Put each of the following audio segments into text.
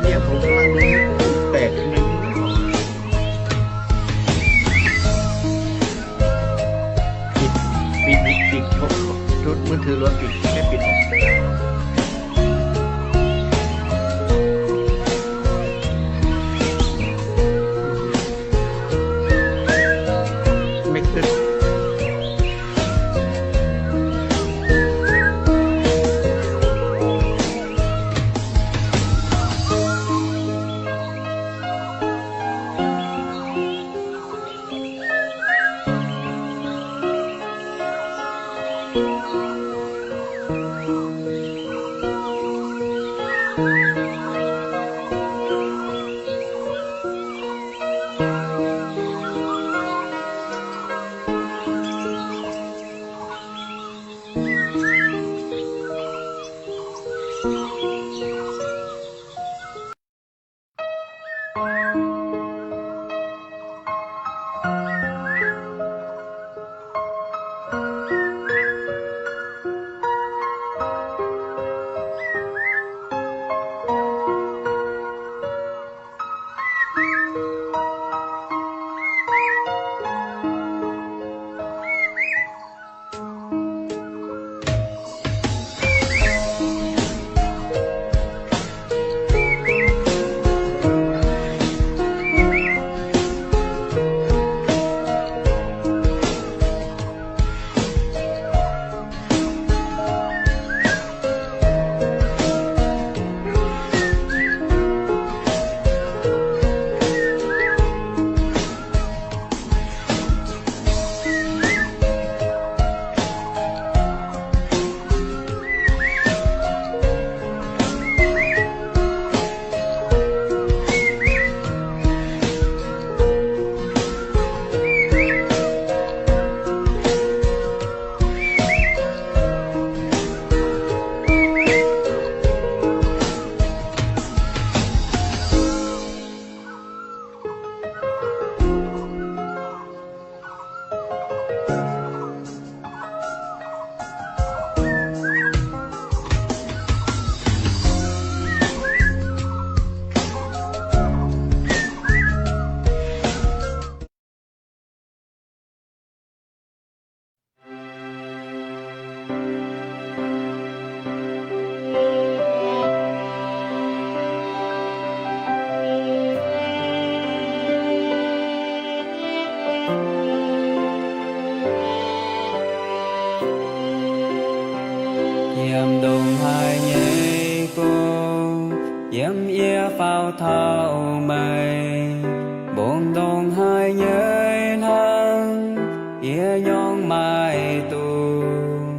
เนี่ยผมกำลังดูแปลกๆ หนึ่ง ปิด ปิด ปิด มือถือหลวง ปิด แค่ปิดออก ไม่ขึ้น Yiem ndongc haaix nyei gong, yiem yie faaux taux meih, mbongc ndongc haaix nyei hnangv, yie nyorng maaih duqv.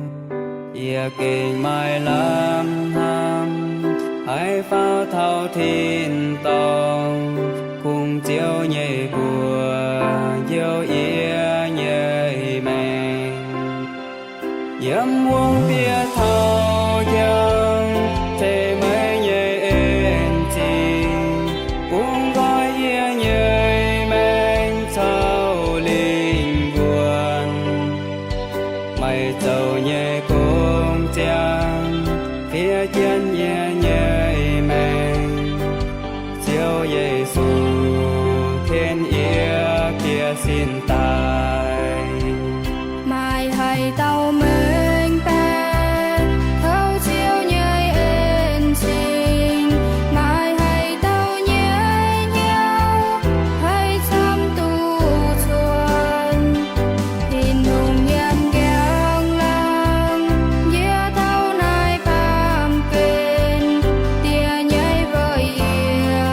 Yie gengh maaih lamh hnamv, haih faaux taux tin-dorngh, kungx Ziouv nyei mbuox njoux yie nyei maengc. Yiem wuom-bieqc taux njang, tengx meih nyei en-zingh, bungx nqoi yie nyei maengc caux lingh wuonh. Meih zoux nyei gong ziangh, fiev jienv yie nyei maengc. Ziouv Yesu, tien yie piex sin daaih. Maaih haaix dauh mengh baeqc taux Ziouv nyei en-zingh? Maaih haaix dauh nyei hnyouv haih camv duqv cuotv? Tin-Hungh yiem njang-laangc, yie taux naaiv baamh gen, Diex nyei weic yie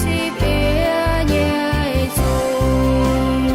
zipv yie nyei zungh.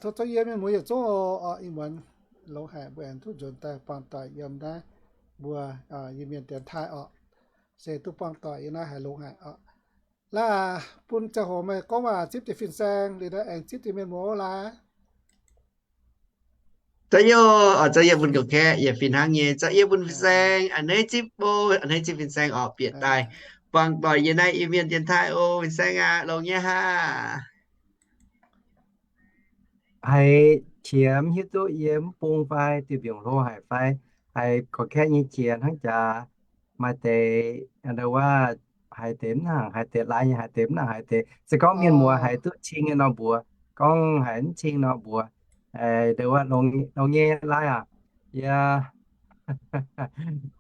Tov zouv yie mienh muoz yietc zungv oc. Ih muonz longx haic mbuo aengx duqv nzuonx daaih buangh doic yiem naaiv mbuo Iu-Mienh dienx taaih oc. Se duqv buangh doic yiem naaiv haiz longx haic oc. Laaix bun ziangh hoc meih gorngv waac zipv diuc fin-saeng liuz aengx zipv diuc mienh muoz oc laaix. Zouv yie, zouv yie bun ga'kaeqv, yie fih hnangv nyei. Zouv yie bun fin-saeng a'hneiv zipv o, a'hneiv zipv fin-saeng oc, bieqc daaih buangh doic yiem naaiv Iu-Mienh dienx taaih oc. Fin-saeng aac, longx nyei haah? Haiz qiex mv hiuv duqv yie mv bung fai diuh mbiungc hlo haic fai, haiz ga'kaeqv nyei qiex hnangv jaax, maaih deix ndau wuov haiz deix mv nangc haiz deix, lai nyei haiz deix mv nangc haiz deix. Se gorngv mienh muoz haiz duqv cing nyei nor mbuox, gorngv haiz mv cing nor mbuox. Ndau wuov longx nyei lai aac. Yie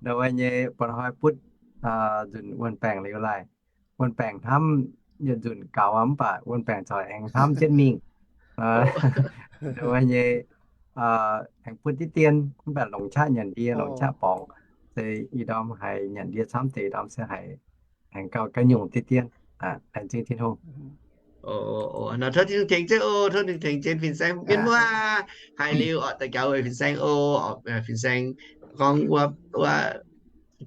ndau wuov nyei bun hnoi butv nzunc wuon baengc liuz laaih. Wuon baengc hnamv yietc nzunc gaux mv baac wuon baengc corc aengx hnamv jienv mingh. Ndau wuov nyei aengx butv diqv dien mv baac longc qaqv nyanc ndie, longc qaqv borngz. Se ih ndorm haiz nyanc ndie camv deix, ih ndorm se haiz aengx gauh ga'nyungc diqv dien. Laengz zingh Tin-Hungh. Tov Tin-Hungh tengx jienv oc, tov Tin-Hungh tengx jienv fin-saeng. Mienh muoz, haiz liuz oc, daux gaux weic fin-saeng oc. Fin-saeng gorngv wuov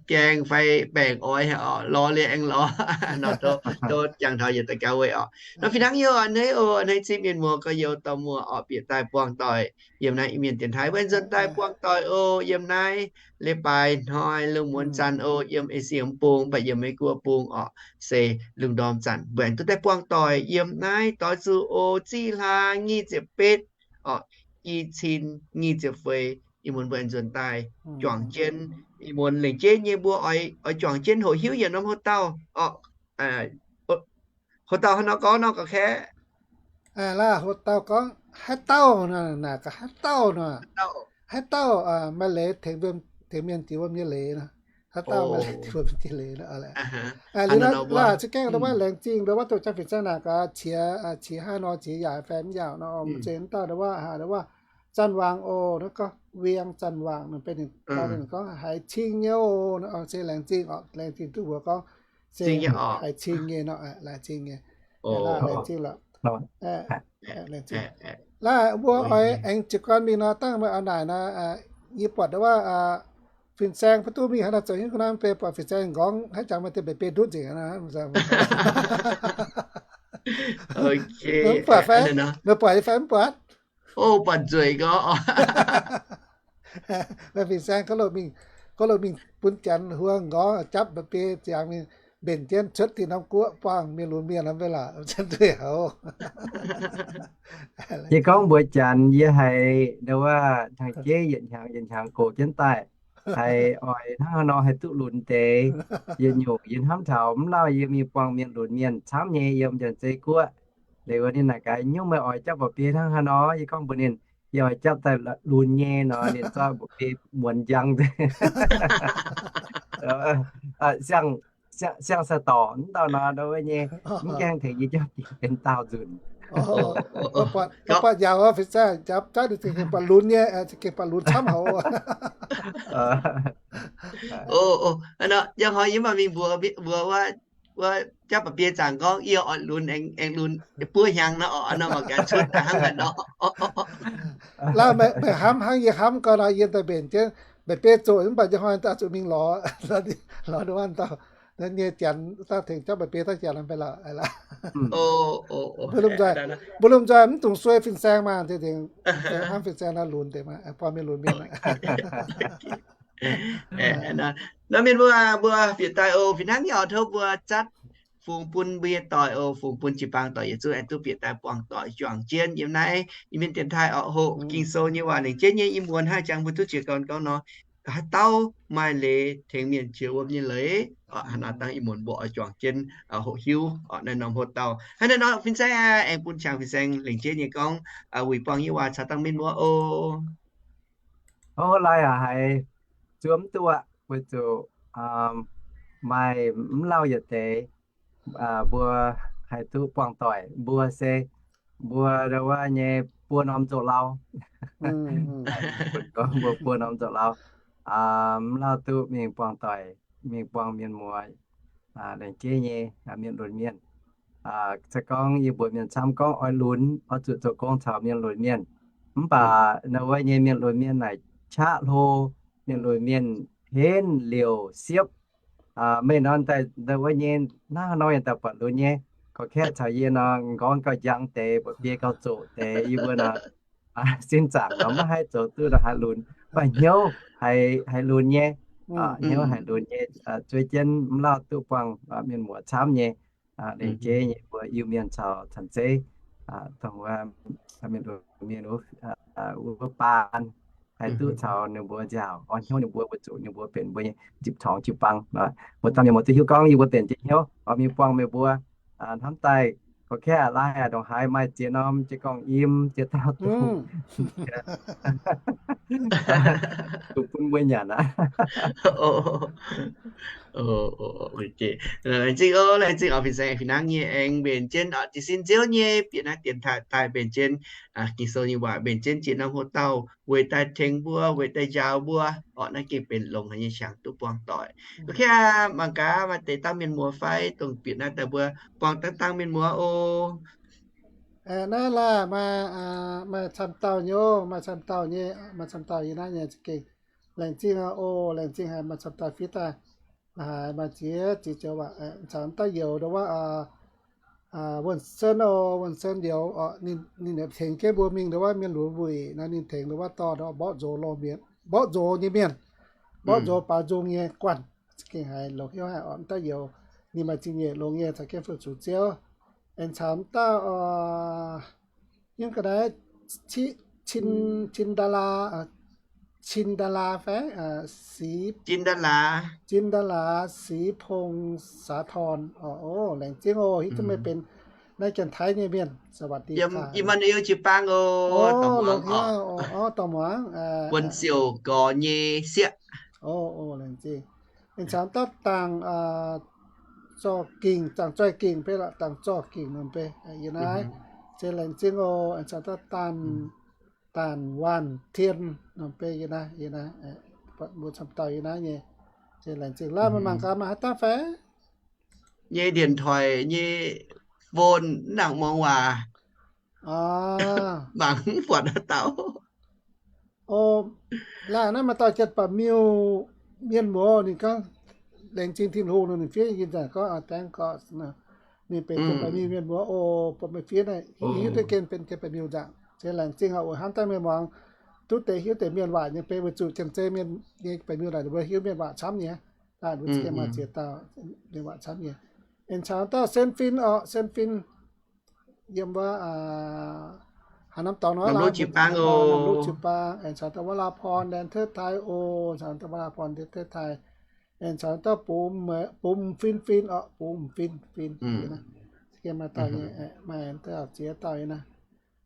gaeng fai baengc oix oc, lorz liuz aengx lorz nor, tov jangx taux yietc daux gaux weic oc. Nor fih hnangv yie oc, a'hneiv oc, a'hneiv zipv mienh muoz gorx youz dorh muoz oc, bieqc daaih buangh doic yiem naaiv Iu-Mienh dienx taaih. Mbuo aengx nzuonx daaih buangh doic oc yiem naaiv leiz-baaix hnoi lungh muonz zanc oc, yiem Esie mv bung, mv baac yiem Meiv Guoqv bung oc, se lungh ndorm zanc mbuo aengx duqv daaih buangh doic yiem naaiv doix zuqc oc, ziqv hlaax nyic ziepc betv oc, i cin nyic ziepc feix, ih muonz mbuo aengx nzuonx daaih juangc jienv. Ih muonz lengc jeiv nyei mbuo oix juangc jienv hoqc hiuv yietc norm hoc-dauh oc. Hoc-dauh haaix nor gorngv nor ga'kaeqv? Laaih hoc-dauh gorngv haaix dauh nor, naaic gaax haaix dauh nor, haaix dauh maaih leiz tengx mienh diex wuom nyei leiz nor, haaix dauh maaih leiz diex wuom nyei leiz nor. Liuz nor laaih za'gengh ndau wuov laengz zingh ndau wuov doqc jangx fin-saeng naaic gaax qiex, qiex haaix nor, qiex yaac fai mv yaac nor, mv zeiz dauh ndau wuov, ndau wuov Zanc Waangc oc, naaiv gorngv Wiang Zanc Waangc nor, benx ninh dauh ninh gorngv haiz cing nyei oc, se laengz zingh oc, laengz zingh duqv mbuox gorngv se haiz cing nyei nor, laengz zingh nyei. Laengz zingh lorqc. Laaih mbuo oix aengx jiez gorn mingh nor, dangh meih oix naaic nor, yie buatc ndau wuov fin-saeng maiv duqv mingh haaix nor zoux hiuv ga'naaiv mv bei, buatc fin-saeng nqorngv haaix jangx maaih deix mba'biei ndutv nzengc. Mv buatc fai? Meih buatc fai mv buatc? Buatc nzueic gorx. Meih fin-saeng gorngv loz mingh, gorngv loz mingh bun janx huo nqorngv japv mba'biei ziangx mingh mbenc jienv cuotv tin norm guoqv buangh mienh lunx mienh nor mv bei lorqc, duqv houc. Yie gorngv mbuox janx yie haiz ndau wuov hnyangx-jeiv yietc hnyangx yietc hnyangx gox jienv daaih, haiz oix hnangv haaix nor haih duqv lunx deix. Yietc nyungc yie hnamv taux mv lauh yie mingh buangh mienh lunx mienh camv nyei yiem Janx-Zei guoqv. Liuz ninh naaic gaax, nyungc meih oix japv mba'biei hnangv haaix nor? Yie gorngv mbuox ninh, yie oix japv daaih lunx nyei nor. Ninh zorqv mba'biei muonz njang, siang, siang sai-dorc mv dauh nor, ndau wuov nyei, mv gaengh tengx yie japv benx daauh nzunc. Buatc njaaux fin-saeng japv, japv ninh za'gengh buatc lunx nyei, za'gengh buatc lunx camv haic. Yie hnoi yie mv baac mingh mbuox, mbuox wuov japv mba'biei zaangc gorngv yie oix lunx aengx lunx buov hnyangx nor, oc nor mangc gaax cuotv daaih hnangv haaix nor. Laaih meih hnamv hnangv yie hnamv gau nor, yie daaih mbenc jienv mba'biei zoqc mv baac yie hnoi daaih zuqc mingh lorz, lorz ndau wuov dauh nyei janx daaih tengx japv mba'biei daaih janx mv bei lorqc. Mbuo lomh nzoih, mbuo lomh nzoih mv dungx suei fin-saeng maah, hnamv fin-saeng nor lunx deix maah, buangh mienh lunx mienh. Nor mienh mbuo, mbuo bieqc daaih oc, fih hnangv nyei oc, tov mbuo zatv fungx bun mbuo nyei doic oc, fungx bun jiu-baang doic yietc zungv aengx duqv bieqc daaih buangh doic juangc jienv yiem naaiv Iu-Mienh dienx taaih oc, hoqc Ging-Sou nyei waac lengc jeiv nyei. Ih muonz hnangv jangx mbuo duqv jiez gorn gorngv nor, haaix dauh maaih leiz tengx mienh jiex wuom nyei leiz, hnangv naaiv dangh ih muonz mbuo oix juangc jienv hoqc hiuv naaiv norm hlo dauh. Hnangv naaiv nor fin-saeng aengx bun qangx fin-saeng lengc jeiv nyei gorngv wuic buangh nyei waac caux dangh mienh muoz oc. Ov, lai aac haiz zuov mv duqv aqv, weic zuqc maaih mv lauh yietc deix mbuo haih duqv buangh doic. Mbuo se mbuo ndau wuov nyei buo norm zoux lauh. Mbuo buo norm zoux lauh, mv lauh duqv mingh buangh doic, mingh buangh mienh muoz, lengc jeiv nyei mienh lunx mienh. Se gorngv yie mbuox mienh camv gorngv oix lunx, oix zuqc zoux gong caux mienh lunx mienh. Mv baac ndau wuov nyei mienh lunx mienh naaic qaqv hlo, mienh lunx mienh henv liouc siepv. Meih nor daaih ndau wuov nyei hnangv haaix nor yaac daaih buatc lunx nyei. Gorqv-kaeqv caux yie nor, m'nqorngv gauh njang deix, mbuoqc biei gauh zoqc deix, yie mbuo nor sin zaangc nor maiv haih zoux duqv nor haih lunx, mv baac hnyouv haiz lunx nyei. Hnyouv haiz lunx nyei, zueiz jienv mv lauh duqv buangh mienh muoz camv nyei. Lengc jeiv nyei mbuo Iu-Mienh caux Canh Zeiv, dongh mienh, mienh wuov baan, haih duqv caux ninh mbuo nziaauc, orn hnyouv ninh mbuo, weic zuqc ninh mbuo benx mbuo nyei zipv torngx jiu-baang. Mbuo dangh mienh muoz duqv hiuv gorngv yie mbuo benx jiex hnyouv oix mingh buangh meih mbuo hnamv daaih. Gorqv-kaeqv laaih ndongc haaix maaih ziex norm, ziex gorngv im, ziex dauh duqv bun mbuo nyanc aqv. Laengz zingh oc, laengz zingh oc, fin-saeng fih hnangv nyei aengx mbenc jienv oc, jiez sin nziouv nyei bieqc naaiv dienx taaih daaih mbenc jienv Ging-Sou nyei waac, mbenc jienv jiex norm hoc-dauh weic daaih tengx mbuo, weic daaih njaaux mbuo oc. Naaiv gengh benx longx haic nyei qangx duqv buangh doic. Gorqv-kaeqv, mangc gaax maaih deix dangh mienh muoz fai dongh bieqc naaiv daaih mbuo buangh dangh dangh mienh muoz oc. Naaiv laah maaih, maaih camv dauh nyei, maaih camv dauh nyei, maaih camv dauh yie naaiv nyei za'gengh. Laengz zingh oc, laengz zingh haic, maaih camv dauh fiev daaih. Haiz maaih ziex, ziex joux waac, caux daaih youz ndau wuov Wuonh Sen oc, Wuonh Sen youz, ninh tengx jienv mbuo mingh ndau wuov mienh lunx wuic nor, ninh tengx ndau wuov dorh mborqv nzox longh mienh, mborqv nzox nyei mienh, mborqv nzox baaux nzung nyei guanh. Za'gengh haiz longx hnyouv haic oc, daaih youz. Ninh maaih zingh nyeic longx nyei caux jienv fu-sux Ziouv. Aengx caux dauh, yiem ga'naaiv, Cin, Cin Daa Laa, Cin Daa Laa fai, Cin Daa Laa, Cin Daa Laa, Six Pong Saa Torn. Laengz zingh oc, hiuv duqv meih benx naaiv Janx-Taiv nyei mienh. สวัสดีค่ะ Immanuel jiu-baang oc, dorh muangx, dorh muangx, Wuonh Siouc Gorx nyei sieqv. Laengz zingh. Aengx caux dauh Dangc Zorh Gingc, Dangc Zorh Gingc beiv lorqc, Dangc Zorh Gingc norm beiv yie naaiv. Se laengz zingh oc. Aengx caux dauh Danh, Danh Waanh Tien norm beiv yie naaiv, yie naaiv, mbuo camv dauh yie naaiv nyei. Se laengz zingh. Laaih maaih mangc gaax maaih haaix dauh fai? Nyei điện thoại nyei phone mv nangc muangx waac. Mangc mv buatc haaix dauh. Laaih naaiv maaih dauh Janx-Baeqc Miuh mienh muoz, ninh gorngv, laengz zingh Tin-Hungh nor, ninh fiev yie nzengc gorngv, thank God, ninh benx Janx-Baeqc Miuh mienh muoz oc. Bun meih fiev naaiv, hiuv duqv gengh benx Janx-Baeqc Miuh nzengc. Se laengz zingh oc, hnamv daaih meih muangx duqv deix hiuv deix mienh waac nyei, benx weic zuqc Janx-Zeiv mienh nyei Baeqc Miuh naaic ninh mbuo hiuv mienh waac camv nyei. Daaih mbuo za'gengh maaih ziex dauh mienh waac camv nyei. Aengx caux dauh Sen Fin oc, Sen Fin yiem wuov haaix norm dorngx nor, Lamh Luv Jiu-Baang oc, Lamh Luv Jiu-Baang. Aengx caux dauh Wa'laa Porn แดนเทอร์ไทย oc, caux dauh Wa'laa Porn แดนเทอร์ไทย. Aengx caux dauh Bumv Fin Fin oc, Bumv Fin Fin. Za'gengh maaih dauh nyei, maaih dauh ziex dauh nyei naaiv.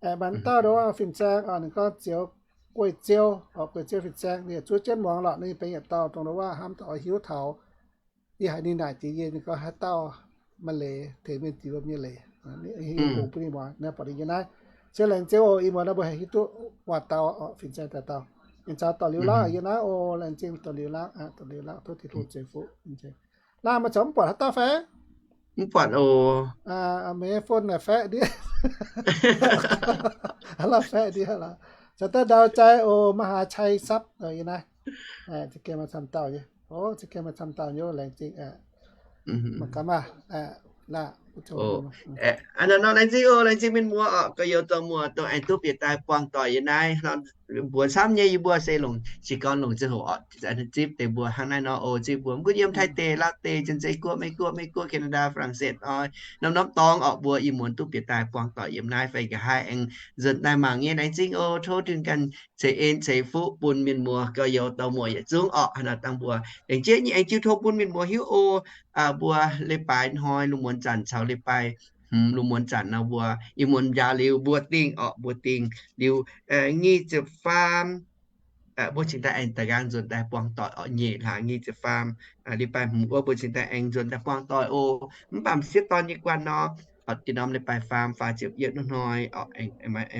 Aengx maaih dauh nduov fin-saeng oc, ninh gorngv Ziouv, Guei Ziouv oc, Guei Ziouv fin-saeng, ninh zuov jienv muangx lorqc. Ninh benx yietc dauh dongh nduov hnamv daaih oix hiuv taux. Yie haiz ninh naaic jiex yie, ninh gorngv haaix dauh maaih leiz tengx mienh ziux yiem nyei leiz, bun ninh muangx naaiv, buatc ninh yiem naaiv. Se laengz zingh oc, ih muonz naaiv mbuo haih hiuv duqv waac-dau oc, fin-saeng daaih dauh. Aengx caux Dorc Liuz Lauv yiem naaiv oc, laengz zingh Dorc Liuz Lauv, Dorc Liuz Lauv, tov Tin-Hungh ceix fuqv. Laaih maaih caux mv buatc haaix dauh fai? Mv buatc oc. Meih phone naaic faeqv ndiev. Laaih faeqv ndiev lorqc. Caux daaih ndau jai oc, maiv haaix cai sapv yiem naaiv. Za'gengh maaih camv dauh nyei. Za'gengh maaih camv dauh nyei, laengz zingh. Mangc gaax maah. Aa, nor laengz zingh oc, laengz zingh mienh muoz oc, gorx-youz dorh muoz dongh aengx duqv bieqc daaih buangh doic yiem naaiv. Mbuox camv nyei, yie mbuo se longc jiez gorn longc ziangh hoc oc, zipv deix mbuo hnangv naaiv nor oc. Zipv mbuo mv gunv yiem Taiv deic, Laauv deic, Janx-Zeiv Guoqv, Meiv Guoqv, Meiv Guoqv, Canada, France oc, norm-norm dorngx oc, mbuo ih muonz duqv bieqc daaih buangh doic yiem naaiv fai nqa'haav aengx nzuonx daaih mangc nyei, laengz zingh oc. Tov Tin-Hungh ganh ceix en ceix fuqv bun mienh muoz gorx-youz dorh muoz yietc zungv oc. Haaix nor dangh mbuo aengx jieqv nyei aengx jiu tov bun mienh muoz hiuv oc. Mbuo leiz-baaix hnoi lungh muonz zanc caux leiz-baaix hmz lungh muonz zanc nor mbuo ih muonz njaaux liuz mbuo dingh oc, mbuo dingh liuz nyic ziepc faam mbuo cingx daaih aengx da'nqaang nzuonx daaih buangh doic oc. Nyeic hlaax nyic ziepc faam, leiz-baaix hmz wuov mbuo cingx daaih aengx nzuonx daaih buangh doic oc. Mv baac m'sieqv dorn nyei guanh nor, oc, da'norm leiz-baaix faam faah ziepc yietv hnoi oc, aengx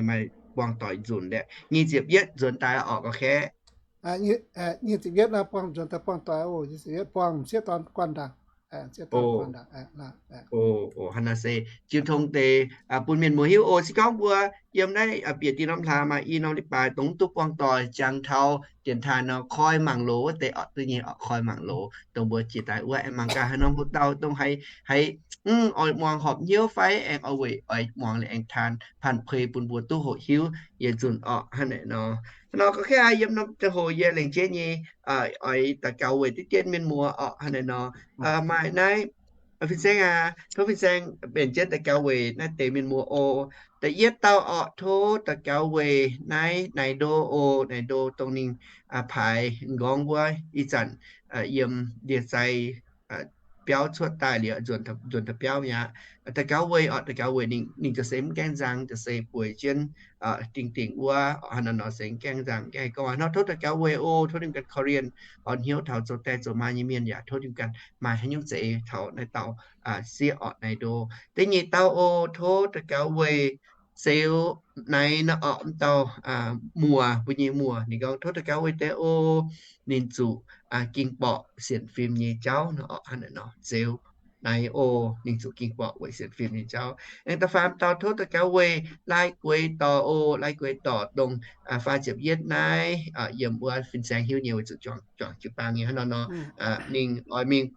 maaih buangh doic nzunc liuz nyic ziepc yietv nzuonx daaih oc, gorx-kaeqv. Nyic ziepc yietv naaiv buangh nzuonx daaih buangh doic oc. Nyic ziepc yietv buangh m'sieqv dorn guanh ndaangc. Hnangv naaic se jiu tong deix bun mienh muoz hiuv oc. Se gorngv mbuo yiem naaiv bieqc dinh norm hlaax maaih i norm leiz-baaix dongh mv duqv buangh doic, jangx taux dienx taaih nor koi mangc loz wuov deix orqc, duqv nyei orqc, koi mangc loz dongh mbuo jiex daaih wuov aengx mangc gaax haaix norm hotel dongh haiz, haiz mv oix muangx horpc hnyouv fai aengx oix weic oix muangx liuz aengx taan panh pui bun mbuo duqv hoqc hiuv yietc nzunc orqc. Hnangv naaic nor, hnangv nor gorngv yiem norm ziangh hoc yie lengc jeiv nyei oix daux gaux weic diqv dien mienh muoz orqc. Hnangv naaic nor, maaih naaiv fin-saeng aac, tov fin-saeng mbenc jienv daux gaux weic naaiv deix mienh muoz oc. Da'yietv dauh orqc, tov daux gaux weic naaiv naaic ndo oc. Naaic ndo dongh ninh paaix m'nqorngv wuov ih zanc yiem ndie-sai biauv cuotv daaih liuz nzuonx daaih biauv mi'aqv. Daux gaux weic orqc, daux gaux weic ninh, ninh za'gengh mv gaengh nzang, za'gengh bueix jienv dingh dingh wuov. Hnangv naaic nor se mv gaengh nzang, gaengh gorngv nor tov daux gaux weic oc. Tov ninh ganh korv-lienh orn hnyouv taux zoux die zoux maa nyei mienh yaac tov ninh ganh maaih haaix nyungc za'eix taux naaiv dauh sieqv orqc, naaic ndo. Da'nyeic dauh oc, tov daux gaux weic Seux Naaiv nor orqc, m'dauh muoz, mbuo nyei muoz. Ninh gorngv tov daux gaux weic deix oc, ninh zuqc ging borqc sienx fim nyei jauv nor orqc. Hnangv naaic nor Seux Naaiv oc, ninh zuqc ging borqc weic sienx fim nyei jauv. Aengx da'faam dauh tov daux gaux weic Lai Gueix Dorc oc. Lai Gueix Dorc dongh faah ziepc yietv naaiv yiem wuov fin-saeng hiuv nyei weic zuqc juangc jiu-baang nyei hnangv nor nor. Ninh oix mingh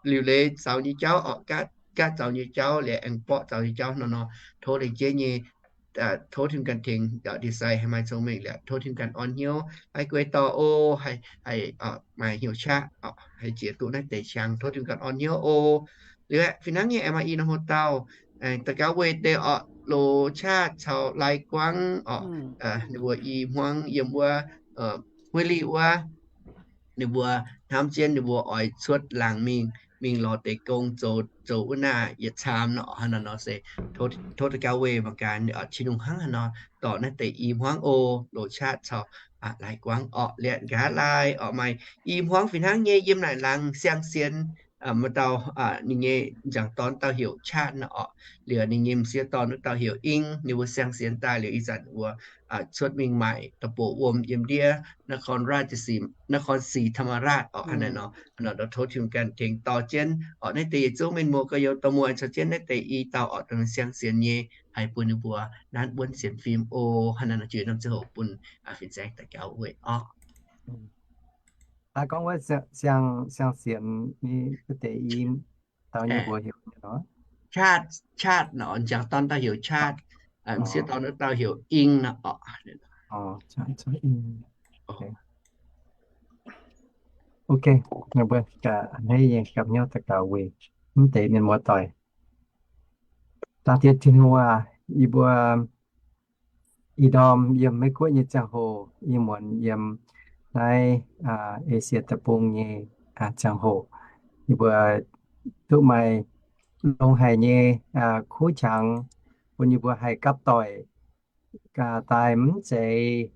liuc leiz zaux nyei jauv orqc, gaatv zaux nyei jauv liuz aengx borqv zaux nyei jauv nor nor, tov lengc jeiv nyei tov Tin-Hungh ganh tengx ndie-sai haih maaih cong-mengh liuz tov Tin-Hungh ganh orn hnyouv Lai Gueix Dorc oc, haih maaih hnyouv qaqv haih jiex duqv naaiv deix qangx, tov Tin-Hungh ganh orn hnyouv oc. Liuz aeqv, fih hnangv nyei aengx maaih i norm hotel daux gaux weic deix orqc, Loz Qaqv caux Lai Guangv orqc, ninh mbuo i hmuangv yiem wuov Huih Lic wuov, ninh mbuo hnamv jienv ninh mbuo oix cuotv laangz mingh, mingh lorz deix gong zoux, zoux wuov naaiv yietc caamx nor. Hnangv naaiv nor se tov daux gaux weic mangc gaax Tin-Hungh hnangv haaix nor dorh naaiv deix i hmuangv oc, Loz Qaqv caux Lai Guangv orqc. Liuz nqa'haav laai orqc maaih i hmuangv fih hnangv nyei yiem naaic laangz siang-sienx, maaih dauh ninh nyei m'jangc dorn dauh heuc Qaqv nor orqc, liuz ninh nyei m'sieqv dorn wuov dauh heuc Ing. Ninh mbuo siang-sienx daaih liuz ih zanc mbuo cuotv mingh maaic da'bouc wuom yiem ndiev นครราชสีมา นครศรีธรรมราช orqc. Hnangv naaic nor, nor tov Tin-Hungh ganh tengx dorh jienv orqc naaiv deix yietc zungv mienh muoz gorx-youz dorh muoz caux jienv naaiv deix i dauh orqc dongh siang-sienx nyei haih bun ninh mbuo nanv buonv sienx fim oc. Hnangv naaiv nor juix norm ziangh hoc bun fin-saeng daux gaux weic orqc. Aa, gorngv wuov siang-sienx nyei wuov deix i dauh nyei mbuox heuc nor, Qaqv, Qaqv nor, m'jangc dorn dauh heuc Qaqv, m'sieqv dorn wuov dauh heuc Ing nor orqc. Ok, mbuo gapv hnyouv daux gaux weic mv deix mienh muoz doic. Dangh Diex Tin-Hungh aac, yie mbuo ih ndorm yiem Meiv Guoqv nyei ziangh hoc, ih muonz yiem naaiv Esie Deic-Bung nyei ziangh hoc, yie mbuo duqv maaih longx haic nyei kuv qangx bun yie mbuo haih gapv doic daaih mv zeiz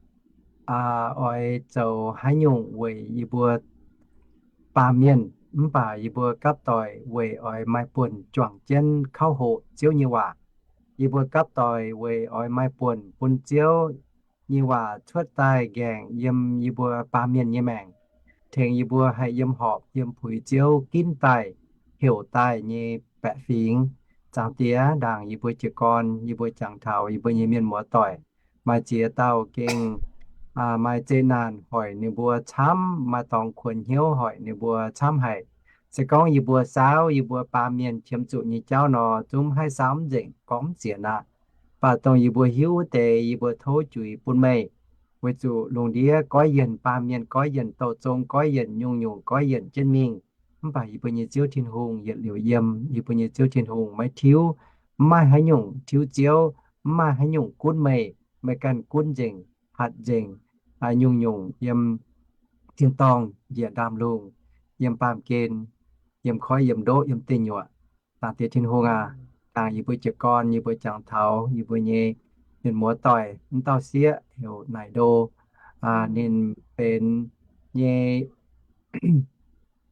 oix zoux haaix nyungc weic yie mbuo baamh mienh, mv baac yie mbuo gapv doic weic oix maaih buonc juangc jienv kauv hoqc Ziouv nyei waac. Yie mbuo gapv doic weic oix maaih buonc bun Ziouv nyei waac cuotv daaih nqaengc yiem yie mbuo baamh mienh nyei maengc, tengx yie mbuo haih yiem horpc yiem puix Ziouv ginv daaih, heuc daaih nyei baeqc fingx. Zaangc Diex, ndaangc yie mbuo jiez gorn, yie mbuo jangx taux yie mbuo nyei mienh muoz doic, maaih ziex dauh gengh maaih zeqc naanc hoic ninh mbuo camv, maaih dorngx kuonx hnyouv hoic ninh mbuo camv haic. Se gorngv yie mbuo saauv yie mbuo baamh mienh qiemx zuqc nyei jauv nor, zungv mv haih saauv mv nzengc, gorngv mv ziex naanc. Mv baac dongh yie mbuo hiuv wuov deix yie mbuo tov juix bun meih, weic zuqc lungh ndiev goiv yienc baamh mienh, goiv yienc douh zong, goiv yienc nyungc-nyungc, goiv yienc jienv mingh. Mv baac yie mbuo nyei Ziouv Tin-Hungh yietc liuz yiem. Yie mbuo nyei Ziouv Tin-Hungh maiv tiuv, mv maaih haaix nyungc tiuv Ziouv, mv maaih haaix nyungc gunv meih. Meih ganh gunv nzengc, hatc nzengc nyungc-nyungc yiem tin-dorngh, njiec ndaamv-lungh, yiem baamh gen, yiem koiv yiem ndoqv, yiem deic nyuoqc. Zaangc Diex Tin-Hungh aac, ndaangc yie mbuo jiez gorn, yie mbuo jangx taux yie mbuo nyei mienh muoz doic, mv dauh sieqv heuc Naaic Ndo. Ninh benx nyei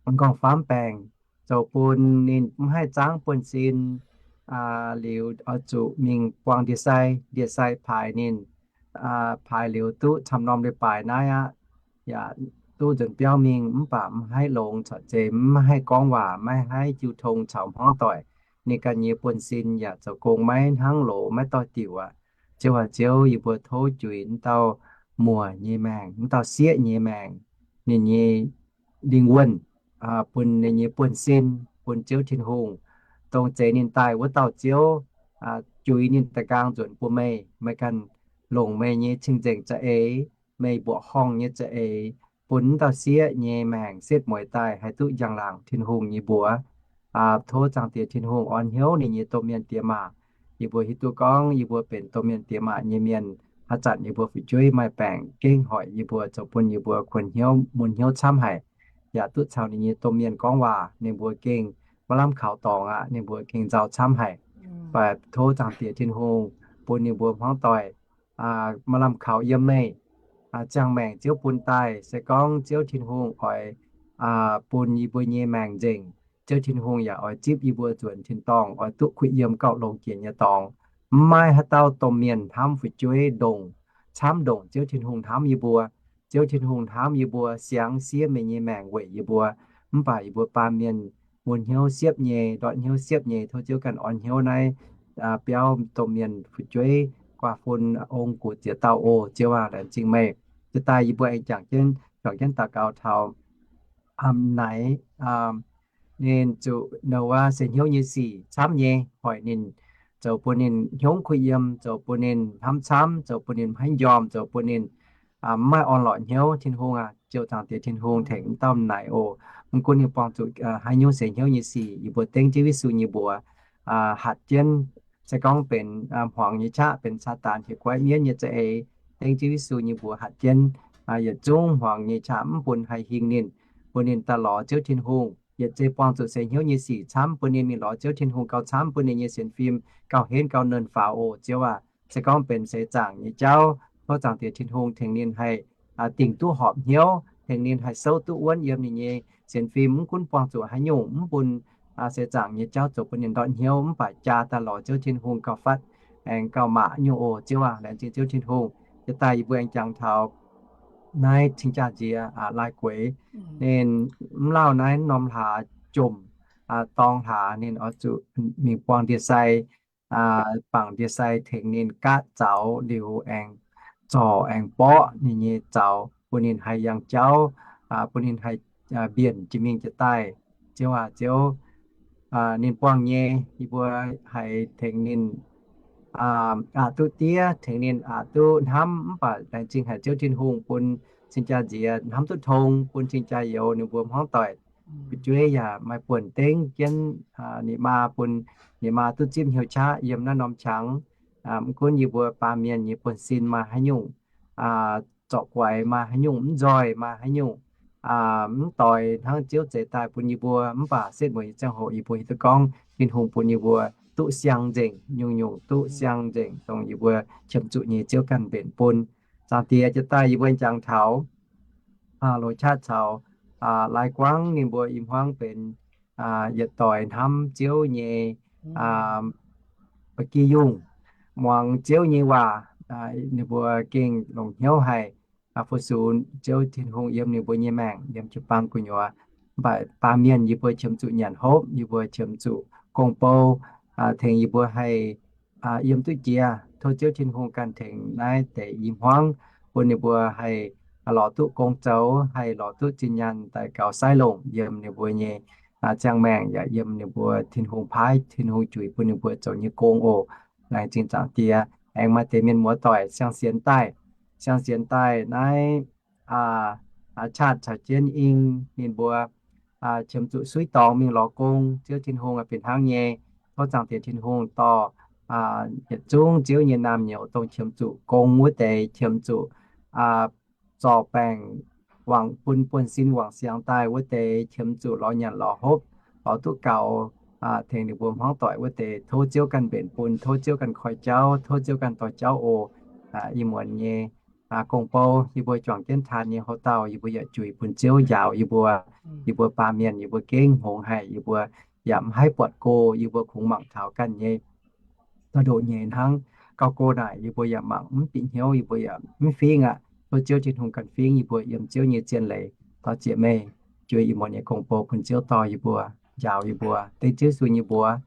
nqorngv-famv baengc zoux bun ninh mv haih zaangv buonv-sin, liuz oix zuqc mingh buangh ndie-sai. Ndie-sai paaix ninh, paaix liuz duqv camv norm leiz-baaix naaiv aqv. Yaac duqv nzuonx biauv mingh mv baac maiv haih longx corc zeiz maiv haih gorngv waac, maiv haih jiu tong caux hmuangv doic. Ninh ganh nyei buonv-sin yaac zoux gong maiv hnangv loz, maiv doix-diuc aqv. Ziouv aac, Ziouv, yie mbuo tov juix m'dauh muoc nyei maengc, m'dauh sieqv nyei maengc, ninh nyei lingh wuonh, bun ninh nyei buonv-sin bun Ziouv Tin-Hungh, dongh zeix ninh daaih wuov dauh Ziouv, juix ninh da'nqaang nzuonx bun meih. Meih ganh longc meih nyei cing-nzengc za'eix, meih mbuoqc horngh nyei za'eix, bun m'dauh sieqv nyei maengc setv mueiz daaih haih duqv njang-laangc Tin-Hungh nyei mbuox. Tov Zaangc Diex Tin-Hungh orn hnyouv ninh nyei domh mienh diex maac. Yie mbuo hiuv duqv gorngv yie mbuo benx domh mienh diex maac nyei mienh, haaix zanc yie mbuo fu'jueiv maaih baengc gengh hoic yie mbuo, zoux bun yie mbuo kuonx hnyouv mun hnyouv camv haic, yaac duqv caux ninh nyei domh mienh gorngv waac, ninh mbuo gengh maiv lamh kaux dorngx aqv, ninh mbuo gengh nzauh camv haic. Mv baac tov Zaangc Diex Tin-Hungh bun ninh mbuo hmuangv doic maaih lamh kaux yiem meih. Ziangh maengc Ziouv bun daaih, se gorngv Ziouv Tin-Hungh oix bun yie mbuo nyei maengc nzengc, Ziouv Tin-Hungh yaac oix zipv yie mbuo nzuonx tin-dorngh, oix duqv kuh yiem gauh longx jiex nyei dorngx. Mv maaih haaix dauh domh mienh hnamv fu'jueiv ndongc camv ndongc Ziouv Tin-Hungh hnamv yie mbuo. Ziouv Tin-Hungh hnamv yie mbuo, siangx siev meih nyei maengc weic yie mbuo. Mv baac yie mbuo baamh mienh mun hnyouv siepv nyei, ndortv hnyouv siepv nyei. Tov Ziouv ganh orn hnyouv naaiv biauv domh mienh fu'jueiv, guaav fun, ong, gux ziex dauh oc. Ziouv aac, laengz zingh meih. Jiex daaih yie mbuo aengx jangx jienv, juangc jienv daux gaux taux naaic, ninh zuqc Noyaa seix hnyouv nyei sic camv nyei, hoic ninh, zoux bun ninh hnyouv kuh yiem, zoux bun ninh hnamv camv, zoux bun ninh maiv njormh, zoux bun ninh mv maaih orn-lorqc hnyouv. Tin-Hungh aac, Ziouv Zaangc Diex Tin-Hungh, tengx m'dauh naaic oc. Mv gunv ninh buangh zuqc haaix nyungc seix hnyouv nyei sic, yie mbuo dengv Ziouv Yesu nyei mbuox hatc jienv. Se gorngv benx hmuangx nyei qaqv, benx Saadaan hieh guaiv mienv nyei za'eix, dengv Ziouv Yesu nyei mbuox hatc jienv. Yietc zungv hmuangx nyei qaqv mv bun haih hingh ninh, bun ninh daaih lorz Ziouv Tin-Hungh. Yietc zei buangh zuqc seix hnyouv nyei sic camv, bun ninh mingh lorz Ziouv Tin-Hungh gauh camv, bun ninh nyei sienx fim gauh henv gauh nernh faaux oc. Ziouv aac, se gorngv benx seix zaangc nyei jauv, tov Zaangc Diex Tin-Hungh tengx ninh haih dingc duqv horpc hnyouv, tengx ninh haih souv duqv wuonv yiem ninh nyei sienx fim. Mv gunv buangh zuqc haaix nyungc, mv bun seix zaangc nyei jauv zoux bun ninh ndortv hnyouv, mv baac jaa daaih lorz Ziouv Tin-Hungh gauh fatv, aengx gauh maac nyungc oc. Ziouv aac, laengz zingh Ziouv Tin-Hungh. Jiex daaih yie mbuo aengx jangx taux naaiv cing-jaa nziex laai gueix, ninh mv lauh naaiv norm hlaax jomc dorngx hlaax, ninh oix zuqc mingh buangh ndie-sai, bangc ndie-sai tengx ninh gaatv zaux liuz aengx zorc aengx mborqv ninh nyei zaux, bun ninh haih yangh jauv, bun ninh haih mbienc jiex mingh jiex daaih. Ziouv aac, Ziouv, ninh buangh nyei, yie mbuo haiz tengx ninh aqc duqv diev, tengx ninh aqc duqv hnamv. Mv baac laengz zingh haic Ziouv Tin-Hungh bun cing-jaa nziex hnamv duqv tong, bun cing-jaa youz ninh mbuo hmuangv doic fu'jueiv yaac maaih buonc dengv jienv ninh maa, bun ninh maa duqv zipv hnyouv qaqv yiem naaiv norm qangx. Mv gunv yie mbuo baamh mienh nyei buonv-sin maaih haaix nyungc zorc guaix, maaih haaix nyungc mv nzoih, maaih haaix nyungc mv doix hnangv Ziouv zeix daaih bun yie mbuo, mv baac setv mueiz nyei ziangh hoc yie mbuo hiuv duqv gorngv Tin-Hungh bun yie mbuo duqv siang nzengc, nyungc-nyungc duqv siang nzengc, dongh yie mbuo qiemx zuqc nyei Ziouv ganh mbenc bun. Zaangc Diex, jiex daaih yie mbuo jangx taux loz qaqv caux Lai Guangv ninh mbuo i hmuangv benx yietc doix hnamv Ziouv nyei ba'gi yungh, muangx Ziouv nyei waac, ninh mbuo gengh longc hnyouv haih fu-sux Ziouv Tin-Hungh yiem ninh mbuo nyei maengc yiem jiu-baang gu'nyuoz. Mv baac baamh mienh yie mbuo qiemx zuqc nyanc hopv, yie mbuo qiemx zuqc gong-bou tengx yie mbuo haih yiem duqv jiex. Tov Ziouv Tin-Hungh ganh tengx naaiv deix i hmuangv bun ninh mbuo haih lorz duqv gong zoux, haih lorz duqv zinh nyaanh daaih gaux sai longc yiem ninh mbuo nyei ziangh maengc, yaac yiem ninh mbuo Tin-Hungh paaiv, Tin-Hungh juix bun ninh mbuo zoux nyei gong oc. Laengz zingh Zaangc Diex. Aengx maaih deix mienh muoz-doic siang-sienx daaih, siang-sienx daaih naaiv qaqv caux jienv ing ninh mbuo qiemx zuqc suiv dorngx mingh lorz gong. Ziouv Tin-Hungh fih hnangv nyei. Tov Zaangc Diex Tin-Hungh dorh yietc zungv Ziouv nyei naamh nyouz dongh qiemx zuqc gong wuov deix, qiemx zuqc zorc baengc wangc bun buonv-sin wangc siangx daaih wuov deix, qiemx zuqc lorz nyanc lorz hopv, lorz duqv gaux, tengx ninh mbuo hmuangv doic wuov deix, tov Ziouv ganh mbenc bun, tov Ziouv ganh koi jauv, tov Ziouv ganh dorh jauv oc. Ih muonz nyei gong-bou yie mbuo juangc jienv taan nyei hoc-dauh, yie mbuo yaac juix bun Ziouv njaaux yie mbuo. Yie mbuo baamh mienh yie mbuo gengh hngongx haic, yie mbuo yaac mv haih buatc go, yie mbuo kungx mangc taux ganh nyei ga'ndoqc nyei hnangv. Gauh go naaic yie mbuo yaac mangc mv bieqc hnyouv, yie mbuo yaac mv fingx aqv. Tov Ziouv Tin-Hungh ganh fingx yie mbuo yiem Ziouv nyei zien leiz. Daux zieqc meih juix ih muonz nyei gong-bou bun Ziouv dorh yie mbuo, njaaux yie mbuo, dengv Ziouv Yesu nyei mbuox.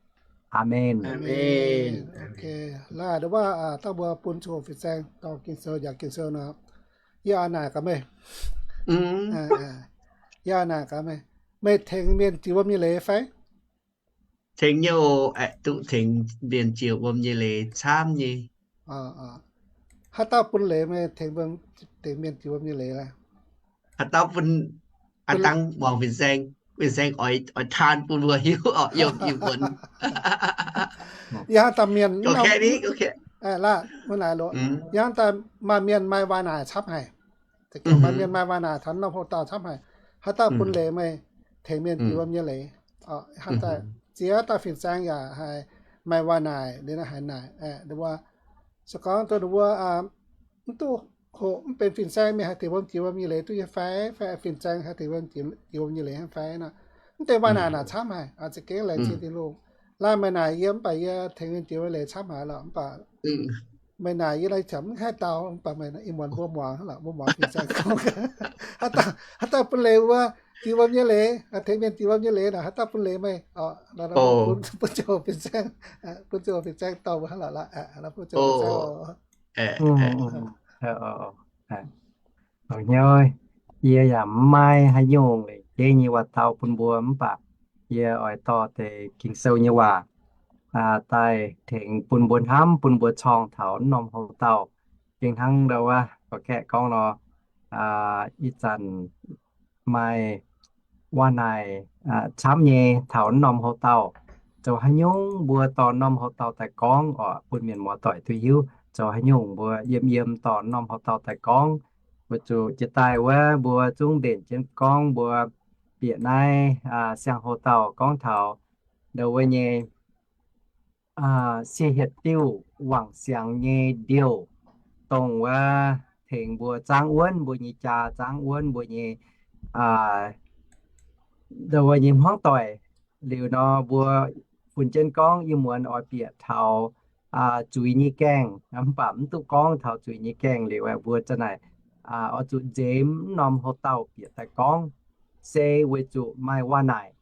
Aamen. Aamen. Laaix nduov waac dangh mbuo bun ziangh hoc fin-saeng dorh Ging-Sou, njaaux Ging-Sou nor, yie oix naaic gaax meih. Yie oix naaic gaax meih, meih tengx mienh jiex wuom nyei leiz fai? Tengx nyei oc, aeqv, duqv tengx mienh jiex wuom nyei leiz camv nyei. Haaix dauh bun leiz meih tengx mienh jiex wuom nyei leiz? Haaix dauh bun, aa, dangh muangx fin-saeng, fin-saeng oix taan bun mbuo hiuv orqc, yiem ih muonz. Yie hnamv daaih mienh, yie hnamv daaih maaih mienh maaih waac-naaic camv haic. Maaih mienh maaih waac-naaic taux norm houx dauh camv haic. Haaix dauh bun leiz meih tengx mienh jiex wuom nyei leiz? Hnamv daaih ziex dauh fin-saeng yaac haih maaih waac-naaic liuz naaiv haaix naaic, se gorngv duqv ninh mbuo mv duqv hoqc, mv benx fin-saeng mienh haih tengx wuom jiex wuom nyei leiz duqv nyei fai? Fai fin-saeng haih tengx wuom jiex wuom nyei leiz hnangv fai nor? Mv deix waac-naaic naaic camv haic, za'gengh laengz zingh Tin-Hungh. Laaix meih naaic yie mv baac yie tengx mienh jiex wuom leiz camv haic lorqc, mv baac meih naaic yie lai ziangx mv haih dau, mv baac meih ih muonz mbuo muangx lorqc, mbuo muangx fin-saeng gorngv. Haaix dauh bun leiz mbuo jiex wuom nyei leiz, tengx mienh jiex wuom nyei leiz naaic, haaix dauh bun leiz meih? Bun ziangh hoc fin-saeng, bun ziangh hoc fin-saeng dorh mbuo hnangv lorqc. Bun ziangh hoc fin-saeng. Hnyouv, yie yaac mv maaih haaix nyungc lengc jeiv nyei waac-dau bun mbuo, mv baac yie oix dorh deix Ging-Sou nyei waac daaih tengx bun mbuo hnamv, bun mbuo corng taux norm houx dauh. Gengh hnangv ndau wuov gorqv-kaeqv gorngv nor, ih zanc maaih waac-naaic camv nyei taux norm houx dauh. Zoux haaix nyungc mbuo dorh norm houx dauh daaih gorngv oc, bun mienh muoz-doic duqv hiuv. Zoux haaix nyungc mbuo yiem yiem dorh norm houx dauh daaih gorngv, weic zuqc jiex daaih wuov mbuo zungv mbenc jienv gorngv mbuo bieqc naaiv siang-houx dauh gorngv taux ndau wuov nyei sie hietc diuh wangc siangx nyei ndiouh, dongh wuov tengx mbuo zaangv wuonv mbuo nyei jaa, zaangv wuonv mbuo nyei, ndau wuov nyei hmuangv doic. Liuz nor mbuo funx jienv gorngv ih muonz oix bieqc taux zuiz nyei gaengh, mv baac mv duqv gorngv taux zuiz nyei gaengh liuz, mbuo za'naaic oix zuqc nzemx norm houx dauh bieqc daaih gorngv, se weic zuqc maaih waac-naaic.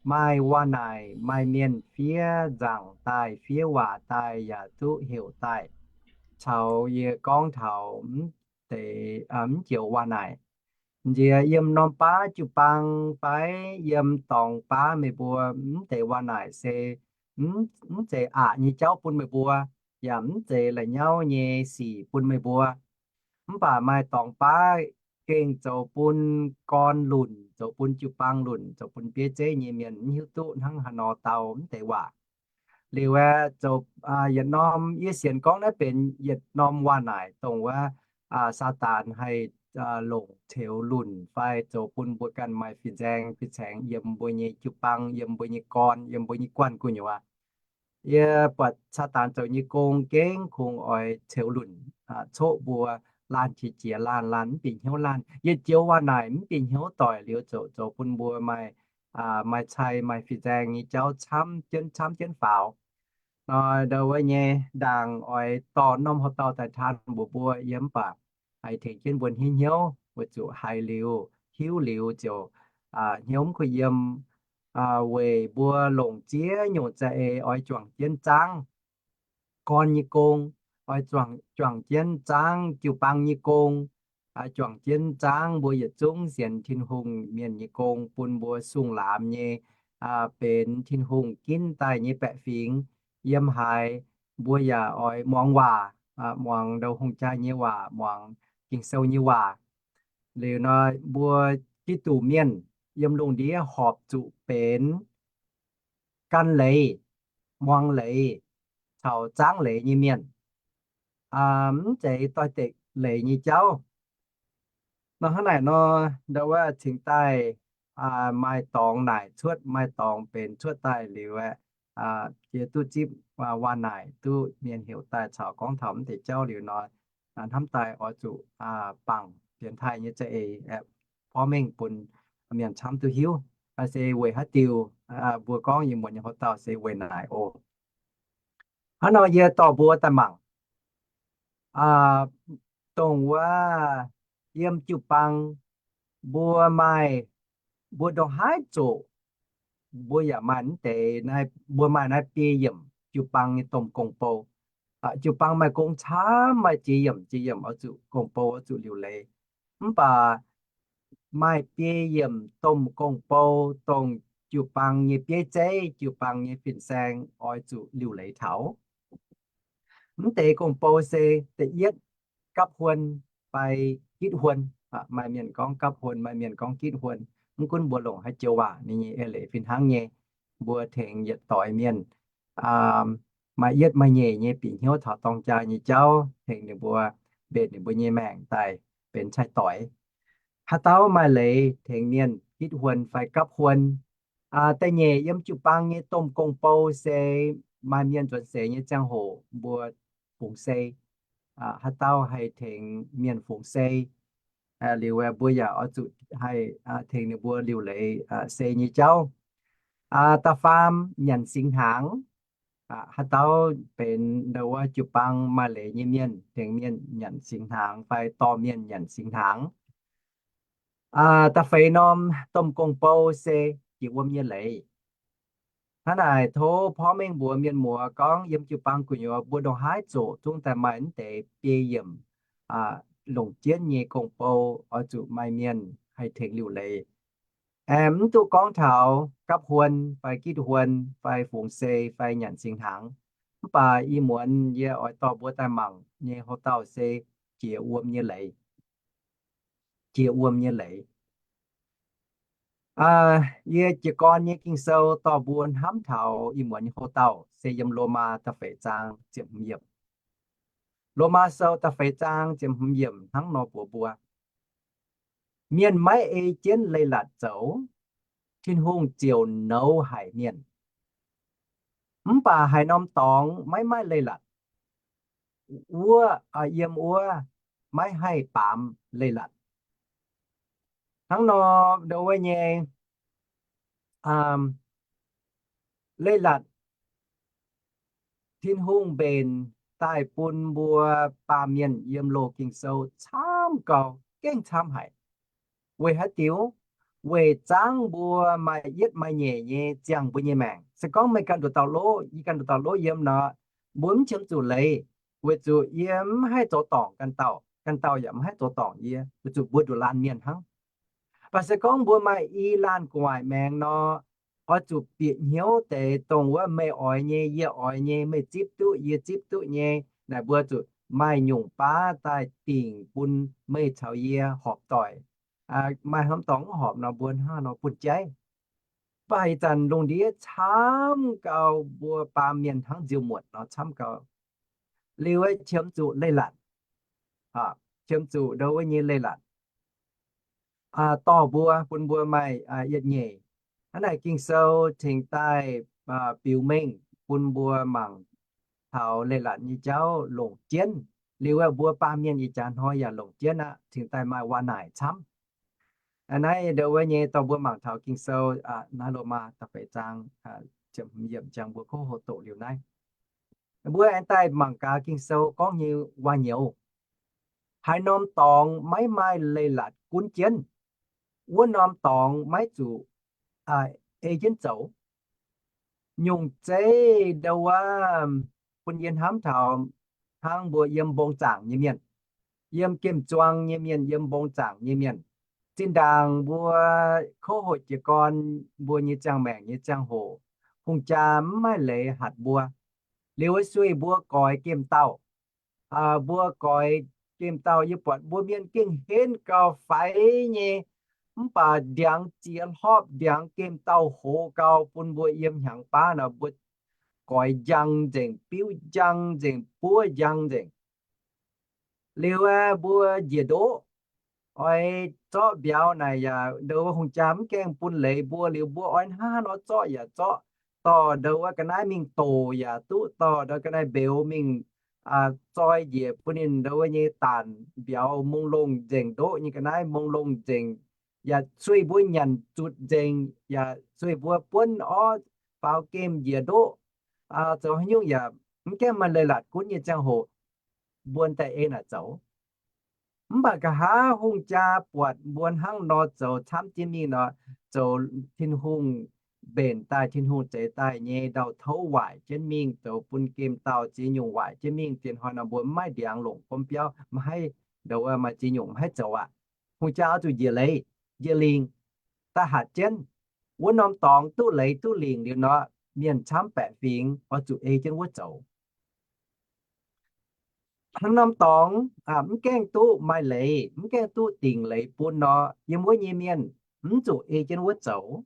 Maaih waac-naaic, maaih mienh fiev nzaangc daaih, fiev waac daaih, yaac duqv heuc daaih, caux yie gorngv taux mv deix, mv joux waac-naaic. Nziex yiem norm baav jiu-baang fai yiem dorngx baav meih mbuo, mv deix waac-naaic se mv zeiz aqc nyei jauv bun meih mbuo, yaac mv zeiz la'nyauv nyei sic bun meih mbuo. Mv baac maaih dorngx baav gengh zoux bun gorn lunc, zoux bun jiu-baang lunc, zoux bun bieiv zeiv nyei mienh mv hiuv duqv hnangv haaix nor dau mv deix waac. Liuz aeqv, zoux yietc norm, yie sienx gorngv naaiv benx yietc norm waac-naaic dongh wuov Saadaan haih longc ceux lunc fai zoux bun mbuo ganh maaih fin-saeng fin-saeng yiem mbuo nyei jiu-baang, yiem mbuo nyei gorn, yiem mbuo nyei guanh gu'nyuoz. Yie buatc Saadaan zoux nyei gong gengh kungx oix ceux lunc, coqv mbuo laanh qiex jiez laanh, laanh mv bieqc hnyouv laanh. Yietc joux waac-naaic mv bieqc hnyouv doic liuz zoux, zoux bun mbuo maaih, maaih cai maaih fin-saeng nyei jauv camv jienv, camv jienv faaux. Nor ndau wuov nyei ndaangc oix dorh norm houx dauh daaih taan mbuox mbuo yie mv baac haih tengx jienv mbuo hnyouv hnyouv, weic zuqc haiz liuz, hiuv liuz ziouc hnyouv mv kuh yiem. Weic mbuo longc ziex nyungc za'eix oix juangc jienv zaangv gorn nyei gong, oix juangc jienv zaangv jiu-baang nyei gong, juangc jienv zaangv mbuo yietc zungv sienx Tin-Hungh mienh nyei gong, bun mbuo sung laamx nyei benx Tin-Hungh ginv daaih nyei baeqc fingx. Yiem haaix mbuo yaac oix muangx waac, muangx ndau hungh jaa nyei waac, muangx Ging-Sou nyei waac. Liuz nor mbuo Giduc mienh yiem lungh ndiev horpc zuqc benx gan leiz, muangx leiz, caux zaangv leiz nyei mienh, mv zeiz doix-dekc leiz nyei jauv. Nor hnangv naaic nor, ndau wuov cingx daaih maaih dorngx naaic cuotv, maaih dorngx benx cuotv daaih liuz aeqv, jiex duqv zipv waac-naaic duqv mienh heuc daaih caux gorngv taux mv deix jauv liuz nor, hnamv daaih oix zuqc bangc dienx taaih nyei za'eix aeqv, porv mengh bun mienh camv duqv hiuv se weic haaix diuc mbuo gorngv ih muonz nyei houx dauh se weic naaic oc. Hnangv nor yie dorh mbuo daaih mangc, dongh wuov yiem jiu-baang mbuo maaih, mbuo ndongc haaix zoqc, mbuo yaac maaih mv deix naaiv, mbuo maaih naaiv biei yiemc jiu-baang nyei domh gong-bou. Jiu-baang maaih gong camv, maaih jiex yiemc jiex yiemc oix zuqc gong-bou oix zuqc liuc leiz. Mv baac maaih biei yiemc domh gong-bou, dongh jiu-baang nyei bieiv zeiv, jiu-baang nyei fin-saeng oix zuqc liuc leiz taux. Mv deix gong-bou se da'yietv gapv huon fai gitv huon. Maaih mienh gorngv gapv huon, maaih mienh gorngv gitv huon. Mv gunv mbuo longc haaix joux waac ninh nyei eix leiz fih hnangv nyei, mbuo tengx yietc doix mienh maaih yietv maaih nyeic nyei bieqc hnyouv taux dorng jaa nyei jauv, tengx ninh mbuo mbenc ninh mbuo nyei maengc daaih benx cai-doix. Haaix dauh maaih leiz tengx mienh gitv huon fai gapv huon. Da'nyeic, yiem jiu-baang nyei domh gong-bou se maaih mienh nzuonx seix nyei ziangh hoc mbuo fungx sei. Haaix dauh haih tengx mienh fungx sei, liuz mbuo yaac oix zuqc haih tengx ninh mbuo liuc leiz sei nyei jauv. Da'faam, nyanc singx hnaangx. Haaix dauh benx ndau wuov jiu-baang maaih leiz nyei mienh, tengx mienh nyanc singx hnaangx fai dorh mienh nyanc singx hnaangx. Da'feix norm domh gong-bou se jiex wuom nyei leiz. Hnangv naaic tov porv mengh mbuox mienh muoz gorngv yiem jiu-baang gu'nyuoz mbuo ndongc haaix zoqc zungv daaih maaih mv deix biei yiemc longc jienv nyei gong-bou oix zuqc maaih mienh haih tengx liuc leiz. Aengx mv duqv gorngv taux gapv huon fai gitv huon fai fungx sei fai nyanc singx hnaangx. Mv baac ih muonz yie oix dorh mbuo daaih mangc nyei houv dauh se jiex wuom nyei leiz. Jiex wuom nyei leiz. Yie jiez gorn nyei Ging-Sou dorh mbuo hnamv taux ih muonz nyei houv dauh se yiem Lomaa da'feix zaang ziepc hmz yiemc. Lomaa Sou da'feix zaang ziepc hmz yiemc hnangv nor mbuox mbuo, mienh maiv ei jienv leiz-latc zoux, Tin-Hungh ziouc nouz haic mienh. Mv baac haaix norm dorngx maiv maaih leiz-latc, wuov, yiem wuov maiv haih baamz leiz-latc. Hnangv nor ndo wuov nyei leiz-latc Tin-Hungh mbenc daaih bun mbuo baamh mienh yiem loz Ging-Sou camv gau, gengh camv haic. Weic haaix diuc? Weic zaangv mbuo maaih yietv maaih nyeic nyei ziangh mbuo nyei maengc. Se gorngv meih ganh nduqc dauh loqv, yie ganh nduqc dauh loqv yiem nor, mbuo mv qiemx zuqc leiz, weic zuqc yie mv haih zoux dorngc ganh dauh, ganh dauh yaac mv haih zoux dorngc yie, weic zuqc mbuo nduqc laanh mienh hnangv. Mv baac se gorngv mbuo maaih i laanh gu'nguaaic maengx nor, oix zuqc bieqc hnyouv deix dongh wuov meih oix nyei, yie oix nyei, meih zipv duqv, yie zipv duqv nyei, naaic mbuo zuqc maaih nyungc baav daaih dingc bun meih caux yie horpc doic. Maaih norm dorngx mv horpc nor, mbuo hnangv nor buonv-jaiv. Mv baac ih zanc lungh ndiev camv gau, mbuo baamh mienh hnangv nziouv muotc nor camv gau. Liuz qiemx zuqc leiz-latc, qiemx zuqc ndo wuov nyei leiz-latc dorh mbuo, bun mbuo maaih yietc nyeic. Hnangv naaic Ging-Sou cingx daaih biux mengh bun mbuo mangc taux leiz-latc nyei jauv longc jienv. Liuz mbuo baamh mienh ih jaax hnoi yaac longc jienv aqv, cingx daaih maaih waac naaic camv. Naaiv ndo wuov nyei dorh mbuo mangc taux Ging-Sou naaiv Lomaa da'feix zaang ziepc hmz yiemc ziangh mbuo kov hoqc doqc liuz naaiv. Mbuo aengx daaih mangc gaax Ging-Sou gorngv nyei waac-nyouz. Haaix norm dorngx maiv maaih leiz-latc gunv jienv, wuov norm dorngx maiv zuqc ei jienv zoux. Nyungc zeiv ndo wuov bun yie hnamv taux hnangv mbuo yiem mbong zaangc nyei mienh, yiem gemh zuang nyei mienh, yiem mbong zaangc nyei mienh. Zinh ndaangc mbuo kov hoqc jiez gorn mbuo nyei ziangh maengc nyei ziangh hoc, hungh jaa mv maaih leiz hatc mbuo. Liuz wuov sueih mbuo goix gemh dauh, mbuo goix gemh dauh, yie buatc mbuo mienh gengh henv gau faix nyei, mv baac ndiangx ziex hlopv, ndiangx gemh dauh hoz gau, bun mbuo yiem hnyangx baav nor mbuo goix njang nzengc, biuv njang nzengc, buov njang nzengc. Liuz mbuo njiec ndoqv, oix zorqv mbiauz naaic yaac ndo wuov hungh jaa mv gaengh bun leiz mbuo. Liuz mbuo oix hnangv haaix nor zorqv yaac zorqv, dorh ndo wuov ga'naaiv mingh doc yaac duqv, dorh ndo ga'naaiv mbeux mingh zoi njiec bun ninh ndo wuov nyei daanc mbiauz mong longh nzengc, ndoqv nyei ga'naaiv mong longh nzengc, yaac sueih mbuo nyanc zutc nzengc, yaac sueih mbuo buonv orv faaux gemh njiec ndoqv, zoux haaix nyungc yaac mv gaengh maaih leiz-latc gunv nyei ziangh hoc, mbuo daaih ei naaic zoux. Mv baac nqa'haav hungh jaa buatc mbuo hnangv nor zoux camv jienv mingh nor, zoux Tin-Hungh mbenc daaih, Tin-Hungh zeix daaih nyei ndau-touv waaic jienv mingh, zoux bun gemh dauh ziex nyungc waaic jienv mingh. Dienh hnoi nor mbuo mv maaih ndiangx longc gomv biauv, mv haih, ndau wuov maaih ziex nyungc mv haih zoux aqv. Hungh jaa oix zuqc njiec leiz, njiec lingc, daaih hatc jienv. Wuov norm dorngx duqv leiz duqv lingc liuz nor, mienh camv baeqc fingx oix zuqc ei jienv wuov zoux. Norm dorngx mv gaengh duqv maaih leiz, mv gaengh duqv dingc leiz bun nor, yiem wuov nyei mienh mv zuqc ei jienv wuov zoux.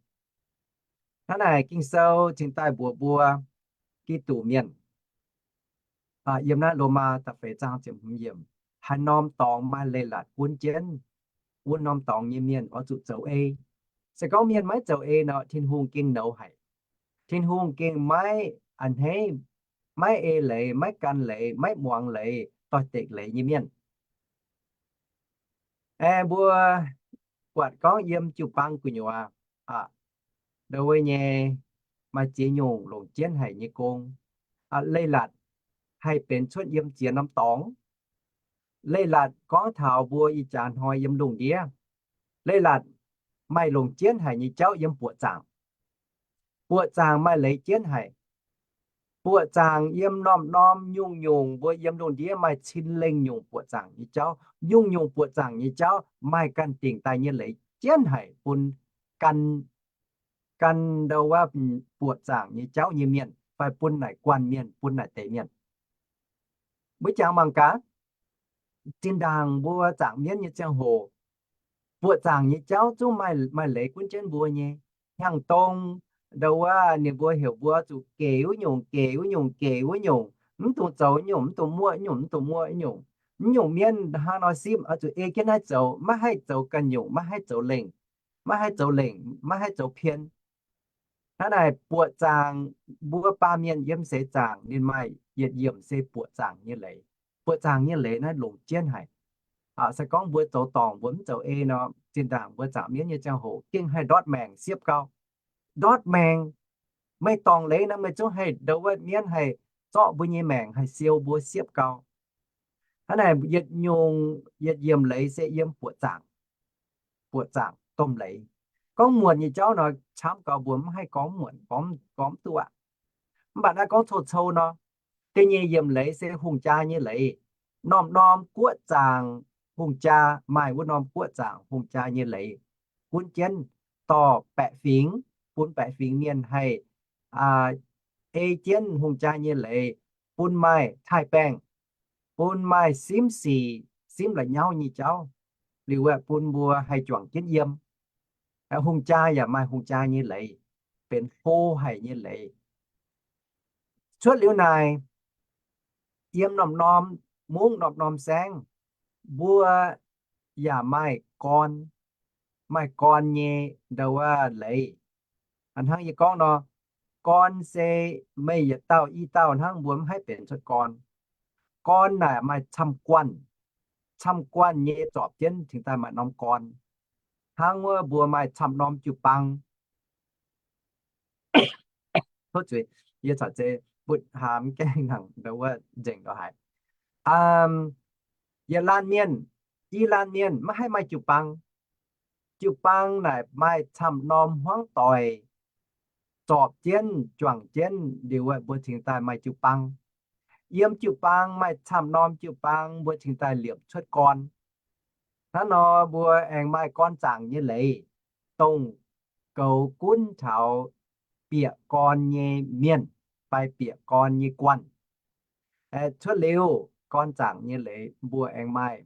Hnangv naaic Ging-Sou cingx daaih mbuox mbuo, Giduc mienh, yiem naaiv Lomaa da'feix zaang ziepc hmz yiemc, haaix norm dorngx maaih leiz-latc gunv jienv, wuov norm dorngx nyei mienh oix zuqc zoux ei. Se gorngv mienh maiv zoux ei nor, Tin-Hungh gengh nouz haic. Tin-Hungh gengh maiv a'hneiv, maiv ei leiz, maiv gan leiz, maiv muangx leiz, doix-dekc leiz nyei mienh. Aengx mbuo buatc gorngv yiem jiu-baang gu'nyuoz, ndau wuov nyei maaih ziex nyungc longc jienv haic nyei gong. Leiz-latc haih benx cuotv yiem ziex norm dorngx. Leiz-latc gorngv taux mbuo ih jaax hnoi yiem lungh ndiev, leiz-latc maaih longc jienv haic nyei jauv yiem buoqc zaangc. Buoqc zaangc maaih leiz jienv haic. Buoqc zaangc yiem norm-norm nyungc-nyungc, mbuo yiem lungh ndiev maaih cin lengh nyungc buoqc zaangc nyei jauv. Nyungc-nyungc buoqc zaangc nyei jauv maaih ganh dingc daaih nyei leiz jienv haic bun gan, gan ndau wuov buoqc zaangc nyei jauv nyei mienh fai bun naaic guanh mienh, bun naaic deix mienh. Mbuo jangx mangc gaax, zinh ndaangc mbuo zaangc mienv nyei ziangh hoc, buoqc zaangc nyei jauv zungv maaih, maaih leiz gunv jienv mbuo nyei. Hnyangx-dong, ndau wuov ninh mbuo heuc mbuo zuqc gec wuov nyungc, gec wuov nyungc, gec wuov nyungc, mv dungx zoux wuov nyungc, mv dungx muoqv wuov nyungc, mv dungx muoqv wuov nyungc. Mv nyungc mienv hnangv nor simv, oix zuqc ei jienv naaiv zoux, maiv haih zoux ganh nyungc, maiv haih zoux lengc, maiv haih zoux lengc, maiv haih zoux pien. Hnangv naaic buoqc zaangc, mbuo baamh mienh yiem seix zaangc ninh maaih yietc yiemc se buoqc zaangc nyei leiz. Buoqc zaangc nyei leiz naaiv longc jienv haic. Se gorngv mbuo zoux dorngc mbuo mv zoux ei nor, zinh ndaangc mbuo zaangc mienv nyei ziangh hoc gengh haih ndortv maengc siepv gau. Ndortv maengc, meih dorngc leiz nor meih zungv haih ndau wuov mienv haih zorqv mbuo nyei maengc, haih siou mbuo siepv gau. Hnangv naaic yietc nyungc, yietc yiemc leiz se yiem buoqc zaangc, buoqc zaangc domh leiz. Gorngv muonc nyei jauv nor, camv gau mbuo mv haih gorngv muonc, gorngv, gorngv duqv aqv. Mv baac naaiv gorngv cou-cou nor, da'nyeic yiemc leiz se hungh jaa nyei leiz. Norm-norm guoqv zaangc hungh jaa maaih wuov norm guoqv zaangc hungh jaa nyei leiz gunv jienv dorh baeqc fingx, bun baeqc fingx mienh haih ei jienv hungh jaa nyei leiz, bun maaih taaih-baengh, bun maaih simv sic, simv la'nyauv nyei jauv, liuz aeqv, bun mbuo haih juangc jienv yiem. Hungh jaa yaac maaih hungh jaa nyei leiz, benx hlo haic nyei leiz. Cuotv liuz naaic, yiem norm-norm mungv norm-norm saengv, mbuo yaac maaih gorn, maaih gorn nyei ndau wuov leiz. Hnangv yie gorngv nor, gorn se meih yietc dauh i dauh hnangv, mbuo mv haih benx cuotv gorn. Gorn naaic maaih camv-guanh, camv-guanh nyei zorpc jienv cingx daaih maaih norm gorn. Hnangv wuov mbuo maaih camv-norm jiu-baang. Tov zuiz, yie caux zei butv haa mv gaengh nangc ndau wuov nzengc ndau haaix. Yietc laanh mienh, i laanh mienh maiv haih maaih jiu-baang. Jiu-baang naaic maaih camv-norm hmuangv doic zorpc jienv, juangc jienv liuz, mbuo cingx daaih maaih jiu-baang. Yiem jiu-baang maaih camv-norm jiu-baang, mbuo cingx daaih liepc cuotv gorn. Hnangv nor mbuo aengx maaih gorn zaangc nyei leiz, dongh goux gunv taux bieqc gorn nyei mienh fai bieqc gorn nyei guanh. Cuotv liuz gorn zaangc nyei leiz, mbuo aengx maaih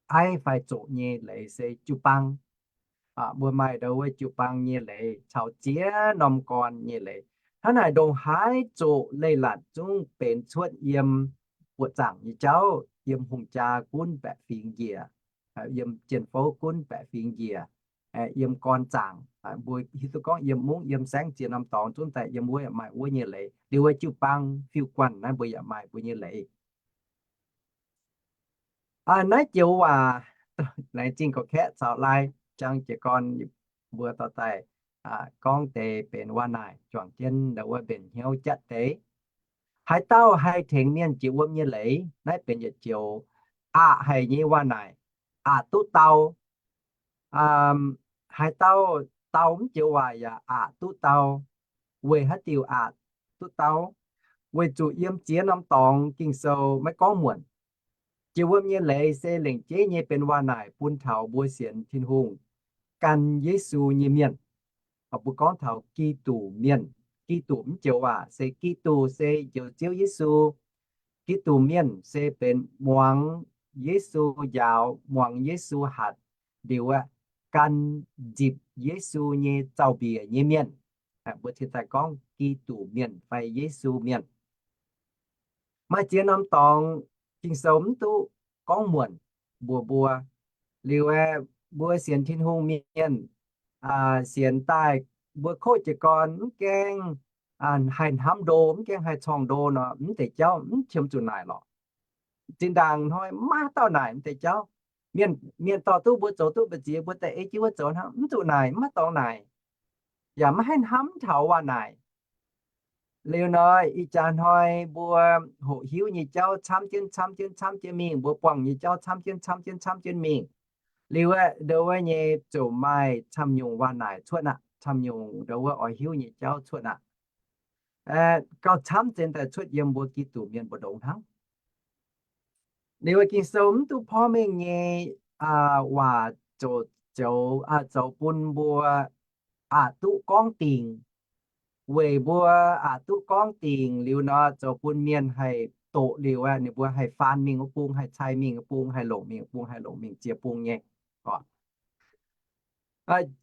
aiv fai zoqc nyei leiz se jiu-baang. Mbuo maaih ndau wuov jiu-baang nyei leiz caux ziex norm gorn nyei leiz. Hnangv naaic ndongc haaix zoqc leiz-latc zungv benx cuotv yiem buoqc zaangc nyei jauv, yiem hungh jaa gunv baeqc fingx njiec, yiem jien-fouv gunv baeqc fingx njiec, yiem gorn zaangc. Mbuo hiuv duqv gorngv yiem mungv yiem saengv ziex norm dorngx zungv daaih yiem wuov yaac maaih wuov nyei leiz. Liuz wuov jiu-baang fiuv-guanh naaiv mbuo yaac maaih mbuo nyei leiz. Naaiv joux waac, laengz zingh gorqv-kaeqv caux laai jang jiez gorn mbuo dorh daaih gorngv deix benx waac naaic juangc jienv ndau wuov mbenc hnyouv jatv deix. Haaix dauh haih tengx mienh jiex wuom nyei leiz? Naaiv benx yietc joux aqc haic nyei waac naaic, aqc duqv dau. Haaix dauh dau mv joux waac yaac aqc duqv dau. Weic haaix diuc aqc duqv dau? Weic zuqc yiem ziex norm dorngx Ging-Sou maiv gorngv muonc. Jiex wuom nyei leiz se lengc jeiv nyei benx waac naaic bun taux mbuo sienx Tin-Hungh gan Yesu nyei mienh. Mbuo gorngv taux Giduc mienh, Giduc mv joux waac se Giduc se njoux Ziouv Yesu. Giduc mienh se benx muangx Yesu njaaux, muangx Yesu hatc liuz aqv, gan nzipc Yesu nyei zaux-mbiec nyei mienh. Mbuo cingx daaih gorngv Giduc mienh fai Yesu mienh. Maaih ziex norm dorngx Ging-Sou mv duqv gorngv muonc mbuox mbuo. Liuz aeqv, mbuo sienx Tin-Hungh mienh sienx daaih, mbuo koqv jiez gorn mv gaengh haih hnamv ndo, mv gaengh haih corngh ndo nor, mv deix jauv mv qiemx zuqc naaic lorqc. Zinh ndaangc hnoi maiv maaih dauh naaic mv deix jauv. Mienh, mienh dorh duqv mbuo zoux duqv mbu'ziex, mbuo daaih ei jienv wuov zoux hnangv, mv zuqc naaic, mv maaih dorngx naaic, yaac maiv haih hnamv taux waac naaic. Liuz nor, ih jaax hnoi mbuo hoqc hiuv nyei jauv camv jienv camv jienv camv jienv mingh, mbuo buangh nyei jauv camv jienv camv jienv camv jienv mingh. Liuz aeqv, ndo wuov nyei ziouc maaih camv nyungc waac naaic cuotv aqv, camv nyungc ndo wuov oix hiuv nyei jauv cuotv aqv. Gauh camv zenx daaih cuotv yiem mbuo Giduc mienh mbu'ndongx hnangv. Liuz Ging-Sou mv duqv porv mengh nyei waac zoux, zoux bun mbuo aqc duqv gorngv dingc. Weic mbuo aqc duqv gorngv dingc liuz nor, zoux bun mienh haih doqc liuz aeqv, ninh mbuo haih faan mingh wuov bung, haih cai mingh wuov bung, haih longc mingh wuov bung, haih longc mingh ziex bung nyei.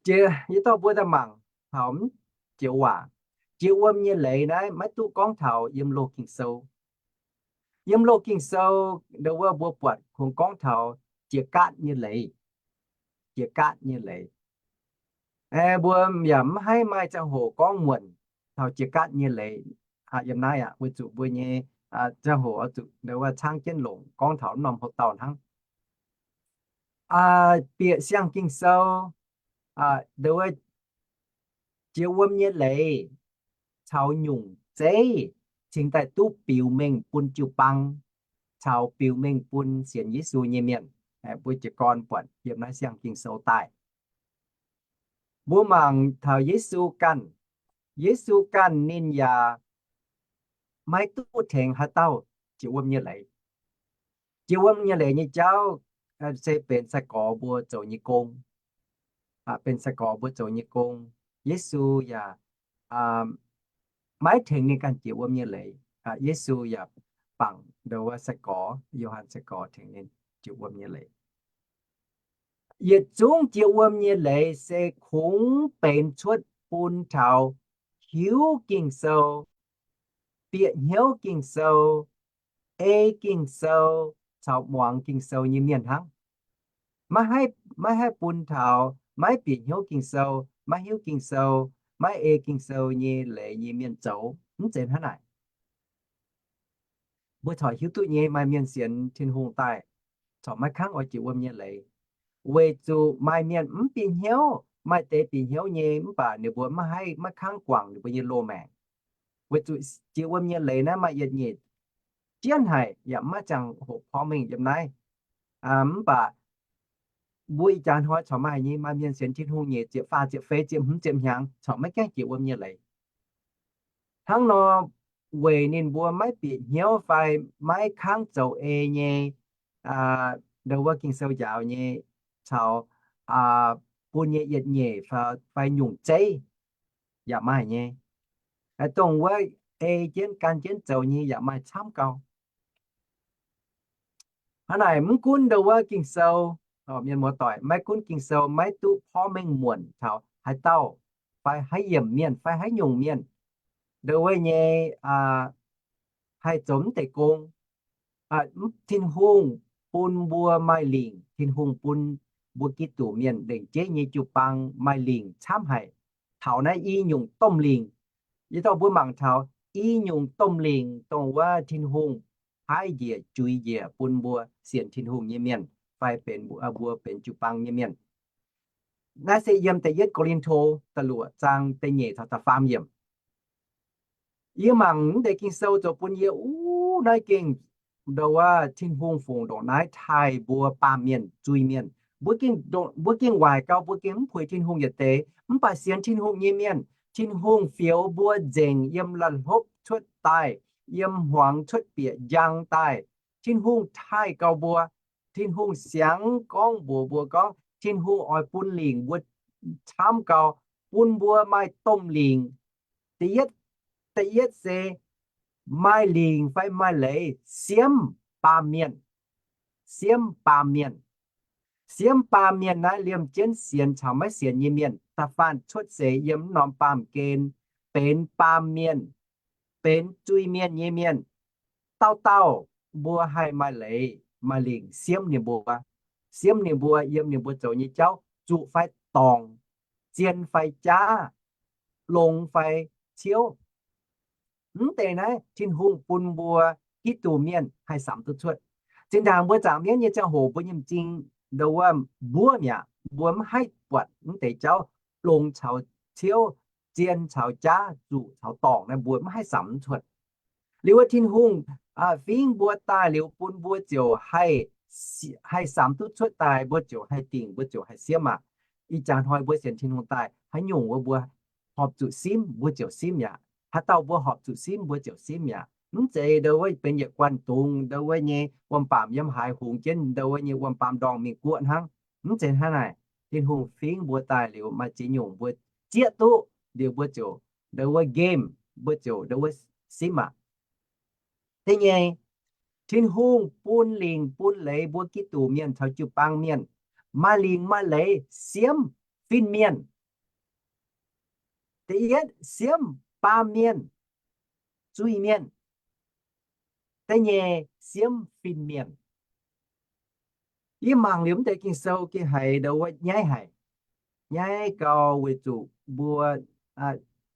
Jiex, yie dorh mbuo daaih mangc taux mv joux waac. Jiex wuom nyei leiz naaiv maiv duqv gorngv taux yiem loz Ging-Sou. Yiem loz Ging-Sou ndo wuov mbuo buatc kungx gorngv taux jiex gaatv nyei leiz. Jiex gaatv nyei leiz. Mbuo yaac mv haih maaih ziangh hoc gorngv muonc taux jiex gaatv nyei leiz. Yiem naaiv aqv, weic zuqc mbuo nyei ziangh hoc oix zuqc ndo wuov caangv jienv longc gorngv taux norm houc dauh hnangv. Bieqc siang Ging-Sou, ndo wuov jiex wuom nyei leiz caux nyungc zeiv cingx daaih duqv biux mengh bun jiu-baang, caux biux mengh bun sienx Yesu nyei mienh. Mbuo jiez gorn buatc yiem naaiv siang Ging-Sou daaih. Mbuo mangc taux Yesu ganh. Yesu ganh ninh yaac maiv duqv tengx haaix dauh jiex wuom nyei leiz. Jiex wuom nyei leiz nyei jauv se benx sai-gorx mbuo zoux nyei gong. Benx sai-gorx mbuo zoux nyei gong. Yesu yaac maiv tengx ninh ganh jiex wuom nyei leiz. Yesu yaac bangc ndo wuov sai-gorx, Yo^han sai-gorx tengx ninh jiex wuom nyei leiz. Yietc zungv jiex wuom nyei leiz se kungx benx cuotv bun taux hiuv Ging-Sou, bieqc hnyouv Ging-Sou, ei Ging-Sou, caux muangx Ging-Sou nyei mienh hnangv. Maiv haih, maiv haih bun taux maiv bieqc hnyouv Ging-Sou, maiv hiuv Ging-Sou, maiv ei Ging-Sou nyei leiz nyei mienh zoux. Mv zeiz hnangv naaic. Mbuo corc hiuv duqv nyei, maaih mienh sienx Tin-Hungh daaih corc maiv kangv oix jiex wuom nyei leiz, weic zuqc maaih mienh mv bieqc hnyouv, maaih deix bieqc hnyouv nyei mv baac ninh mbuo maiv haih, maiv kangv guangc ninh mbuo nyei loz-maengc. Weic zuqc jiex wuom nyei leiz naaiv maaih yietc nyeic jienv haic, yaac maiv ziangh hoc porv mengh yiem naaiv. Mv baac mbuo ih jaax hnoi corc maaih nyei, maaih mienh sienx Tin-Hungh nyeic ziepc faah ziepc feix ziepc hmz ziepc hnyangx corc maiv gaengh jiex wuom nyei leiz. Hnangv nor, weic ninh mbuo maiv bieqc hnyouv fai maiv kangv zoux ei nyei, ndo wuov Ging-Sou njaaux nyei, caux bun nyei yietc nyeic fai nyungc zeiv yaac maaih nyei. Dongh wuov ei jienv gan jienv zoux nyei yaac maaih camv gau. Hnangv naaic mv gunv ndo wuov Ging-Sou, mienh muoz-doic, maiv gunv Ging-Sou maiv duqv porv mengh muonc taux haaix dauh fai haaix yiemc mienh fai haaix nyungc mienh, ndo wuov nyei haih zoux mv deix gong. Tin-Hungh bun mbuo maaih lingc, Tin-Hungh bun mbuo Giduc mienh lengc jeiv nyei jiu-baang maaih lingc camv haic. Taux naaiv i nyungc domh lingc, yie dorh mbuo mangc taux i nyungc domh lingc dongh wuov Tin-Hungh paaiv njiec, juix njiec bun mbuo sienx Tin-Hungh nyei mienh fai benx mbuo benx jiu-baang nyei mienh. Naaiv se yiem da'yietv Ko^lin^to da'luoqc zaang da'nyeic taux da'faam yiemc. Yie mangc mv deix Ging-Sou zoux bun yie, uv, naaiv gengh ndau wuov Tin-Hungh fungc ndongc naaiv taaih mbuo baamh mienh, zuiz-mienh. Mbuo gengh, mbuo gengh waaic gau, mbuo gengh mv puix Tin-Hungh yietc deix. Mv baac sienx Tin-Hungh nyei mienh, Tin-Hungh fioux mbuo nzengc yiem la'hlopv cuotv daaih, yiem hmuangx cuotv bieqc njang daaih. Tin-Hungh taaih gau mbuo. Tin-Hungh siangx gorngv mbuox mbuo gorngv, Tin-Hungh oix bun lingc mbuo camv gau, bun mbuo maaih domh lingc. Da'yietv, da'yietv se maaih lingc fai maaih leiz siemv baamh mienh. Siemv baamh mienh. Siemv baamh mienh naaiv liemh jienv sienx caux maiv sienx nyei mienh. Da'faanh cuotv seix yiem mv norm baamh gen benx baamh mienh, benx zuiz-mienh nyei mienh, dauh dauh mbuo haih maaih leiz maaih lingc siemv ninh mbuo. Siemv ninh mbuo yiem ninh mbuo zoux nyei jauv, zuqc fai dorngc, zien fai jaav, longx fai ciouv. Mv deix naaiv Tin-Hungh bun mbuo Giduc mienh haih samx duqv cuotv. Zinh ndaangc mbuo zaangc mienv nyei ziangh hoc mbuo nyei m'zing ndau wuov mbuov mi'aqv. Mbuo mv haih buatc mv deix jauv, longx caux ciouv, zien caux jaav, zuqc caux dorngc naaiv mbuo mv haih samx cuotv. Liuz wuov Tin-Hungh fingv mbuo daaih liuz bun mbuo ziouc haih, haih samx duqv cuotv daaih, mbuo ziouc haih dingc, mbuo ziouc haih siemv aqv. Ih jaax hnoi mbuo sienx Tin-Hungh daaih, haaix nyungc wuov mbuo horpc zuqc simv, mbuo ziouc simv mi'aqv. Haaix dauh mbuo horpc zuqc simv, mbuo ziouc simv mi'aqv. Mv zeiz ndau wuov benx yietc guanh dungz ndau wuov nyei wuom-baamc yiem haaix hungx jienv ndau wuov nyei wuom-baamc ndorngh mingh guoqv hnangv. Mv zeiz hnangv naaic. Tin-Hungh fingv mbuo daaih liuz maaih ziex nyungc mbuo zieqv duqv liuz mbuo ziouc ndau wuov game, mbuo ziouc ndau wuov simv aqv. Da'nyeic, Tin-Hungh bun lingc bun leiz mbuo Giduc mienh caux jiu-baang mienh maaih lingc maaih leiz siemv fin-mienh. Da'yietv siemv baamh mienh, zuiz-mienh. Da'nyeic siemv fin-mienh. Yie mangc liuz mv deix Ging-Sou gengh haiz ndau wuov nyaiv haic. Nyaiv gau weic zuqc mbuo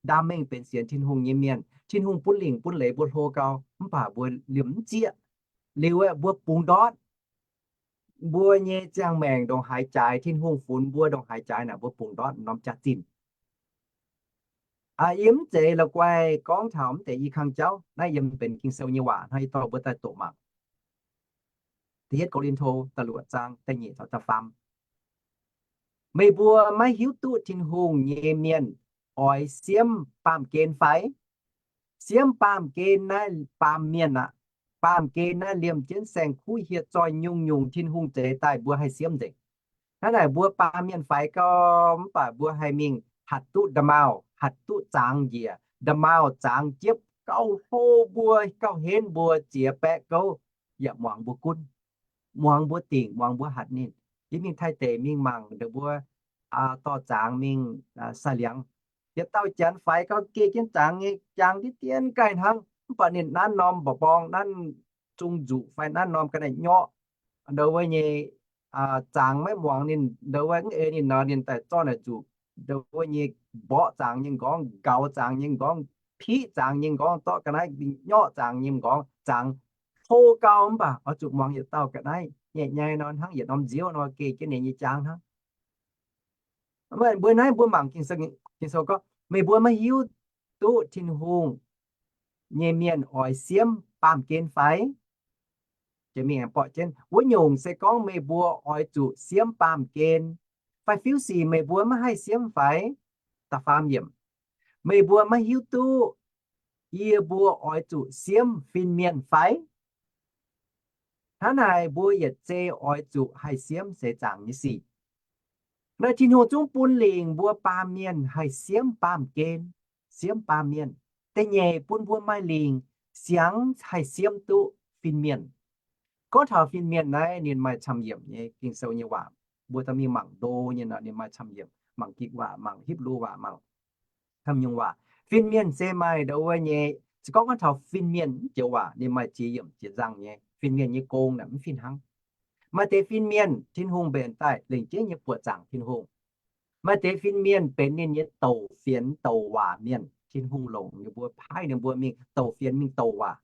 ndaam mengh benx sienx Tin-Hungh nyei mienh, Tin-Hungh bun lingc bun leiz mbuo hlo gau, mv baac mbuo liemh mv zieqv. Liuz aeqv, mbuo bungx ndortv mbuo nyei ziangh maengc ndongc haaix jaaix, Tin-Hungh funx mbuo ndongc haaix jaaix naaic, mbuo bungx ndortv norm jaax-zinh. Yie mv zeiz la'guaih gorngv taux mv deix i kang jauv. Naaiv yiem benx Ging-Sou nyei waac hnangv, yie dorh mbuo daaih doqc mangc. Da'yietv Ko^lin^to da'luoqc zaang da'nyeic caux da'faam. Meih mbuo maiv hiuv duqv Tin-Hungh nyei mienh oix siemv baamh gen fai? Siemv baamh gen naaiv baamh mienh aqv. Baamh gen naaiv liemh jienv saeng-kuv hieh zoih nyungc-nyungc Tin-Hungh zeix daaih mbuo haih siemv nzengc. Hnangv naaic mbuo baamh mienh faix gau, mv baac mbuo haih mingh hatc duqv nda'maauh, hatc duqv zangx njiec nda'maauh, zangx jiepv gauh hlo mbuo, gauh henv mbuo ziex baeqv gouv, yaac muangx mbuo gunv, muangx mbuo dingc, muangx mbuo hatc ninh. Yie mingh Taiv deic mingh mangc ndau mbuo dorh zangx mingh sai liangx. Yietc dauh janx faix gauh geh jienv zangx nyei jaang diev dien gaih hnangv, mv baac ninh nanv norm mborqv borng, nanv zung nzuqc fai nanv norm ga'naaiv nyorqv ndau wuov nyei zangx maiv muangx ninh, ndau wuov mv ei ninh nor, ninh daaih zorqv naaic nzuqc ndau wuov nyei mborqv zangx nyei m'nqorngv, gaux zangx nyei m'nqorngv, piqv zangx nyei m'nqorngv, zorqv ga'naaiv nyorqv zangx nyei m'nqorngv, zangx hlo gau, mv baac oix zuqc muangx yietc dauh ga'naaiv nyei nyei nor, hnangv yietc norm nziouv nor geh jienv ninh nyei jaang hnangv. Mbuo naaiv mbuo mangc Ging-Sou gorngv, meih mbuo maiv hiuv duqv Tin-Hungh nyei mienh oix siemv baamh gen fai? Jiex mingh aengx borqv jienv wuov nyungc se gorngv meih mbuo oix zuqc siemv baamh gen, fai fiuv sic meih mbuo maiv haih siemv fai? Da'faam yiemc, meih mbuo maiv hiuv duqv yie mbuo oix zuqc siemv fin-mienh fai? Hnangv naaic mbuo yietc zei oix zuqc haih siemv seix zaangc nyei sic. Naaiv Tin-Hungh zungv bun lingc mbuo baamh mienh haih siemv baamh gen, siemv baamh mienh. Da'nyeic bun mbuo maaih lingc siangx haih siemv duqv fin-mienh. Gorngv taux fin-mienh naaiv ninh maaih camv yiemc nyei Ging-Sou nyei waac. Mbuo daaih mingh mangc ndo nyei nor ninh maaih camv yiemc, mangc Gik waac, mangc Hipv^lu waac, mangc camv nyungc waac. Fin-mienh se maaih ndau wuov nyei, se gorngv gorngv taux fin-mienh mv joux waac ninh maaih jiex yiemc jiex nzangh nyei. Fin-mienh nyei gong naaic mv fih hnangv. Maaih deix fin-mienh Tin-Hungh mbenc daaih lengc jeiv nyei buoqc zaangc Tin-Hungh. Maaih deix fin-mienh benx ninh nyei douc fienx douc waac mienh, Tin-Hungh longc ninh mbuo paaiv ninh mbuo mingh douc fienx mingh douc waac.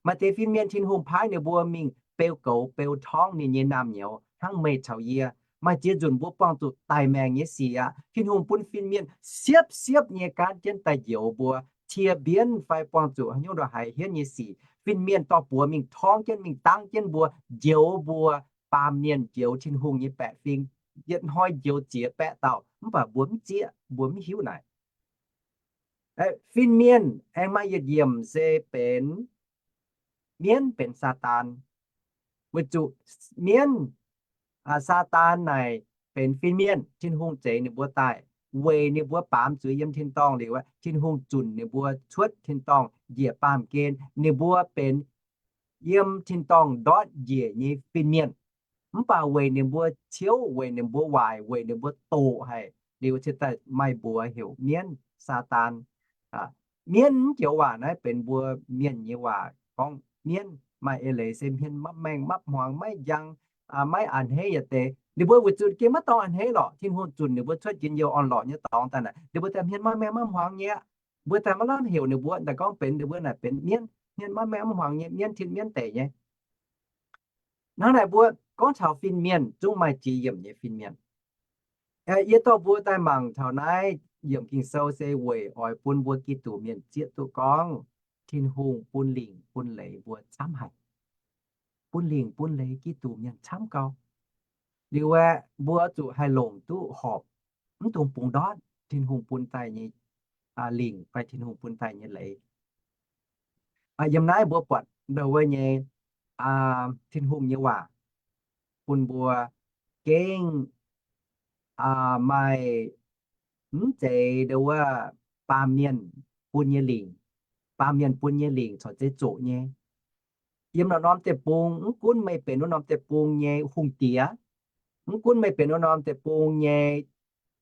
Maaih deix fin-mienh Tin-Hungh paaiv ninh mbuo mingh beu goux beu torngv ninh nyei naamh nyouz hnangv meih caux yie. Maaih ziex nzunc mbuo buangh zuqc daic maengc nyei sic aqv. Tin-Hungh bun fin-mienh siepv siepv nyei gaanv jienv daaih njoux mbuo, cie mbienv fai buangh zuqc haaix nyungc ndongc haaix hienv nyei sic. Fin-mienh dorh buoz mingh torngv jienv, mingh dangv jienv mbuo, njoux mbuo, baamh mienh njoux Tin-Hungh nyei baeqc fingx, yietc hnoi njoux ziex baeqv dauh, mv baac mbuo mv zieqv, mbuo mv hiuv naaic. Fin-mienh aengx maaih yietc yiemc se benx mienv, benx Saadaan. Weic zuqc mienv, Saadaan naaic benx fin-mienh, Tin-Hungh zeix ninh mbuo daaih, weic ninh mbuo baamz zuiz yiem tin-dorngh liuz, Tin-Hungh zunc ninh mbuo cuotv tin-dorngh njiec baamh gen. Ninh mbuo benx yiem tin-dorngh ndortv njiec nyei fin-mienh. Mv baac weic ninh mbuo ciouv, weic ninh mbuo waaic, weic ninh mbuo doqc haic, liuz cingx daaih maaih mbuox heuc mienv, Saadaan. Mienv joux waac naaiv benx mbuo mienh nyei waac gorngv mienv. Maaih eix leiz se hmien mapv maengh mapv hmuangx, maiv njang, maiv a'hneiv yietc deix. Ninh mbuo weic zuqc gengh maiv dorngx a'hneiv lorqc, Tin-Hungh zunc ninh mbuo cuotv njien-youh orn-lorqc nyei dorngx daaih naaic, ninh mbuo daaih hmien mapv maengh mapv hmuangx nyei aqv. Mbuo daaih maiv lamh heuc ninh mbuo, daaih gorngv benx ninh mbuo naaic benx mienv, hmien mapv maengh mapv hmuangx nyei mienv, tin-mienv deic nyei. Hnangv naaic mbuo gorngv taux fin-mienh zungv maaih ziex yiemc nyei fin-mienh. Yie dorh mbuo daaih mangc taux naaiv yiemc Ging-Sou se weic oix bun mbuo Giduc mienh zieqv duqv gorngv Tin-Hungh bun lingc bun leiz mbuo camv haic, bun lingc bun leiz Giduc mienh camv gau. Liuz aeqv, mbuo zuqc haih longc duqv horpc mv dungx bungx ndortv Tin-Hungh bun daaih nyei lingc fai Tin-Hungh bun daaih nyei leiz. Yiem naaiv mbuo buatc ndau wuov nyei Tin-Hungh nyei waac bun mbuo gengh maaih mv zeiz ndau wuov baamh mienh bun nyei lingc, baamh mienh bun nyei lingc corc zeiz zoqc nyei. Yiem norm-norm deic-bung, mv gunv meih benx wuov norm deic-bung nyei hungh diex, mv gunv meih benx wuov norm deic-bung nyei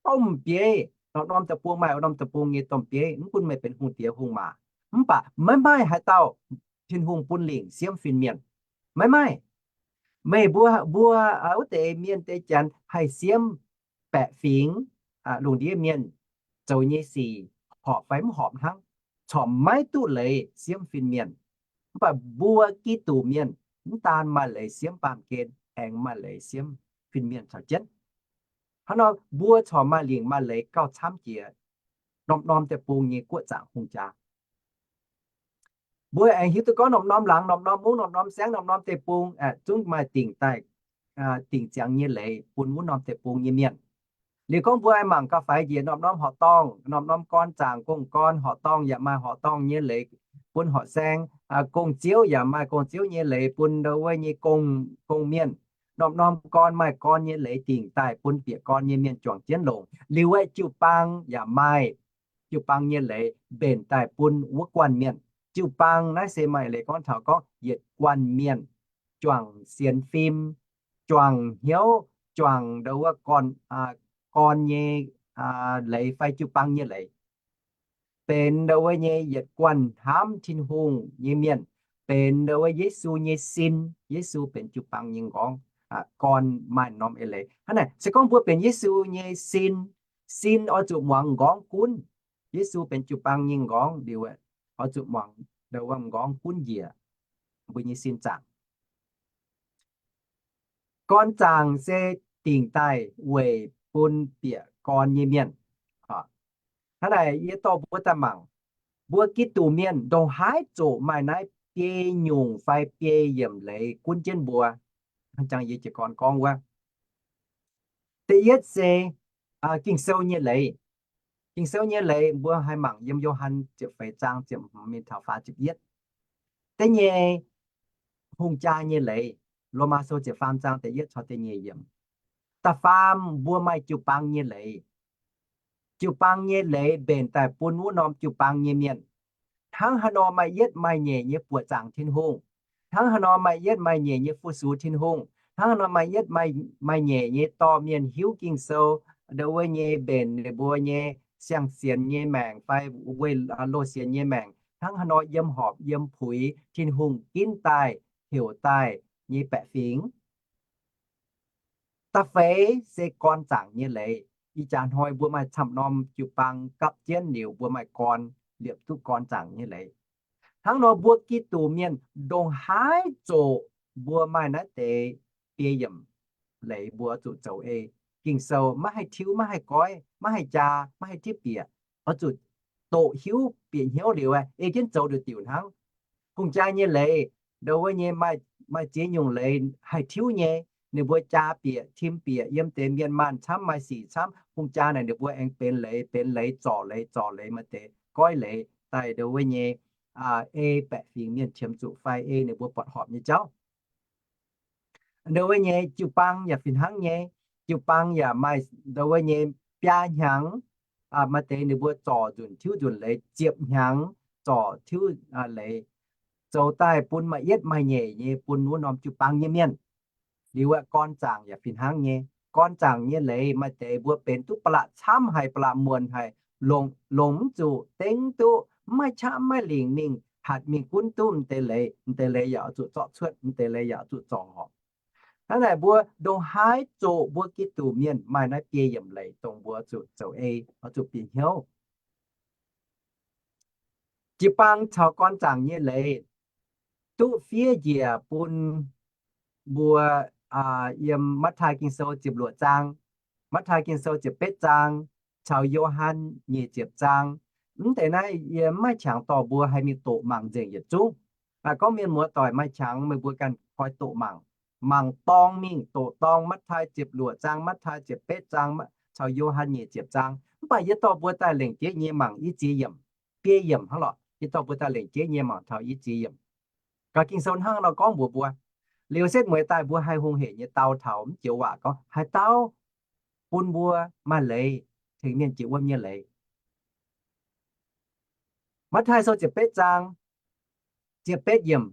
domh bieiv, norm-norm deic-bung maaih wuov norm deic-bung nyei domh bieiv, mv gunv meih benx hungh diex hungh maac, mv baac maiv maaih haaix dauh Tin-Hungh bun lingc siemv fin-mienh. Maiv maaih. Meih mbuo, mbuo wuov deix mienh deix janx haih siemv baeqc fingx lungh ndiev mienh zoux nyei sic horpc fai mv horpc hnangv, corc maiv duqv leiz siemv fin-mienh. Mv baac mbuo Giduc mienh mv daan maaih leiz siemv baamh gen, aengx maaih leiz siemv fin-mienh caux jienv. Hnangv nor mbuo corc maaih lingc maaih leiz gauh camv jiex norm-norm deic-bung nyei guoqv zaangc hungh jaa. Mbuo aengx hiuv duqv gorngv norm-norm laangz, norm-norm mungv, norm-norm saengv, norm-norm deic-bung zungv maaih dingc daaih, dingc ziangx nyei leiz bun wuov norm deic-bung nyei mienh. Liuz gorngv mbuo aengx mangc gauh faix njiec norm-norm horqc dorngh, norm-norm gorn zaangc gong-gorn horqc dorngh yaac maaih horqc dorngh nyei leiz bun horqc saeng, gong-ziouv yaac maaih gong-ziouv nyei leiz bun ndau wuov nyei gong, gong-mienh. Norm-norm gorn maaih gorn nyei leiz dingc daaih bun bieqc gorn nyei mienh juangc jienv longc. Liuz aeqv, jiu-baang yaac maaih jiu-baang nyei leiz mbenc daaih bun wuov guanh mienh. Jiu-baang naaiv se maaih leiz gorngv taux gorngv yietc guanh mienh juangc sienx fim, juangc hnyouv, juangc ndau wuov gorn, gorn nyei leiz fai jiu-baang nyei leiz. Benx ndau wuov nyei yietc guanh hnamv Tin-Hungh nyei mienh, benx ndau wuov Yesu nyei sin. Yesu benx jiu-baang nyei m'nqorngv. Gorn maaih norm eix leiz hnangv naaic. Se gorngv mbuo benx Yesu nyei sin, sin oix zuqc muangx m'nqorngv gunv. Yesu benx jiu-baang nyei m'nqorngv liuz, oix zuqc muangx ndau wuov m'nqorngv gunv njiec mbuo nyei sin zaangc. Gorn zaangc se dingc daaih weic bun bieqc gorn nyei mienh. Hnangv naaic yie dorh mbuo daaih mangc, mbuo Giduc mienh ndongc haaix zoqc maaih naaiv biei nyungc fai biei yiemc leiz gunv jienv mbuo. Hnangv jangx yie jiez gorn gorngv wuov, da'yietv se Ging-Sou nyei leiz. Ging-Sou nyei leiz mbuo haih mangc yiem Yo^han ziepc feix zaang ziepc hmz mingh taux faah ziepc yietv. Da'nyeic, hungh jaa nyei leiz. Lomaa Sou ziepc faam zaang da'yietv caux da'nyeic yiemc. Da'faam, mbuo maaih jiu-baang nyei leiz. Jiu-baang nyei leiz mbenc daaih bun wuov norm jiu-baang nyei mienh. Hnangv haaix nor maaih yietv maaih nyeic nyei buoqc zaangc Tin-Hungh, hnangv haaix nor maaih yietv maaih nyeic nyei fu-sux Tin-Hungh, hnangv haaix nor maaih yietv maaih nyeic nyei dorh mienh hiuv Ging-Sou, ndau wuov nyei mbenc ninh mbuo nyei siang-sienx nyei maengc fai weih loz-sienx nyei maengc, hnangv haaix nor yiem horpc yiem puix Tin-Hungh ginv daaih heuc daaih nyei baeqc fingx. Da'feix se gorn zaangc nyei leiz. Ih jaax hnoi mbuo maaih camv norm jiu-baang gapv jienv liuz, mbuo maaih gorn, liepc duqv gorn zaangc nyei leiz. Hnangv nor mbuo Giduc mienh ndongc haaix zoqc mbuo maaih naaiv deix biei yiemc leiz mbuo zuqc zoux ei. Ging-Sou maiv haih tiuv, maiv haih goiv, maiv haih jaa, maiv haih titv bieqc. Oix zuqc doqc hiuv bieqc hnyouv liuz, ei jienv zoux nduqc diuc hnangv. Hungh jaa nyei leiz, ndo wuov nyei maaih ziex nyungc leiz haih tiuv nyei. Ninh mbuo jaa bieqc, tim bieqc yiem deix mienh maanh camv, maaih sic camv, hungh jaa naaic ninh mbuo aengx benx leiz, benx leiz zorc leiz, zorc leiz maaih deix goiv leiz daaih ndo wuov nyei ei baeqc fingx mienh qiemx zuqc fai ei ninh mbuo buatc horpc nyei jauv. Ndo wuov nyei jiu-baang yaac fih hnangv nyei. Jiu-baang yaac maaih ndo wuov nyei biaa hnyangx, maaih deix ninh mbuo zorc nzunc tiuv nzunc leiz, ziepc hnyangx zorc tiuv leiz, zoux daaih bun maaih yietv maaih nyeic nyei bun wuov norm jiu-baang nyei mienh. Liuz aeqv, gorn zaangc yaac fih hnangv nyei. Gorn zaangc nyei leiz maaih deix mbuo benx duqv ba'laqc camv haic, ba'laqc muonc haic, longc, longc mv zuqc, dengv mv duqv, mv maaih qaqv mv maaih lingc mingh hatc mingh gunv duqv m'deix leiz, m'deix leiz yaac oix zuqc zorqv cuotv, m'deix leiz yaac oix zuqc zorc horpc. Hnangv naaic mbuo ndongc haaix zoqc mbuo Giduc mienh maaih naaiv biei yiemc leiz dongh mbuo zuqc zoux ei, oix zuqc bieqc hnyouv. Jiu-baang caux gorn zaangc nyei leiz duqv fiev njiec bun mbuo yiem Matv^taai Ging-Sou ziepc luoqc zaang, Matv^taai Ging-Sou ziepc betv zaang, caux Yo^han nyic ziepc zaang. Mv deix naaiv yie mv maaih qangx dorh mbuo haih mingh doqc mangc nzengc yietc zungv. Gorngv mienh muoz-doic maaih qangx meih mbuo ganh koi doqc mangc, mangc dorng mingh, doqc dorng Matv^taai ziepc luoqc zaang, Matv^taai ziepc betv zaang, caux Yo^han nyic ziepc zaang. Mv baac yie dorh mbuo daaih lengc jeiv nyei mangc i ziex yiemc, biei yiemc hnangv lorqc. Yie dorh mbuo daaih lengc jeiv nyei mangc taux i ziex yiemc. Gaax Ging-Sou hnangv nor gorngv mbuox mbuo. Liuz setv mueiz daaih mbuo haih hungh hec nyei dau taux mv joux waac gorngv haaix dauh bun mbuo maaih leiz tengx mienh jiex wuom nyei leiz. Matv^taai Sou ziepc betv zaang, ziepc betv yiemc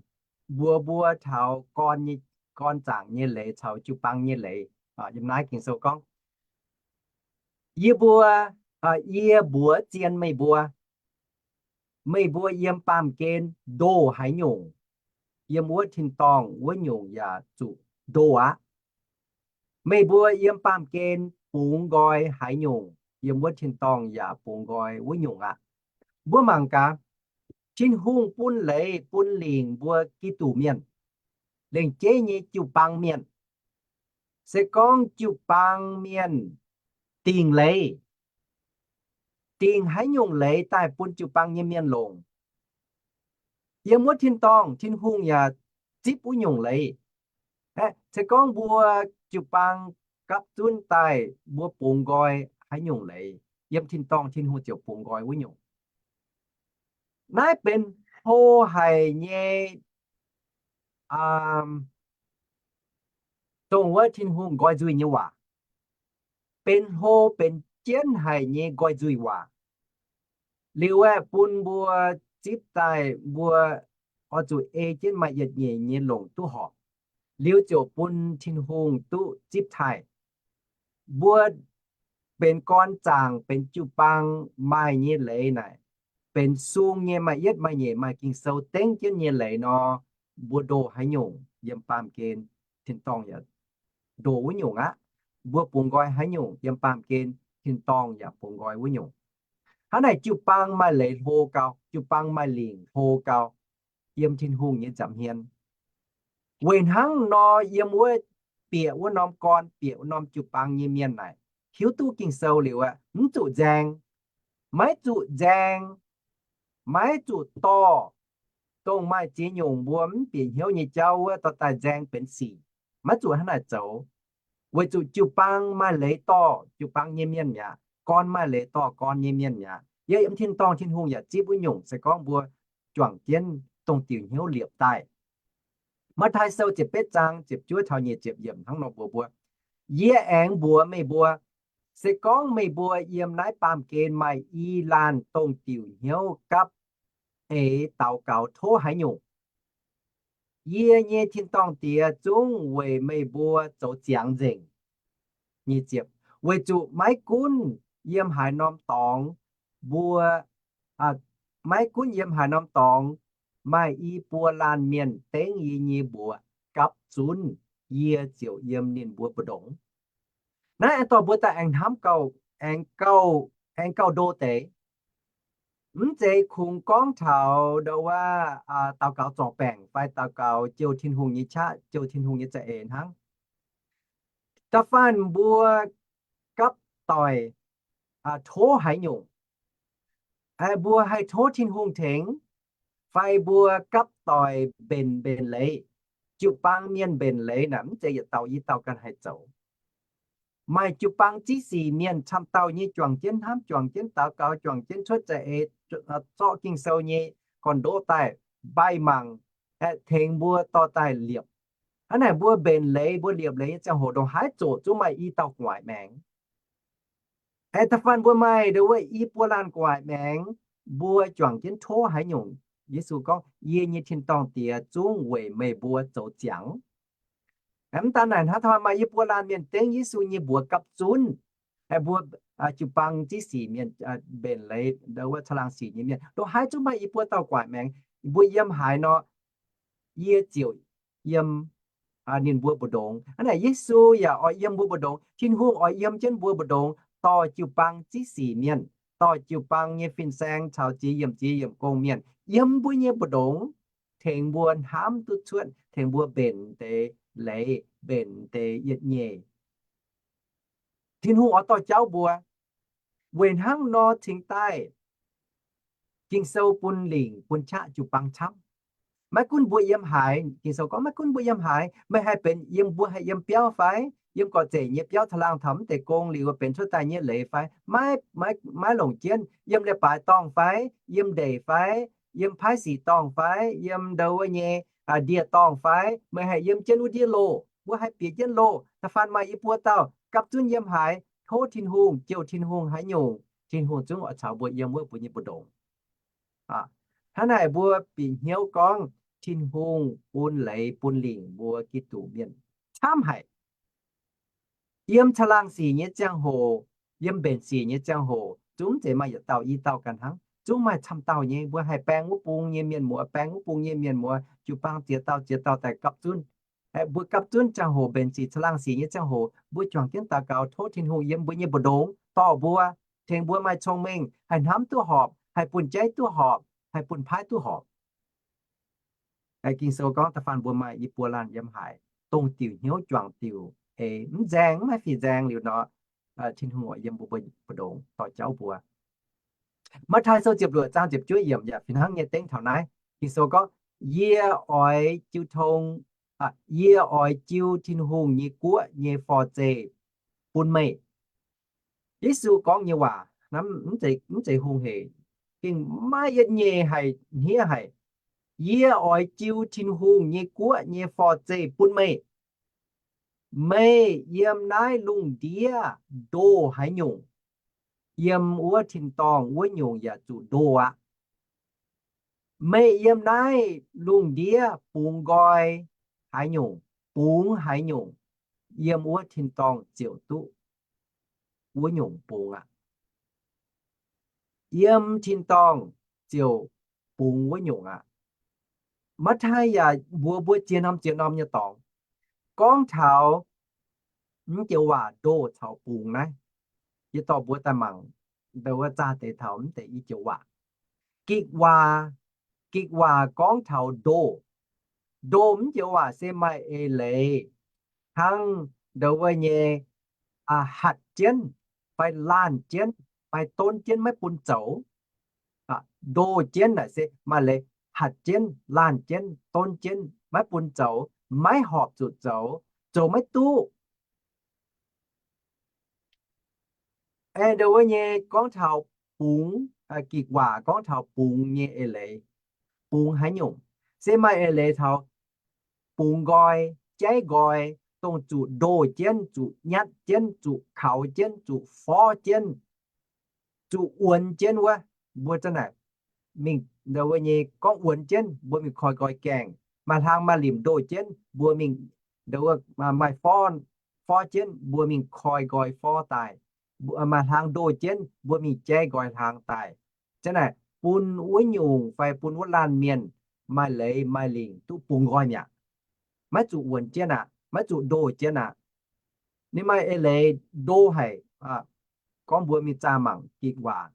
mbuox mbuo taux gorn nyei, gorn zaangc nyei leiz caux jiu-baang nyei leiz. Yiem naaiv Ging-Sou gorngv, Yie mbuo, yie mbuox zien meih mbuo, meih mbuo yiem baamh gen ndoh haaix nyungc, yiem wuov tin-dorngh wuov nyungc yaac zuqc ndoh aqv. Meih mbuo yiem baamh gen bungx nqoi haaix nyungc, yiem wuov tin-dorngh yaac bungx nqoi wuov nyungc aqv. Mbuo mangc gaax, Tin-Hungh bun leiz bun lingc mbuo Giduc mienh, lengc jeiv nyei jiu-baang mienh. Se gorngv jiu-baang mienh dingc leiz, dingc haaix nyungc leiz daaih bun jiu-baang nyei mienh longc, yiem wuov tin-dorngh Tin-Hungh yaac zipv wuov nyungc leiz. Aeqv, se gorngv mbuo jiu-baang gapv zunv daaih mbuo bungx nqoi haaix nyungc leiz, yiem tin-dorngh Tin-Hungh ziouc bungx nqoi wuov nyungc. Naaiv benx hlo haic nyei, dongh wuov Tin-Hungh nqoi nzuih nyei waac. Benx hlo benx jienv haic nyei nqoi nzuih waac. Liuz aeqv, bun mbuo zipv daaih mbuo oix zuqc ei jienv maaih yietc nyeic nyei longc duqv horpc. Liuz ziouc bun Tin-Hungh duqv zipv taaih. Mbuo benx gorn zaangc benx jiu-baang maaih nyei leiz naaic, benx sung nyei maaih yietv maaih nyeic maaih Ging-Sou dengv jienv nyei leiz nor, mbuo ndoh haaix nyungc yiem baamh gen tin-dorngh yaac ndoh wuov nyungc aqv. Mbuo bungx nqoi haaix nyungc yiem baamh gen tin-dorngh yaac bungx nqoi wuov nyungc. Hnangv naaic jiu-baang maaih leiz hlo gau, jiu-baang maaih lingc hlo gau yiem Tin-Hungh nyei nza'hmien. Weic hnangv nor yiem wuov bieqc wuov norm gorn, bieqc wuov norm jiu-baang nyei mienh naaic, hiuv duqv Ging-Sou liuz aeqv, mv zuqc nzaeng. Maiv zuqc nzaeng, maiv zuqc dorh dongh maaih ziex nyungc mbuo mv bieqc hnyouv nyei jauv wuov dorh daaih nzaeng benx sic. Maiv zuqc hnangv naaic zoux. Weic zuqc jiu-baang maaih leiz dorh jiu-baang nyei mienh mi'aqv. Gorn maaih leiz dorh gorn nyei mienh mi'aqv. Yie yiem tin-dorngh Tin-Hungh yaac zipv wuov nyungc se gorngv mbuo juangc jienv dongh diuc hnyouv liepc daaih. Matv^tai Sou ziepc betv zaang ziepc juov taux nyic ziepc yiemc hnangv nor mbuox mbuo, Yie aengx mbuox meih mbuo, se gorngv meih mbuo yiem naaiv baamh gen maaih i laanh dongh diuc hnyouv gapv eix daux gaux tov haaix nyungc, yie nyei tin-dorngh Diex zungv weic meih mbuo zoux ziangx nzengc. Weic zuqc maiv gunv yiem haaix norm dorngx, mbuo, maiv gunv yiem haaix norm dorngx, maaih i buo laanh mienh dengv yie nyei mbuox gapv zunv, yie ziouc yiem ninh mbuo mbu'ndongx. Naaiv aengx dorh mbuo daaih aengx hnamv gauh, aengx gauh, aengx gauh ndo deix. Mv zeiz kungx gorngv taux ndo wuov daux gaux zorc baengc fai daux gaux jouh Tin-Hungh nyei qaqv, jouh Tin-Hungh nyei za'eix hnangv. Da'faanh mbuo gapv doic tov haaix nyungc, Mbuo haih tov Tin-Hungh tengx, fai mbuo gapv doic mbenc mbenc leiz, jiu-baang mienh mbenc leiz naaic, mv zeiz yietc dauh i dauh ganh haih zoux. Maaih jiu-baang ziqv sic mienh camv dauh nyei juangc jienv hnamv, juangc jienv daux gaux, juangc jienv cuotv za'eix, zorqv Ging-Sou nyei gorn-ndoqv daaih mbaih mangc, aeqv, tengx mbuo dorh daaih liepc. Hnangv naaic mbuo mbenc leiz, mbuo liepc leiz nyei ziangh hoc ndongc haaix zoqc zungv maaih i dauh gu'nguaaic maengx. Aeqv, da'faanh mbuo maaih ndongc wuov i buo laanh gu'nguaaic maengx, mbuo juangc jienv tov haaix nyungc? Yesu gorngv, Yie nyei tin-dorngh Diex zungv weic meih mbuo zoux ziangx. Mv daan naaic hnangv, da'faanh maaih i buo laanh mienh dengv Yesu nyei mbuox gapv zunv, mbuo jiu-baang ziqv sic mienh, mbenc leiz ndongc wuov caangh laangh sic nyei mienh, ndongc haaix zungv maaih i buo dauh gu'nguaaic maengx. Mbuo yiem haaix nor, yie ziouc yiem ninh mbuo mbu'ndongx. Hnangv naaic Yesu yaac oix yiem mbuo mbu'ndongx. Tin-Hungh oix yiem jienv mbuo mbu'ndongx dorh jiu-baang ziqv sic mienh, dorh jiu-baang nyei fin-saeng caux ziex yiemc ziex yiemc gong mienh yiem mbuo nyei mbu'ndongx, tengx mbuo hnamv duqv cuotv, tengx mbuo mbenc deix leiz, mbenc deix yietc nyeic. Tin-Hungh oix dorh jauv mbuo. Weic hnangv nor cingx daaih Ging-Sou bun lingc bun qaqv jiu-baang camv. Maiv gunv mbuo yiem haaix, Ging-Sou gorngv, maiv gunv mbuo yiem haaix, meih haih benx yiem, mbuo haih yiem biauv fai? Yiem gorqv-zeic nyei biauv, caangh laangh taux mv deix gong liuz benx cuotv daaih nyei leiz fai? Maiv, maiv, maiv longc jienv. Yiem leiz-baaix dorngh fai? Yiem ndeic fai? Yiem paaiv sic dorngh fai? Yiem ndau wuov nyei ndie-dorngh fai? Meih haih yiem jienv wuov ndiev loh, mbuo haih bieqc jienv loh. Da'faanh maaih i buo dauh gapv zunv yiem haaix, tov Tin-Hungh, jouh Tin-Hungh haaix nyungc, Tin-Hungh zungv oix caux mbuo yiem wuov mbuo nyei mbu'ndongx. Hnangv naaic mbuo bieqc hnyouv gorngv Tin-Hungh bun leiz bun lingc mbuo Giduc mienh camv haic. Yiem caangh laangh sic nyei ziangh hoc, yiem mbenc sic nyei ziangh hoc, zungv mv zeiz maaih yietc dauh i dauh ganh hnangv, zungv maaih camv dauh nyei. Mbuo haih baeng wuov bung nyei mienh muoz, baeng wuov bung nyei mienh muoz, jiu-baang ziex dauh ziex dauh daaih gapv zunv. Mbuo gapv zunv ziangh hoc, mbenc sic, caangh laangh sic nyei ziangh hoc, mbuo juangc jienv daux gaux tov Tin-Hungh yiem mbuo nyei mbu'ndongx dorh mbuo, tengx mbuo maaih cong-mengh, haih hnamv duqv horpc, haih bun jaiv duqv horpc, haih bun paaiv duqv horpc. Ging-Sou gorngv da'faanh mbuo maaih i buo laanh yiem haaix, dongh diuc hnyouv juangc diuc eix, mv nzaeng, mv maaih fih nzaeng liuz nor, Tin-Hungh oix yiem mbuo mbu'ndongx dorh jauv mbuo. Matv^taai Sou ziepc luoqc zaang ziepc juov yiemc yaac fih hnangv nyei dengv taux naaiv. Ging-Sou gorngv, Yie oix jiu tong, yie oix jiu Tin-Hungh nyei guoqv nyei forv-zeih bun meih. Yesu gorngv nyei waac mv zeiz hungh hec, gengh maiv yietc nyeic haic hniev haic. Yie oix jiu Tin-Hungh nyei guoqv nyei forv-zeih bun meih. Meih yiem naaiv lungh ndiev ndoh haaix nyungc, yiem wuov tin-dorngh wuov nyungc yaac zuqc ndoh aqv. Meih yiem naaiv lungh ndiev bungx nqoi haaix nyungc, bungx haaix nyungc, yiem wuov tin-dorngh ziouc duqv wuov nyungc bungx aqv. Yiem tin-dorngh ziouc bungx wuov nyungc aqv. Matv^taai yaac mbuox mbuo ziex norm ziex norm nyei dorngx gorngv taux mv joux waac ndoh caux bungx naaiv. Yie dorh mbuo daaih mangc ndau wuov zaah deix taux mv deix i joux waac. Gikc waac, gikc waac gorngv taux ndoh. Ndoh mv joux waac se maaih eix leiz hnangv ndau wuov nyei hatc jienv fai laanh jienv fai donv jienv maiv bun zoux. Ndoh jienv naaic se maaih leiz hatc jienv, laanh jienv, donv jienv maiv bun zoux, maiv horpc zuqc zoux, zoux maiv duqv. Aengx ndau wuov nyei gorngv taux bungx, gikc waac gorngv taux bungx nyei eix leiz. Bungx haaix nyungc? Se maaih eix leiz taux bungx nqoi, jaiv nqoi, dongh zuqc ndoh jienv, zuqc nyatv jienv, zuqc kaux jienv, zuqc forv jienv, zuqc wuonx jienv wuov. Mbuo za'naaic mingh ndau wuov nyei gorngv wuonx jienv, mbuo mingh koi nqoi gaengh. Maaih hlang maaih limc ndoh jienv, mbuo mingh ndau wuov maaih forv, forv jienv, mbuo mingh koi nqoi forv daaih. Maaih hlang ndoh jienv, mbuo mingh jaiv nqoi hlang daaih. Za'naaic bun wuov nyungc fai bun wuov laanh mienh maaih leiz maaih lingc duqv bungx nqoi mi'aqv. Maiv zuqc wuonx jienv aqv, maiv zuqc ndoh jienv aqv. Ninh maaih eix leiz ndoh haic. Gorngv mbuo mingh zaah mangc gikc waac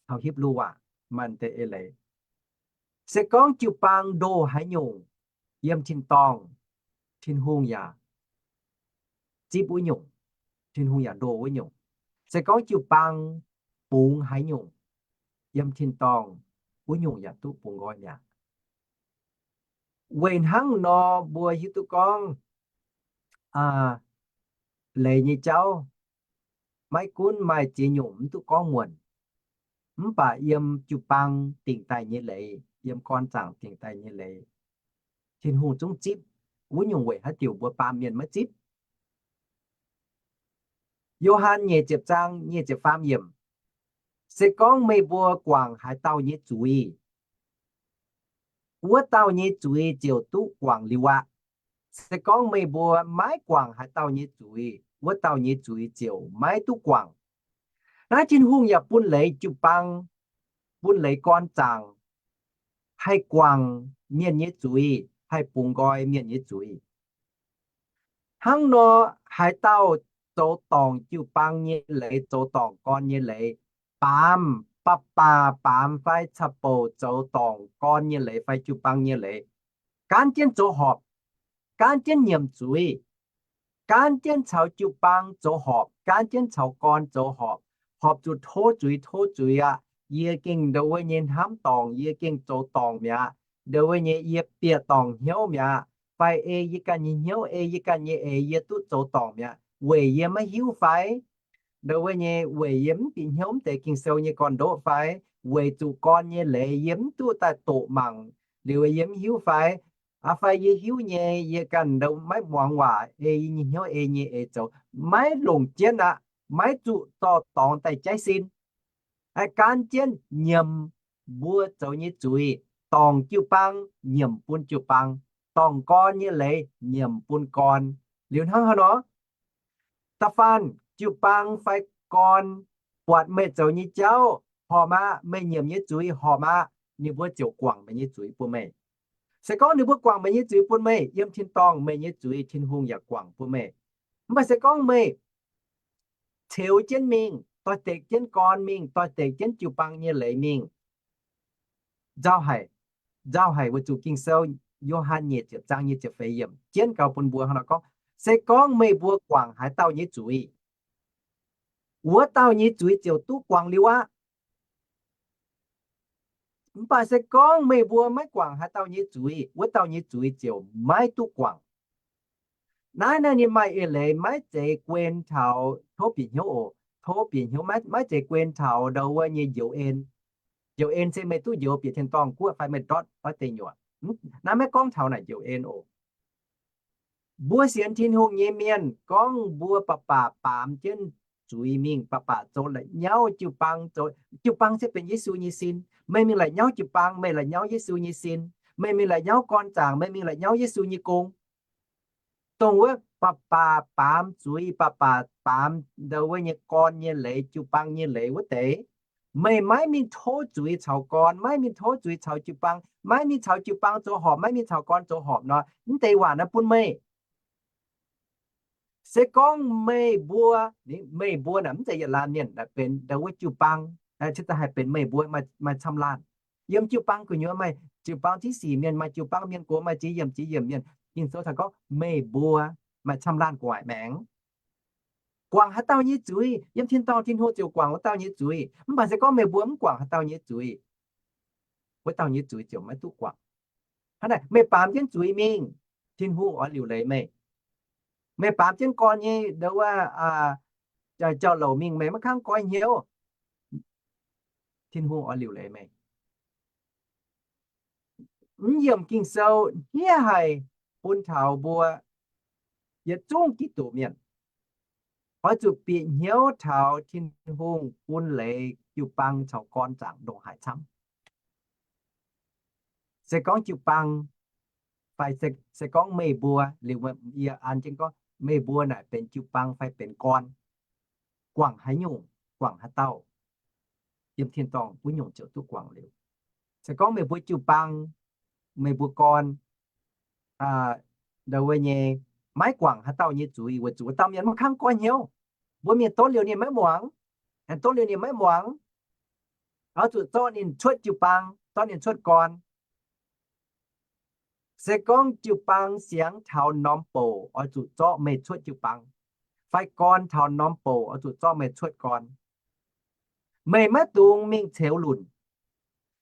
caux Hipv^lu waac maaih deix eix leiz. Se gorngv jiu-baang ndoh haaix nyungc, yiem tin-dorngh Tin-Hungh yaac zipv wuov nyungc, Tin-Hungh yaac ndoh wuov nyungc. Se gorngv jiu-baang bungx haaix nyungc, yiem tin-dorngh wuov nyungc yaac duqv bungx nqoi mi'aqv. Weic hnangv nor mbuo hiuv duqv gorngv, leiz nyei jauv maiv gunv maaih ziex nyungc mv duqv gorngv muonc, mv baac yiem jiu-baang dingc daaih nyei leiz, yiem gorn zaangc dingc daaih nyei leiz, Tin-Hungh zungv zipv. Wuov nyungc weic haaix diuc mbuo baamh mienh maiv zipv? Yo^han nyeic ziepc zaang nyeic ziepc faam yiemc, se gorngv meih mbuo guangc haaix dauh nyei zuiz, wuov dauh nyei zuiz ziouc duqv guangc liuz aqv. Se gorngv meih mbuo maiv guangc haaix dauh nyei zuiz, wuov dauh nyei zuiz ziouc maiv duqv guangc. Naaiv Tin-Hungh yaac bun leiz jiu-baang, bun leiz gorn zaangc, haih guangc mienh nyei zuiz, haih bungx nqoi mienh nyei zuiz. Hnangv nor, haaix dauh zoux dorngc jiu-baang nyei leiz, zoux dorngc gorn nyei leiz, baamz, baav baac baamz fai caqv-bouc zoux dorngc gorn nyei leiz fai jiu-baang nyei leiz, gaanv jienv zoux horpc, gaanv jienv nyiemc zuiz, gaanv jienv caux jiu-baang zoux horpc, gaanv jienv caux gorn zoux horpc, horpc zuqc tov zuiz, tov zuiz aqv. Yie gengh ndongc wuov nyei hnamv dorngc, yie gengh zoux dorngc mi'aqv. Ndongc wuov nyei yie bieqc dorngc hnyouv mi'aqv. Fai ei yie ganh nyei hnyouv, ei yie ganh nyei eix, yie duqv zoux dorngc mi'aqv. Weic yie maiv hiuv fai? Ndongc wuov nyei weic yie mv bieqc hnyouv mv deix Ging-Sou nyei gorn-ndoqv fai? Weic zuqc gorn nyei leiz yie mv duqv daaih doqc mangc liuz yie mv hiuv fai? Aa, fai yie hiuv nyei, yie ganh ndongc maiv muangx waac, ei yie nyei hnyouv ei nyei eix zoux, maiv longc jienv aqv, maiv zuqc dorh dorngx daaih jaiv sin. Aa, gaanv jienv nyiemc mbuo zoux nyei zuiz, dorngc jiu-baang nyiemc bun jiu-baang, dorngc gorn nyei leiz nyiemc bun gorn. Liuz hnangv haaix nor? Da'faanh jiu-baang fai gorn buatc meih zoux nyei jauv horpc aqv, meih nyiemc nyei zuiz horpc aqv, ninh mbuo ziouc guangc meih nyei zuiz bun meih. Se gorngv ninh mbuo guangc meih nyei zuiz bun meih, yiem tin-dorngh meih nyei zuiz Tin-Hungh yaac guangc bun meih. Mv baac se gorngv meih ceux jienv mingh, doix-dekc jienv gorn mingh, doix-dekc jienv jiu-baang nyei leiz mingh, nzauh haic, nzauh haic weic zuqc Ging-Sou, Yo^han nyeic ziepc zaang nyei ziepc feix yiemc jienv gaux bun mbuo hnangv nor gorngv, se gorngv meih mbuo guangc haaix dauh nyei zuiz, wuov dauh nyei zuiz ziouc duqv guangc liuz aqv. Mv baac se gorngv meih mbuo maiv guangc haaix dauh nyei zuiz, wuov dauh nyei zuiz ziouc maiv duqv guangc. Naaiv naaiv ninh maaih eix leiz maiv zeiz guen taux tov bieqc hnyouv oc. Tov bieqc hnyouv maiv, maiv zeiz guen taux ndau wuov nyei njoux en. Njoux en se meih duqv njoux bieqc tin-dorngh guoqv fai meih ndortv doiv deic nyuoqc. Naaiv maiv gorngv taux naaic njoux en oc. Mbuo sienx Tin-Hungh nyei mienh gorngv mbuo baac baac baamz jienv zuiz mingh, baac baac zoux la'nyauv jiu-baang, zoux jiu-baang se benx Yesu nyei sin. Meih mingh la'nyauv jiu-baang, meih la'nyauv Yesu nyei sin. Meih mingh la'nyauv gorn zaangc, meih mingh la'nyauv Yesu nyei gong. Dongh wuov baac baac baamz zuiz, baac baac baamz ndau wuov nyei gorn nyei leiz, jiu-baang nyei leiz wuov deix, meih maiv mingh tov zuiz caux gorn, maiv mingh tov zuiz caux jiu-baang, maiv mingh caux jiu-baang zoux horpc, maiv mingh caux gorn zoux horpc nor, mv deix waac naaiv bun meih. Se gorngv meih mbuo, meih mbuo naaic mv zeiz yietc laanh mienh, naaic benx ndau wuov jiu-baang, cingx daaih haih benx meih mbuo maaih camv laanh. Yiem jiu-baang gu'nyuoz maaih jiu-baang ziex sic mienh, maaih jiu-baang mienh gox, maaih ziex yiemc ziex yiemc mienh. Ging-Sou taux gorngv meih mbuo maaih camv laanh gu'nguaaic maengx. Guangc haaix dauh nyei zuiz, yiem tin-dorngh Tin-Hungh ziouc guangc wuov dauh nyei zuiz. Mv baac se gorngv meih mbuo mv guangc haaix dauh nyei zuiz, wuov dauh nyei zuiz ziouc maiv duqv guangc. Hnangv naaic, meih baamz jienv zuiz mingh, Tin-Hungh oix liuc leiz meih. Meih baamz jienv gorn nyei ndau wuov jauv-louc mingh, meih maiv kangv goiv hnyouv, Tin-Hungh oix liuc leiz meih. Mv yiemc Ging-Sou hniev haic bun taux mbuo yietc zungv Giduc mienh, oix zuqc bieqc hnyouv taux Tin-Hungh bun leiz jiu-baang caux gorn zaangc ndongc haaix camv. Se gorngv jiu-baang, fai se, se gorngv meih mbuo, liuz yie an jienv gorngv meih mbuo naaic benx jiu-baang fai benx gorn, guangc haaix nyungc, guangc haaix dauh, yiem tin-dorngh wuov nyungc ziouc duqv guangc liuz. Se gorngv meih mbuo jiu-baang, meih mbuo gorn, ndau wuov nyei, maiv guangc haaix dauh nyei zuiz, weic zuqc wuov dauh mienh maiv kangv goiv hnyouv. Mbuo mienh donv liuz ninh maiv muangx, aengx donv liuz ninh maiv muangx, oix zuqc zorqv ninh cuotv jiu-baang, zorqv ninh cuotv gorn. Se gorngv jiu-baang siangx taux norm bouc, oix zuqc zorqv meih cuotv jiu-baang, fai gorn taux norm bouc, oix zuqc zorqv meih cuotv gorn. Meih maiv dungx mingh ceux lunc.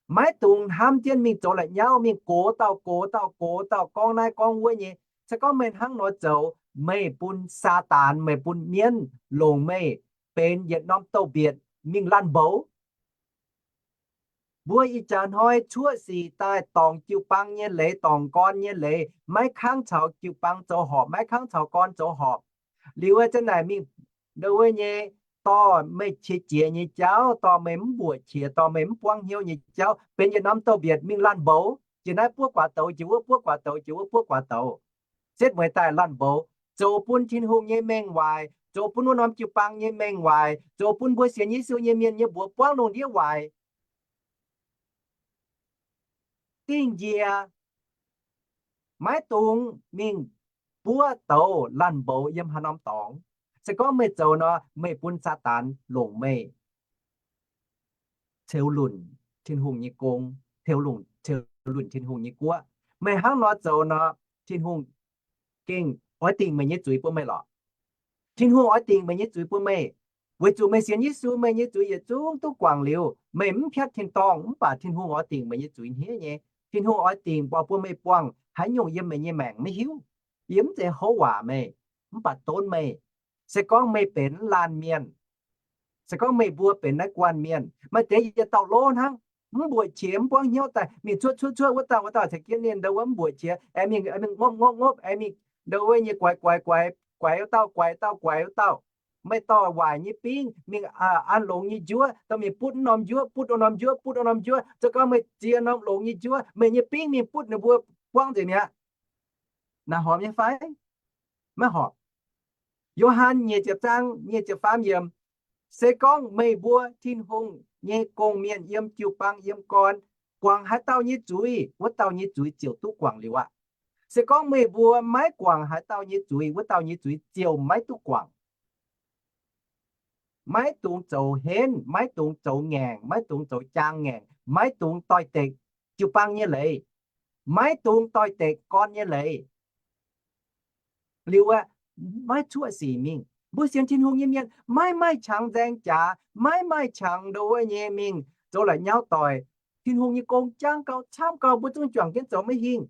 Maiv dungx hnamv jienv mingh zoux la'nyauv, mingh gox dauh gox dauh gox dauh, gorngv naaiv gorngv wuov nyei. Se gorngv meih hnangv nor zoux, meih bun Saadaan, meih bun mienv longc meih benx yietc norm douz-mbietc mingh laanh mboux. Mbuo ih jaax hnoi cuoqv sic daaih dorngc jiu-baang nyei leiz, dorngc gorn nyei leiz, maiv kangv caux jiu-baang zoux horpc, maiv kangv caux gorn zoux horpc. Liuz wuov zanc naaic mingh ndo wuov nyei, dorh meih qiex jiez nyei jauv, dorh meih mv mbuoqc qiex, dorh meih mv buangv hnyouv nyei jauv, benx yietc norm douz-mbietc mingh laanh mboux. Jiex naaiv buov guaax douz, jiex wuov buov guaax douz, jiex wuov buov guaax douz. Setv mueiz daaih laanh mboux, zoux bun Tin-Hungh nyei mengh waaic, zoux bun wuov norm jiu-baang nyei mengh waaic, zoux bun mbuo sienx Yesu nyei mienh nyei mbuox buangv lungh ndiev waaic. Dingh njiec, maiv dungx mingh buov douz laanh mboux yiem haaix norm dorngx. Se gorngv meih zoux nor, meih bun Saadaan longc meih ceux lunc Tin-Hungh nyei gong, ceux lunc, ceux lunc Tin-Hungh nyei guoqv. Meih hnangv nor zoux nor, Tin-Hungh gengh oix dingc meih nyei zuiz bun meih lorqc. Tin-Hungh oix dingc meih nyei zuiz bun meih, weic zuqc meih sienx Yesu, meih nyei zuiz yietc zungv duqv guangc liuz, meih mv piatv tin-dorngh, mv baac Tin-Hungh oix dingc meih nyei zuiz hniev nyei. Tin-Hungh oix dingc mbuox bun meih buangh haaix nyungc yiem meih nyei maengc maiv hiuv. Yie mv zeiz houv waac meih, mv baac donv meih. Se gorngv meih benx laanh mienh, se gorngv meih mbuo benx naaiv guanh mienh, maaih deix yietc dauh lov hnangv, mv mbuoqc qiex, mv buangv hnyouv daaih mingh cuotv cuotv cuotv wuov dauh wuov dauh caux jienv ninh ndo wuov mv mbuoqc qiex, aengx mingh, aengx mingh ngopv ngopv ngopv, aengx mingh ndo wuov nyei guaix guaix guaix, guaix wuov dauh, guaix dauh, guaix wuov dauh. Maaih dorh waaic nyei bingv mingh an longx nyei njuov, dorh mingh butv norm njuov, butv wuov norm njuov, butv wuov norm njuov, zoux gau meih ziex norm longx nyei njuov, meih nyei bingv mingh butv ninh mbuo buangv nzengc mi'aqv. Naaic horpc nyei fai? Maiv horpc. Yo^han nyeic ziepc zaang nyeic ziepc faam yiemc, se gorngv meih mbuo Tin-Hungh nyei gong-mienh yiem jiu-baang yiem gorn, guangc haaix dauh nyei zuiz, wuov dauh nyei zuiz ziouc duqv guangc liuz aqv. Se gorngv meih mbuo maiv guangc haaix dauh nyei zuiz, wuov dauh nyei zuiz ziouc maiv duqv guangc. Maiv dungx zoux henv, maiv dungx zoux ngaengc, maiv dungx zoux jaang ngaengc, maiv dungx doix-dekc jiu-baang nyei leiz, maiv dungx doix-dekc gorn nyei leiz. Liuz aeqv, maiv cuoqv sic mingh. Mbuo sienx Tin-Hungh nyei mienh maiv maaih qangx nzaeng jaax, maiv maaih qangx ndo wuov nyei mingh zoux la'nyauv doic. Tin-Hungh nyei gong jangv gau, camv gau, mbuo zungv juangc jienv zoux maiv hingh.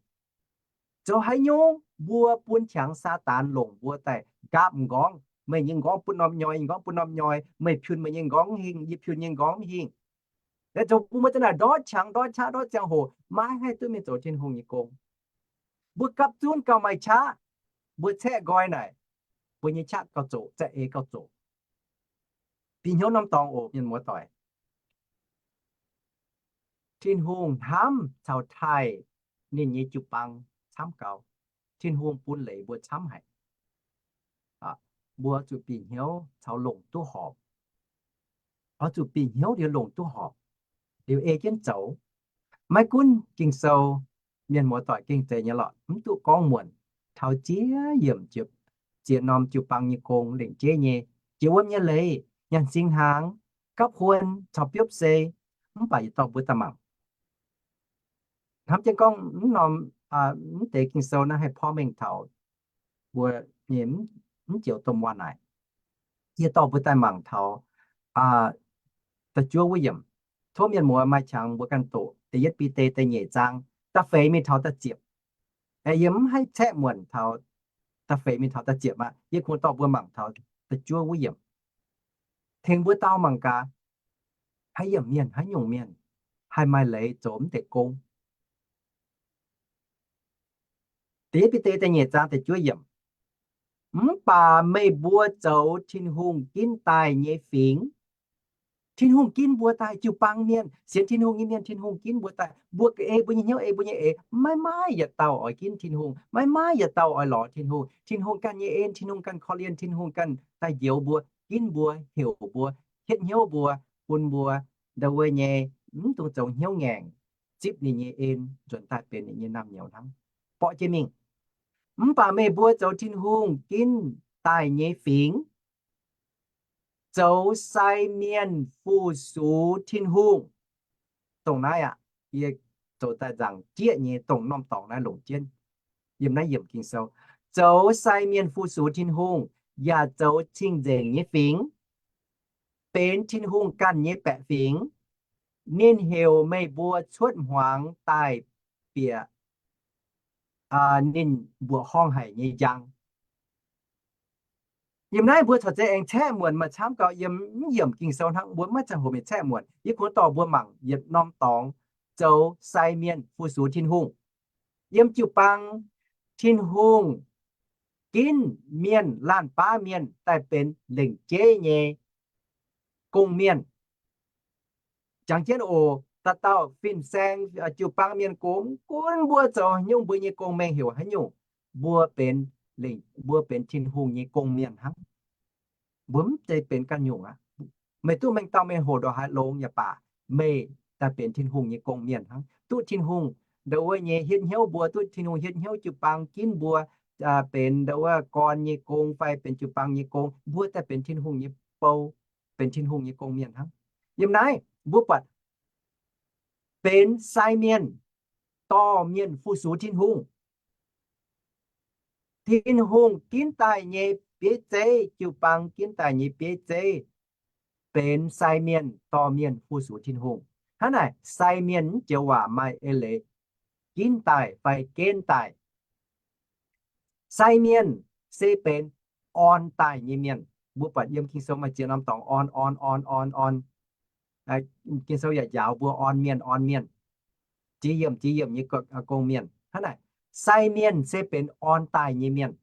Zoux haaix nyungc mbuo bun qangx Saadaan longc mbuo daaih nqaapv m'nqorngv. Meih nyei m'nqorngv butv norm nyoi, m'nqorngv butv norm nyoi, meih piun meih nyei m'nqorngv mv hingh, yie piun nyei m'nqorngv mv hingh. Zoux bun mbuo za'naaic ndortv qangx, ndortv qaqv, ndortv ziangh hoc, maiv haih duqv mingh zoux Tin-Hungh nyei gong. Mbuo gapv zunv gauh maaih qaqv, mbuo caeqv nqoi naaic, mbuo nyei qaqv gauh zoqc, za'eix gauh zoqc. Bieqc hnyouv norm dorngx oc, mienh muoz doic. Tin-Hungh hnamv caux taaih ninh nyei jiu-baang camv gau. Tin-Hungh bun leiz mbuo camv haic. Mbuo zuqc bieqc hnyouv caux longc duqv horpc. Oix zuqc bieqc hnyouv liuz longc duqv horpc, liuz ei jienv zoux. Maiv gunv Ging-Sou, mienh muoz doic, gengh zeiz nyei lorqc, mv duqv gorngv muonc, taux ziex yiemc, ziex norm jiu-baang nyei gong lengc jeiv nyei, jiex wuom nyei leiz, nyanc singx hnaangx, gapv huon caux biopv sei, mv baac yietc dorh mbuo daaih mangc. Hnamv jienv gorngv mv norm, mv deix Ging-Sou naaiv haih porv mengh taux mbuo nyei mv joux domh waac naaic. Yie dorh mbuo daaih mangc taux da'juov wuov yiemc. Tov mienh muoz maaih qangx mbuo ganh doqc da'yietv Bide da'nyeic zaang da'feix mingh taux da'ziepc. Yie mv haih caeqv muonc taux da'feix mingh taux da'ziepc aqv. Yie kungx dorh mbuo mangc taux da'juov wuov yiemc. Tengx mbuo dau mangc gaax, haaix yiemc mienh, haaix nyungc mienh haih maaih leiz zoux mv deix gong? Da'yietv Bide da'nyeic zaang da'juov yiemc. Mv baac meih mbuo zoux Tin-Hungh ginv daaih nyei fingx. Tin-Hungh ginv mbuo daaih, jiu-baang mienh, sienx Tin-Hungh nyei mienh, Tin-Hungh ginv mbuo daaih. Mbuo ei mbuo nyei hnyouv, ei mbuo nyei eix, maiv maaih yietc dauh oix ginv Tin-Hungh, maiv maaih yietc dauh oix lorz Tin-Hungh. Tin-Hungh ganh nyei en, Tin-Hungh ganh korv-lienh, Tin-Hungh ganh daaih njoux mbuo, ginv mbuo, heuc mbuo, hietv hnyouv mbuo, bun mbuo ndo wuov nyei mv dungx zoux hnyouv ngaengc, zipv ninh nyei en nzuonx daaih benx ninh nyei naamh nyouz hnangv, borqv jienv mingh. Mv baac meih mbuo zoux Tin-Hungh ginv daaih nyei fingx, zoux sai mienh fu-sux Tin-Hungh. Dongh naaiv aqv, yie zoux daaih nzaangc jieqv nyei dongh norm dorngx naaiv longc jienv. Yiem naaiv yiemc Ging-Sou, zoux sai mienh fu-sux Tin-Hungh yaac zoux cing-nzengc nyei fingx, benx Tin-Hungh ganh nyei baeqc fingx. Ninh heuc meih mbuo cuotv hmuangx daaih bieqc ninh mbuoqc horngh haic nyei njang. Yiem naaiv mbuo corc zeiz aengx caeqv muonc maaih camv gauh yiem mv yiemc Ging-Sou hnangv, mbuo maiv zeiz hoqc mienh caeqv muonc. Yie kungx dorh mbuo mangc yietc norm dorngx zoux sai mienh fu-sux Tin-Hungh. Yiem jiu-baang, Tin-Hungh ginv mienh laanh baav mienh daaih benx lengc jeiv nyei gong-mienh. Jangx jienv oc, dauh dauh fin-saeng jiu-baang mienh gox, gunv mbuo zoux nyungc mbuo nyei gong-mengh heuc haaix nyungc, mbuo benx, mbuo benx Tin-Hungh nyei gong-mienh hnangv. Mbuo mv zeiz benx ganh nyungc aqv. Meih duqv mengh dauh mengh hoc ndongc haaix longx yaac baac, meih daaih benx Tin-Hungh nyei gong-mienh hnangv. Duqv Tin-Hungh ndau wuov nyei hietv hnyouv mbuo, duqv Tin-Hungh hietv hnyouv jiu-baang ginv mbuo benx ndau wuov gorn nyei gong fai benx jiu-baang nyei gong, mbuo daaih benx Tin-Hungh nyei bou, benx Tin-Hungh nyei gong-mienh hnangv. Yiem naaiv mbuo buatc benx sai mienh, dorh mienh fu-sux Tin-Hungh. Tin-Hungh ginv daaih nyei bieiv zeiv, jiu-baang ginv daaih nyei bieiv zeiv, benx sai mienh dorh mienh fu-sux Tin-Hungh. Hnangv naaic, sai mienh mv joux waac maaih eix leiz ginv daaih fai genv daaih. Sai mienh se benx orn daaih nyei mienh. Mbuo buatc yiem Ging-Sou maaih ziex norm dorngx orn, orn, orn, orn, orn. Ging-Sou yaac njaaux mbuo orn mienh, orn mienh, jiex yiemc jiex yiemc nyei gong-mienh. Hnangv naaic, sai mienh se benx orn daaih nyei mienh.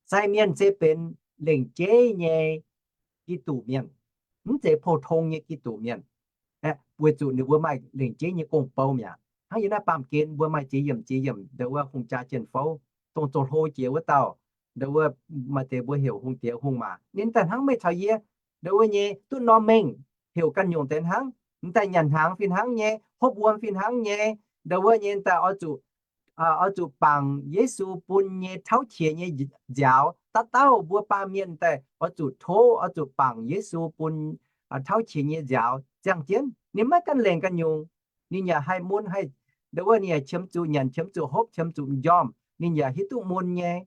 Sai mienh se benx lengc jeiv nyei Giduc mienh, mv zeiz pou-tong nyei Giduc mienh. Weic zuqc ninh mbuo maaih lengc jeiv nyei gong-bou mi'aqv. Hnangv yiem naaiv baamh gen mbuo maaih jiex yiemc jiex yiemc ndau wuov hungh jaa jien-fouv, dongh zoux hlo jiex wuov dauh, ndau wuov maaih deix mbuo heuc hungh diex hungh maac. Ninh daaih hnangv meih caux yie ndau wuov nyei duqv norm mengh, heuc ganh nyungc deix hnangv, m'daaih nyanc hnaangx fih hnangv nyei, hopv wuom fih hnangv nyei, ndau wuov nyei daaih oix zuqc oix zuqc bangc Yesu bun nyei tauv qiex nyei nziaaux. Dauh dauh mbuo baamh mienh daaih oix zuqc tov, oix zuqc bangc Yesu bun tauv qiex nyei nziaaux. Ziangh jienv ninh maiv ganh lengc ganh nyungc. Ninh yaac haih mun haih, ndau wuov ninh yaac qiemx zuqc nyanc, qiemx zuqc hopv, qiemx zuqc m'njormh. Ninh yaac hiuv duqv mun nyei.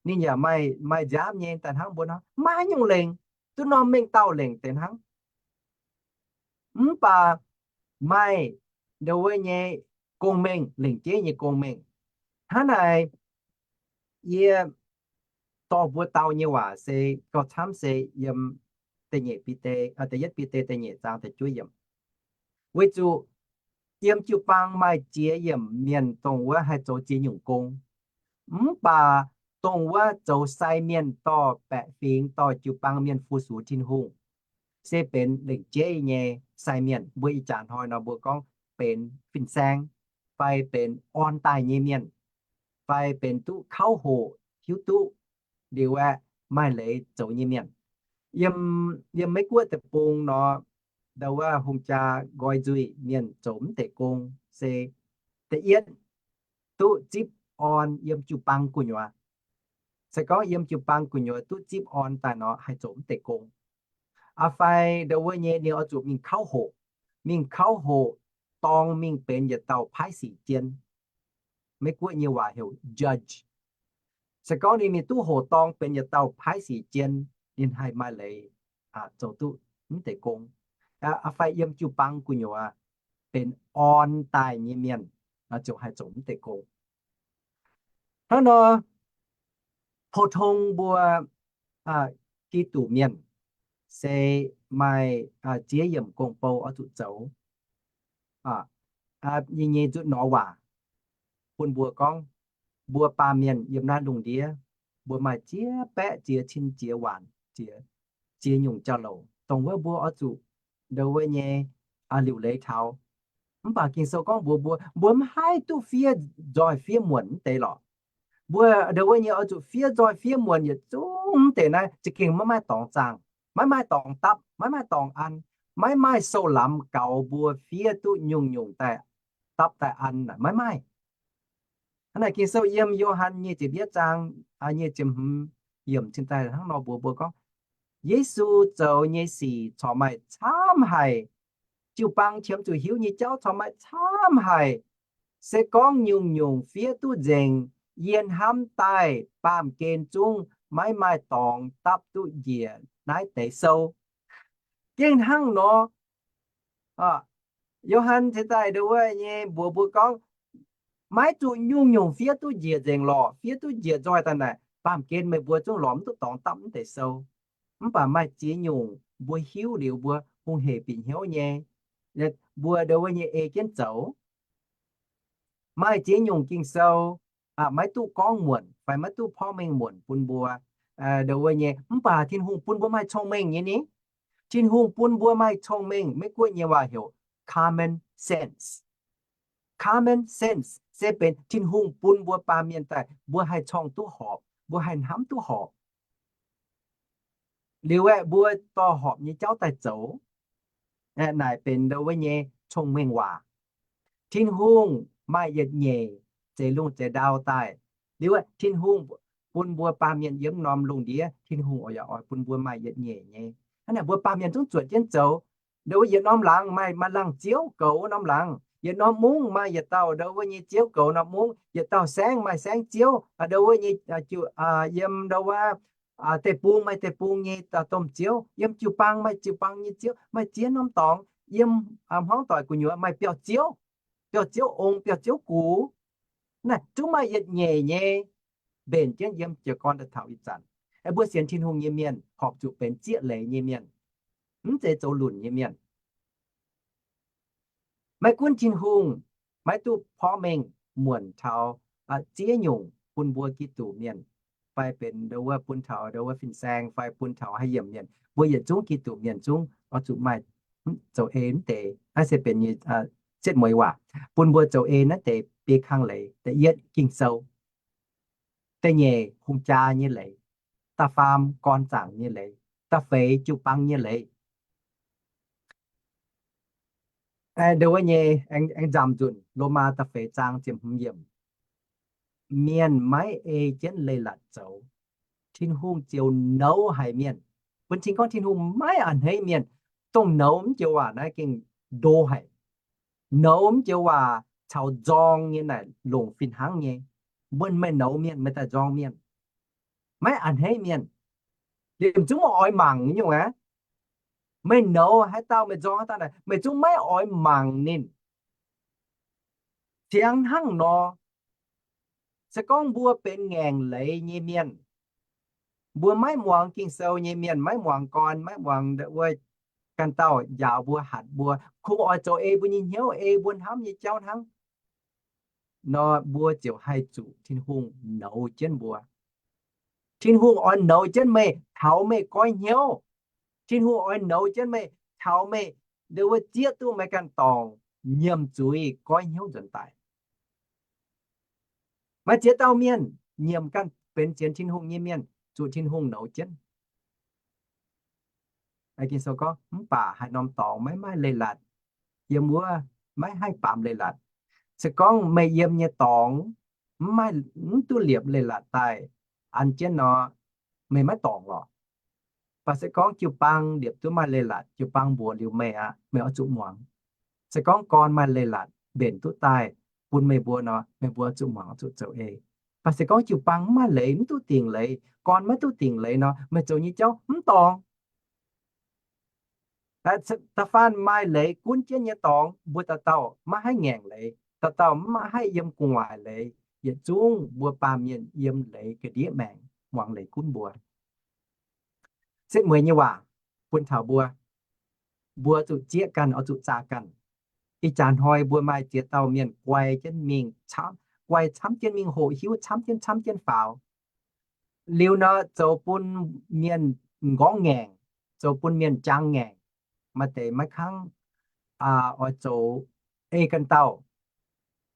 Ninh yaac maaih, maaih nziaamv nyei daaih hnangv mbuo hnangv. Maiv nyungc lengc, duqv norm mengh dauh lengc deix hnangv. Mv baac maaih ndau wuov nyei gong-mengh, lengc jeiv nyei gong-mengh. Hnangv naaic, yie dorh mbuo dau nyei waac se gauh camv se yiem da'nyeic Bide, da'yietv Bide da'nyeic zaang da'juov yiemc. Weic zuqc yiem jiu-baang maaih ziex yiemc mienh dongh wuov haih zoux ziex nyungc gong. Mv baac dongh wuov zoux sai mienh dorh baeqc fingx dorh jiu-baang mienh fu-sux Tin-Hungh se benx lengc jeiv nyei sai mienh. Mbuo ih jaax hnoi nor mbuo gorngv benx fin-saeng, fai benx orn daaih nyei mienh, fai benx duqv kauv hoqc hiuv duqv liuz aeqv, maaih leiz zoux nyei mienh. Yiem, yiem Meiv-Guoqv deic-bung nor, ndau wuov hungh jaa nqoi nzuih mienh zoux mv deix gong se, da'yietv, duqv zipv orn yiem jiu-baang gu'nyuoz. Se gorngv yiem jiu-baang gu'nyuoz duqv zipv orn daaih nor haih zoux mv deix gong. Aa fai ndau wuov nyei ninh oix zuqc mingh kauv hoqc, mingh kauv hoqc dorng mingh benx yietc dauh paaiv sic jien. Meiv-Guoqv nyei waac heuc judge. Se gorngv ninh, ninh duqv hoqc dorng benx yietc dauh paaiv sic jien, ninh haih maaih leiz zoux duqv mv deix gong. Aa fai yiem jiu-baang gu'nyuoz benx orn daaih nyei mienh ziouc haih zoux mv deix gong. Hnangv nor, pou-tong mbuo Giduc mienh se maaih ziex yiemc gong-bou oix zuqc zoux. Yie nyei nzutv norm waac bun mbuo gorngv, mbuo baamh mienh yiem naaiv lungh ndiev, mbuo maaih ziex baeqv ziex cin ziex waanc ziex, ziex nyungc jauv-louc dongh wuov mbuo oix zuqc ndau wuov nyei liuc leiz taux. Mv baac Ging-Sou gorngv mbuox mbuo, mbuo maiv haih duqv fiev nzoih fiev muonc mv deix lorqc. Mbuo ndau wuov nyei oix zuqc fiev nzoih fiev muonc yietc zungv mv deix naaiv za'gengh maiv maaih dorngx zaangh, maiv maaih dorngx dapv, maiv maaih dorngx an, maiv maaih sou-lamz gaux mbuo fiev duqv nyungc-nyungc daaih dapv daaih an naaic maiv maaih. Hnangv naaic Ging-Sou yiem Yo^han nyic ziepc yietv zaang nyic ziepc hmz yiemc cingx daaih hnangv nor mbuox mbuo gorngv, Yesu zoux nyei sic corc maaih camv haic. Jiu-baang qiemx zuqc hiuv nyei jauv corc maaih camv haic. Se gorngv nyungc-nyungc fiev duqv nzengc, yie hnamv daaih baamh gen zungv maiv maaih dorngx dapv duqv njiec naaiv deix sou. Gengh hnangv nor, Yo^han ceix daaih ndo wuov nyei mbuox mbuo gorngv, maiv zuqc nyungc-nyungc fiev duqv njiec nzengc lorqc, fiev duqv njiec nzoih daaih naaic, baamh gen meih mbuo zungv lorz mv duqv dorngx dapv mv deix sou. Mv baac maaih ziex nyungc mbuo hiuv liuz mbuo hungh hec bieqc hnyouv nyei, mbuo ndo wuov nyei ei jienv zoux. Maaih ziex nyungc Ging-Sou maiv duqv gorngv muonc fai maiv duqv porv mengh muonc bun mbuo ndo wuov nyei, mv baac Tin-Hungh bun mbuo maaih cong-mengh nyei ni. Tin-Hungh bun mbuo maaih cong-mengh, Meiv Guoqv nyei waac heuc common sense. Common sense se benx Tin-Hungh bun mbuo baamh mienh daaih mbuo haih corng duqv horpc, mbuo haih hnamv duqv horpc. Liuz aeqv, mbuo dorh horpc nyei jauv daaih zoux. Naaic benx ndo wuov nyei cong-mengh waac. Tin-Hungh maaih yietc nyeic zeix lungh zeix ndau daaih. Liuz aeqv, Tin-Hungh bun mbuo baamh mienh yiem norm lungh ndiev, Tin-Hungh oix yaac oix bun mbuo maaih yietc nyeic nyei. Hnangv naaic mbuo baamh mienh zungv zuotc jienv zoux. Ndo wuov yietc norm laangz maaih maaih laangz ziouv goux wuov norm laangz, yietc norm mungv maaih yietc dauh ndo wuov nyei ziouv goux norm mungv, yietc dauh saengv maaih saengv ziouv, ndo wuov nyei yiem ndo wuov deic-bung maaih deic-bung nyei domh ziouv, yiem jiu-baang maaih jiu-baang nyei ziouv, maaih ziex norm dorngx, yiem hmuangv doic gu'nyuoz maaih biauv-ziouv, biauv-ziouv ong, biauv-ziouv gux. Naaiv zungv maaih yietc nyeic nyei, mbenc jienv yiem jiez gorn daaih taux ih zanc. Mbuo sienx Tin-Hungh nyei mienh horpc zuqc benx zieqv leiz nyei mienh, mv zeiz zoux lunc nyei mienh. Maiv gunv Tin-Hungh maiv duqv porv mengh muonc taux ziex nyungc bun mbuo Giduc mienh, fai benx ndo wuov bun taux ndo wuov fin-saeng fai bun taux haaix yiemc mienh, mbuo yietc zungv Giduc mienh zungv oix zuqc maaih zoux ei mv deix. Naaiv se benx nyei setv mueiz waac bun mbuo zoux ei naaiv deix biei kang leiz. Da'yietv Ging-Sou, da'nyeic hungh jaa nyei leiz, da'faam gorn zaangc nyei leiz, da'feix jiu-baang nyei leiz. Ndo wuov nyei aengx nzamc nzunc Lomaa da'feix zaang ziepc hmz yiemc, mienh maiv ei jienv leiz-latc zoux, Tin-Hungh ziouc nouz haic mienh. Bun cing gorngv Tin-Hungh maiv a'hneiv mienh. Dongh nouz mv joux waac naaiv gengh ndo haic. Nouz mv joux waac caux nzorng nyei naaic longc fih hnangv nyei. Mbuo meih nouz mienh, meih daaih nzorng mienh, maiv a'hneiv mienh. Liemh zungv maiv oix mangc nyungc aqv. Meih nouz haaix dauh, meih nzorng haaix dauh naaic, meih zungv maiv oix mangc ninh. Ziangx hnangv nor, se gorngv mbuo benx ngaengc leiz nyei mienh, mbuo maiv muangx Ging-Sou nyei mienh, maiv muangx gorn, maiv muangx wuov ganh dauh njaaux mbuo, hatc mbuo, kungx oix zoux ei mbuo nyei hnyouv, ei mbuo hnamv nyei jauv hnangv nor, mbuo ziouc haih zuqc Tin-Hungh nouz jienv mbuo. Tin-Hungh oix nouz jienv meih taux meih goiv hnyouv. Tin-Hungh oix nouz jienv meih taux meih ndo wuov zieqv duqv meih ganh dorngc nyiemc zuiz goiv hnyouv nzuonx daaih. Maaih ziex dauh mienh nyiemc ganh benx sienx Tin-Hungh nyei mienh, zuqc Tin-Hungh nouz jienv. Ging-Sou gorngv, mv baac haaix norm dorngx maiv maaih leiz-latc, yiem wuov maiv haih baamz leiz-latc. Se gorngv meih yiem nyei dorngx mv maaih, mv duqv liepc leiz-latc daaih an jienv nor, meih maiv dorngc lorqc. Mv baac se gorngv jiu-baang liepc duqv maaih leiz-latc, jiu-baang mbuox liuz meih aqv, meih oix zuqc muangx. Se gorngv gorn maaih leiz-latc mbenc duqv daaih bun meih mbuo nor, meih mbuo zuqc muangx, zuqc zoux ei. Mv baac se gorngv jiu-baang mv maaih leiz, mv duqv dingc leiz, gorn maiv duqv dingc leiz nor, meih zoux nyei jauv mv dorngc. Da'faanh maaih leiz gunv jienv nyei dorngx, mbuo dauh dauh maiv haih ngaengc leiz, dauh dauh maiv haih yiem gu'nguaaic leiz, yietc zungv mbuo baamh mienh yiem leiz ga'ndiev maengc, muangx leiz gunv mbuo. Setv mueiz nyei waac bun taux mbuo, mbuo zuqc zieqv ganh, oix zuqc zaah ganh. Ih jaax hnoi mbuo maaih ziex dauh mienh guai jienv mingh, guai camv jienv mingh hoqc hiuv, camv jienv, camv jienv faaux. Liuz nor, zoux bun mienh m'nqorngv ngaengc, zoux bun mienh jang ngaengc. Maaih deix maiv kangv oix zoux ei ganh dauh,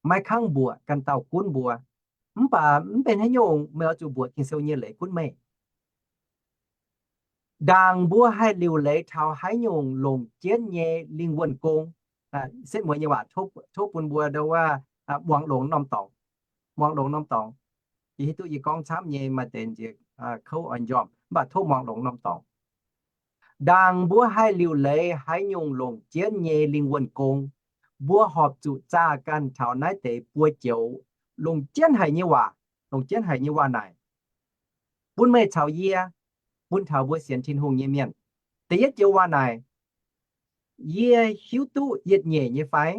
maiv kangv mbuoqc ganh dauh gunv mbuo. Mv baac mv benx haaix nyungc, meih oix zuqc mbuoqc Ging-Sou nyei leiz gunv meih. Ndaangc mbuo haih liuc leiz taux haaix nyungc longc jienv nyei lingh wuonh gong. Setv mueiz nyei waac tov bun mbuo ndo wuov muangx longx norm dorngx. Muangx longx norm dorngx. Yie hiuv duqv yie gorngv camv nyei, maaih deix nziex kouv oix njormh, mv baac tov muangx longx norm dorngx. Ndaangc mbuo haih liuc leiz haaix nyungc longc jienv nyei lingh wuonh gong, mbuo horpc zuqc zaah ganh taux naaiv deix buo joux longc jienv haic nyei waac, longc jienv haic nyei waac naaic, bun meih caux yie, bun taux mbuo sienx Tin-Hungh nyei mienh. Da'yietv joux waac naaic, Yie hiuv duqv yietc nyeic nyei fai?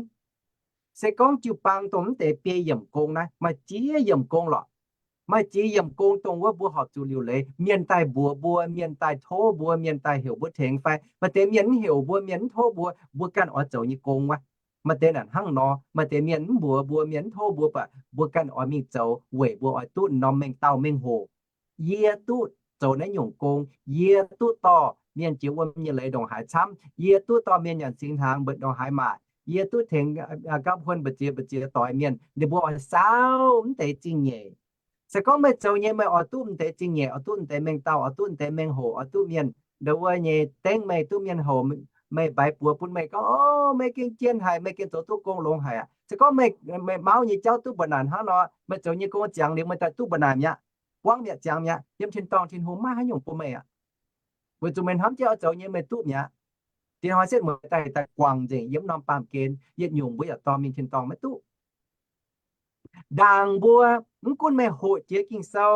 Se gorngv jiu-baang dongh mv deix biei yiemc gong naaiv, maaih ziex yiemc gong lorqc. Maaih ziex yiemc gong dongh wuov mbuo horpc zuqc liuc leiz, mienh daaih mbuox mbuo, mienh daaih tov mbuo, mienh daaih heuc mbuo tengx fai maaih deix mienh mv heuc mbuo, mienh mv tov mbuo, mbuo ganh oix zoux nyei gong wuov. Maaih deix naaic hnangv nor, maaih deix mienh mv mbuox mbuo, mienh mv tov mbuo, mv baac mbuo ganh oix mingh zoux weic mbuo oix duqv norm mengh dauh mengh hoc. Yie duqv zoux naaiv nyungc gong, yie duqv dorh mienh jiex wuom nyei leiz ndongc haaix camv, yie duqv dorh mienh nyanc singx hnaangx mbu'ndongx haaix maac, yie duqv tengx gapv huon mbu'ziex mbu'ziex doix mienh, ninh mbuo oix saauv mv deix zingh nyeic. Se gorngv meih zoux nyei meih oix duqv mv deix zingh nyeic, oix duqv mv deix mengh dauh, oix duqv mv deix mengh hoc, oix duqv mienh ndau wuov nyei dengv meih, duqv mienh houc meih, mbaix buoz bun meih gorngv, O, meih gengh jien haic, meih gengh zoux duqv gong longx haic aqv. Se gorngv meih, meih mauv nyei jauv duqv mbu'naanc hnangv nor, meih zoux nyei gong ziangx liuz meih daaih duqv mbu'naanc mi'aqv. Buangv mi'aqv, ziangx mi'aqv. Yiem tin-dorngh Tin-Hungh maiv haih nyungc bun meih aqv. Weic zuqc meih hnamv jienv oix zoux nyei meih duqv mi'aqv. Diex hnoi setv mueiz daaih, daaih guangc nzengc yiem norm baamh gen, yietc nyungc mbuo yaac dorh mingh tin-dorngh maiv duqv. Ndaangc mbuo, mv gunv meih hoqc jiex Ging-Sou,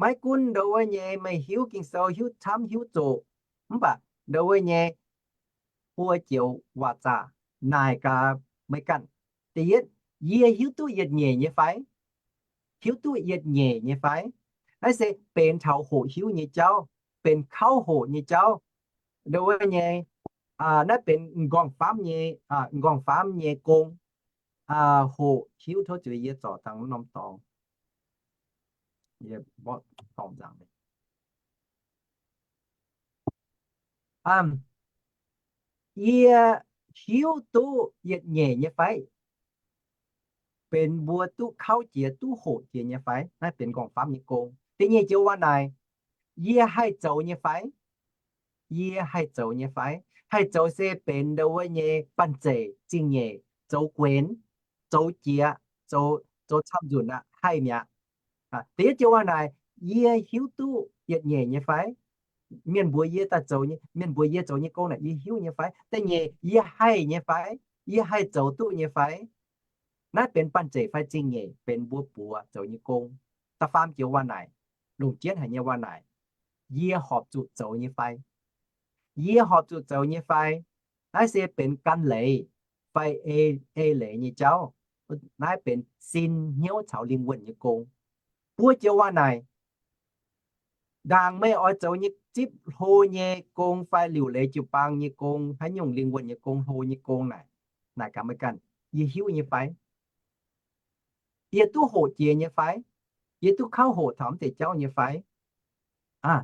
maiv gunv ndau wuov nyei meih hiuv Ging-Sou hiuv camv hiuv zoqc, mv baac ndau wuov nyei buo joux waac-zaqc naaic gaax meih ganh. Da'yietv, yie hiuv duqv yietc nyeic nyei fai? Hiuv duqv yietc nyeic nyei fai? Naaiv se benx taux hoqc hiuv nyei jauv, benx kauv hoqc nyei jauv. Ndau wuov nyei, naaiv benx m'nqorngv-faamv nyei, m'nqorngv-faamv nyei gong. Hoqc hiuv tov zuiz yie zorc dangh norm dorngx. Yie hiuv duqv yietc nyeic nyei fai? Benx mbuo duqv kauv jiex, duqv hoqc jiex nyei fai? Naaiv benx m'nqorngv-faamv nyei gong. Da'nyeic joux waac naaic, yie haih zoux nyei fai? Yie haih zoux nyei fai? Haih zoux se benx ndau wuov nyei banh zeic, zingh nyeic, zoux guenx, zoux jiex, zoux, zoux camv-nzunc aqv, haih mi'aqv. Da'yietv joux waac naaic, yie hiuv duqv yietc nyeic nyei fai? Mienh mbuox yie daaih zoux nyei, mienh mbuox yie zoux nyei gong naaic yie hiuv nyei fai? Da'nyeic, yie haih nyei fai? Yie haih zoux duqv nyei fai? Naaiv benx banh zeic fai zingh nyeic, benx mbuo buoz zoux nyei gong. Da'faam joux waac naaic, longc jienv haic nyei waac naaic, yie horpc zuqc zoux nyei fai? Yie horpc zuqc zoux nyei fai? Naaiv se benx gan leiz fai ei, ei leiz nyei jauv. Naaiv benx sin, hnyouv caux lingh wuonh nyei gong. Buo joux waac naaic, ndaangc meih oix zoux nyei zipv hlo nyei gong fai liuc leiz jiu-baang nyei gong, haaix nyungc lingh wuonh nyei gong, hlo nyei gong naaic, naaic gaax meih ganh, yie hiuv nyei fai? Yie duqv hoqc jiex nyei fai? Yie duqv kauv hoqc taux mv deix jauv nyei fai?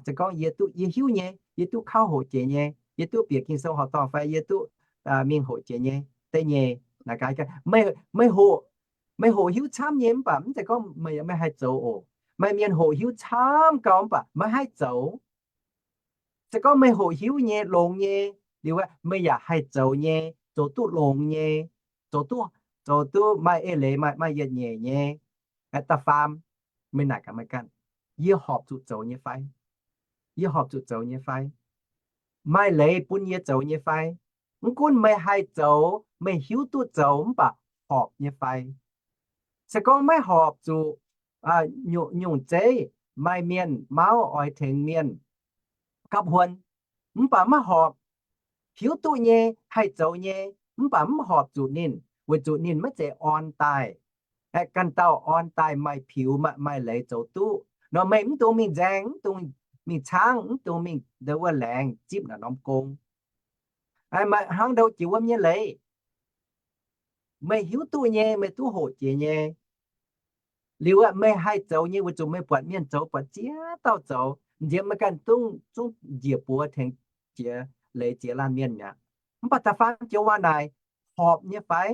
Se gorngv yie duqv, yie hiuv nyei, yie duqv kauv hoqc jiex nyei, yie duqv bieqc Ging-Sou horqc dorngh fai yie duqv mingh hoqc jiex nyei. Da'nyeic, meih, meih hoqc, meih hoqc hiuv camv nyei mv baac mv zeiz gorngv meih, meih haih zoux oc. Maaih mienh hoqc hiuv camv gau mv baac maiv haih zoux. Se gorngv meih hoqc hiuv nyei, longx nyei liuz, meih yaac haih zoux nyei, zoux duqv longx nyei, zoux duqv, zoux duqv maaih eix leiz, maaih, maaih yietc nyeic nyei. Da'faam, meih naaic gaax meih ganh, yie horpc zuqc zoux nyei fai? Yie horpc zuqc zoux nyei fai? Maaih leiz bun yie zoux nyei fai? Mv gunv meih haih zoux, meih hiuv duqv zoux mv baac horpc nyei fai? Se gorngv maiv horpc zuqc, nyungc zeiv maaih mienh mauv oix tengx mienh gapv huon, mv baac maiv horpc, hiuv duqv nyei, haih zoux nyei, mv baac mv horpc zuqc ninh, weic zuqc ninh maiv zeiz orn daaih. Ganh dauh orn daaih maaih piux, maaih leiz zoux duqv nor, meih mv dungx mingh nzaeng, mv dungx mingh caangv, mv dungx mingh ndau wuov laengz zipv naaic norm gong. Maaih hnangv ndau jiex wuom nyei leiz, meih hiuv duqv nyei, meih duqv hoqc jiex nyei. Liuz aeqv, meih haih zoux nyei weic zuqc meih buatc mienh zoux, buatc ziex dauh zoux, nziex meih ganh dungx zungv njiec buoz tengx jiex leiz ziex laanh mienh mi'aqv. Mv baac da'faam joux waac naaic, horpc nyei fai?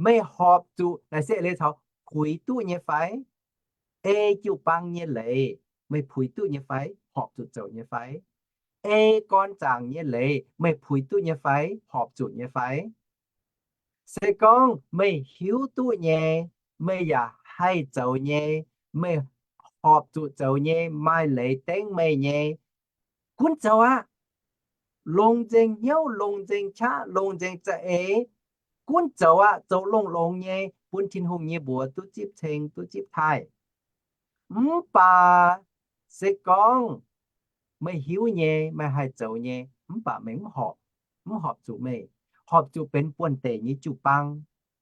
Meih horpc zuqc, naaic se leiz taux puix duqv nyei fai? Ei jiu-baang nyei leiz meih puix duqv nyei fai? Horpc zuqc zoux nyei fai? Ei gorn zaangc nyei leiz meih puix duqv nyei fai? Horpc zuqc nyei fai? Se gorngv meih hiuv duqv nyei, meih yaac haih zoux nyei, meih horpc zuqc zoux nyei, maaih leiz dengv meih nyei, gunv zoux aqv. Longx nzengc hnyouv, longx nzengc qaqv, longx nzengc za'eix, gunv zoux aqv. Zoux longx-longx nyei bun Tin-Hungh nyei mbuox duqv zipv ceng, duqv zipv taaih. Mv baac se gorngv meih hiuv nyei, meih haih zoux nyei, mv baac meih mv horpc, mv horpc zuqc meih. Horpc zuqc benx buonv-deic nyei jiu-baang,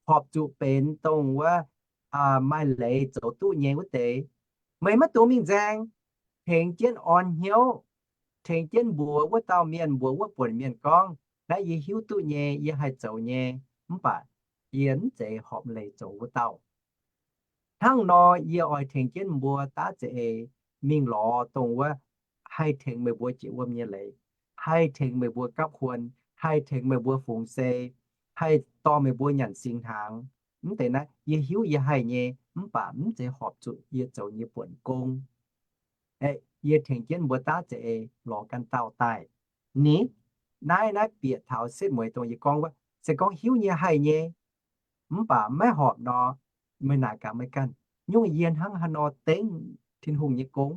horpc zuqc benx dongh wuov maaih leiz zoux duqv nyei wuov deix. Meih maiv dungx mingh nzaeng. Tengx jienv orn hnyouv, tengx jienv mbuox wuov dauh mienh, mbuox wuov buonc mienh gorngv, naaiv yie hiuv duqv nyei, yie haih zoux nyei, mv baac yie mv zeiz horpc leiz zoux wuov dauh. Hnangv nor yie oix tengx jienv mbuo daav za'eix mingh lorz dongh wuov haih tengx meih mbuo jiex wuom nyei leiz, haih tengx meih mbuo gapv huon, haih tengx meih mbuo fungx sei, haih dorh meih mbuo nyanc singx hnaangx. Mv deix naaiv yie hiuv yie haih nyei, mv baac mv zeiz horpc zuqc yie zoux nyei buonc gong. Yie tengx jienv mbuo daav za'eix lorz ganh dauh daaih. Ni, naaiv, naaiv bieqc taux setv mueiz dongh yie gorngv wuov, se gorngv hiuv nyei haih nyei, mv baac maiv horpc nor, meih naaic gaax meih ganh, nyungc yie hnangv haaix nor dengv Tin-Hungh nyei gong,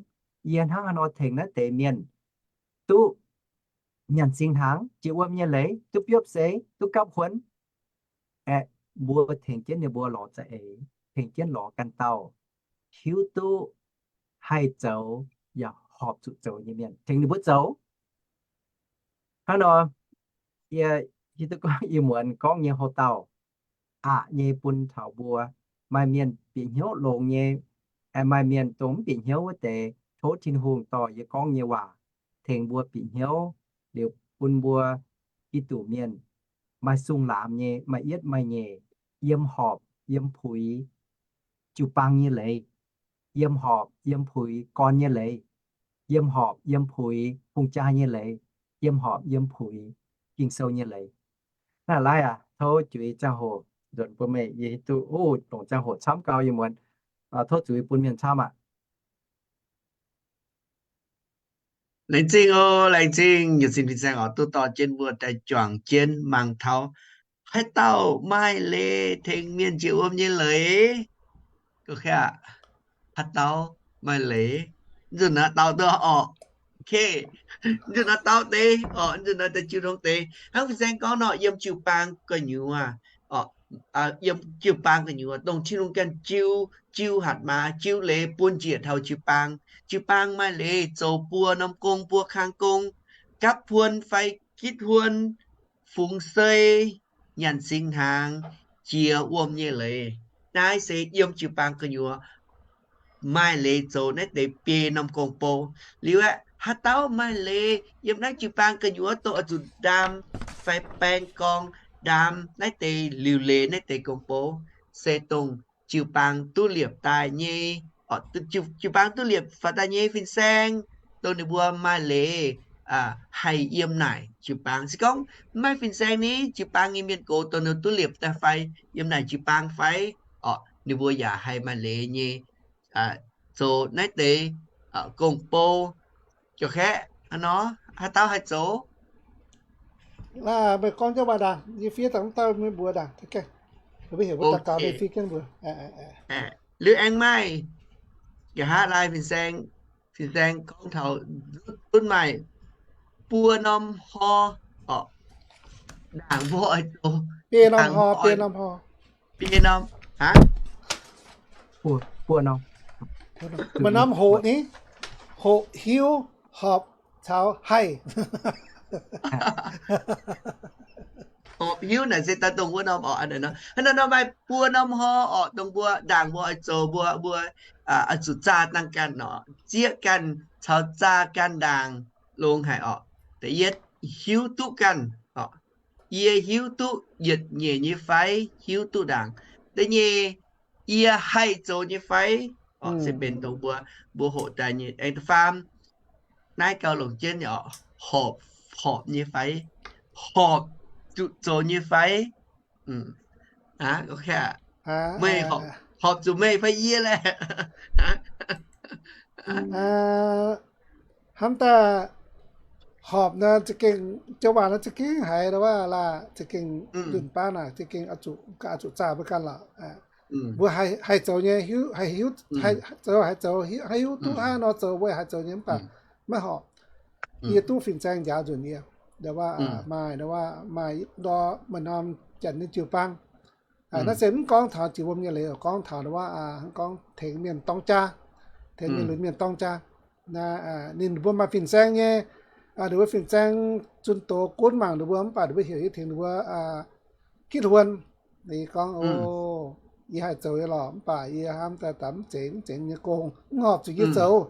yie hnangv haaix nor tengx naaiv deix mienh duqv nyanc singx hnaangx, jiex wuom nyei leiz, duqv biopv seix, duqv gapv huon. Aeqv, mbuo tengx jienv ninh mbuo lorz za'eix, tengx jienv lorz ganh dauh hiuv duqv haih zoux yaac horpc zuqc zoux nyei mienh tengx ninh mbuo zoux. Hnangv nor, yie hiuv duqv gorngv yie muonz gorngv nyei houv dauh aqc nyei bun taux mbuo. Maaih mienh bieqc hnyouv longx nyei, aengx maaih mienh dongh mv bieqc hnyouv wuov deix, tov Tin-Hungh dorh yie gorngv nyei waac tengx mbuo bieqc hnyouv, liuz bun mbuo i duqc mienh maaih sung laamx nyei, maaih yietv maaih nyeic, yiem horpc yiem puix jiu-baang nyei leiz, yiem horpc yiem puix gorn nyei leiz, yiem horpc yiem puix hungh jaa nyei leiz, yiem horpc yiem puix Ging-Sou nyei leiz. Naaiv laaiv aac, tov juix ziangh hoc nzuonx bun meih, yie hiuv duqv oc, longc ziangh hoc camv gau yie muonz. Tov zuiz bun mienh camv aqv. Laengz zingh oc, laengz zingh. Yietc sin fin-saeng oix duqv dorh jienv mbuo daaih juangc jienv mangc taux haaix dauh maaih leiz tengx mienh jiex wuom nyei leiz. Haaix dauh maaih leiz, nzunc naaiv dauh duqv orqc. Nzunc naaiv dauh deix orqc, nzunc naaiv deix jiu tong deix. Hnangv fin-saeng gorngv nor, yiem jiu-baang gu'nyuoz, yiem jiu-baang gu'nyuoz dongh Tin-Hungh ganh jiu, jiu hatc maaz, jiu leiz bun njiec taux jiu-baang. Jiu-baang maaih leiz zoux buo norm gong, buo kang gong, gapv huon fai gitv huon, fungx sei, nyanc singx hnaangx, jiex wuom nyei leiz. Naaiv se yiem jiu-baang gu'nyuoz maaih leiz zoux naaiv deix biei norm gong-bou. Liuz aeqv, haaix dauh maaih leiz yiem naaiv jiu-baang gu'nyuoz dongh oix zuqc ndaam fai baeng gorng, ndaam naaiv deix liuc leiz naaiv deix gong-bou, se dongh jiu-baang duqv liepc daaih nyei, jiu-baang duqv liepc faaux daaih nyei fin-saeng, dongh ninh mbuo maaih leiz haih yiem naaic jiu-baang. Se gorngv maiv maaih fin-saeng ni, jiu-baang nyei mienh gox dongh ninh duqv liepc daaih fai yiem naaic jiu-baang fai, orqc, ninh mbuo yaac haih maaih leiz nyei zoux naaiv deix gong-bou. Jauv-kaeqv hnangv nor, haaix dauh haih zoux? Meih gorngv jienv waac ndaangc, yie fiev daaih mv dauh meih mbuox ndaangc. Liuz aengx maaih nqa'haav laai fin-saeng, fin-saeng gorngv taux zutv maaih buo norm hor, orqc, ndaangc mbuo oix zoux, biei norm, aa, maaih norm hoqc ni, hoqc, hiuv, horpc caux haih. Horpc, hiuv naaic se daaih dongh wuov norm orqc. Hnangv naaiv nor maaih buo norm hor orqc, dongh mbuo ndaangc mbuo oix zoux, mbuo, mbuo oix zuqc zaah dangh ganh orqc, zieqv ganh caux zaah ganh ndaangc longx haic orqc. Da'yietv, hiuv duqv ganh orqc. Yie hiuv duqv yietc nyeic nyei fai hiuv duqv ndaangc? Da'nyeic, yie haih zoux nyei fai? Orqc, se benx dongh mbuo, mbuo hoqc daaih nyei. Aengx da'faam, naaiv gauh longc jienv orqc, horpc, horpc nyei fai? Horpc zuqc zoux nyei fai? Meih horpc zuqc meih fai yie laeh? Hnamv daaih horpc naaic za'gengh, joux waac naaiv za'gengh haiz waac laac, za'gengh nzunc baav naaic za'gengh oix zuqc zaah mbuo ganh lorqc. Mbuo haih zoux nyei, haih hiuv, zoux haih zoux, haih hiuv duqv hnangv nor zoux, mbuo haih zoux nyei mv baac maiv horpc. Yie duqv fin-saeng njaaux nzunc yie, maaih, maaih ndor maaih norm janx nyei jiu-baang. Naaiv se mv gorngv taux jiex wuom nyei leiz, gorngv taux gorngv tengx mienh dorng jaa, tengx mienh lunx mienh dorng jaa. Ninh mbuo maaih fin-saeng nyei, Ninh mbuo fin-saeng zunh doz gunv mangc ninh mbuo, mv baac ninh mbuo heuc yie tengx ninh mbuo gitv huon. Yie gorngv, O, yie haih zoux nyei lorqc, mv baac yie hnamv daaih mv zeiz, mv zeiz nyei gong, mv horpc zuqc yie zoux.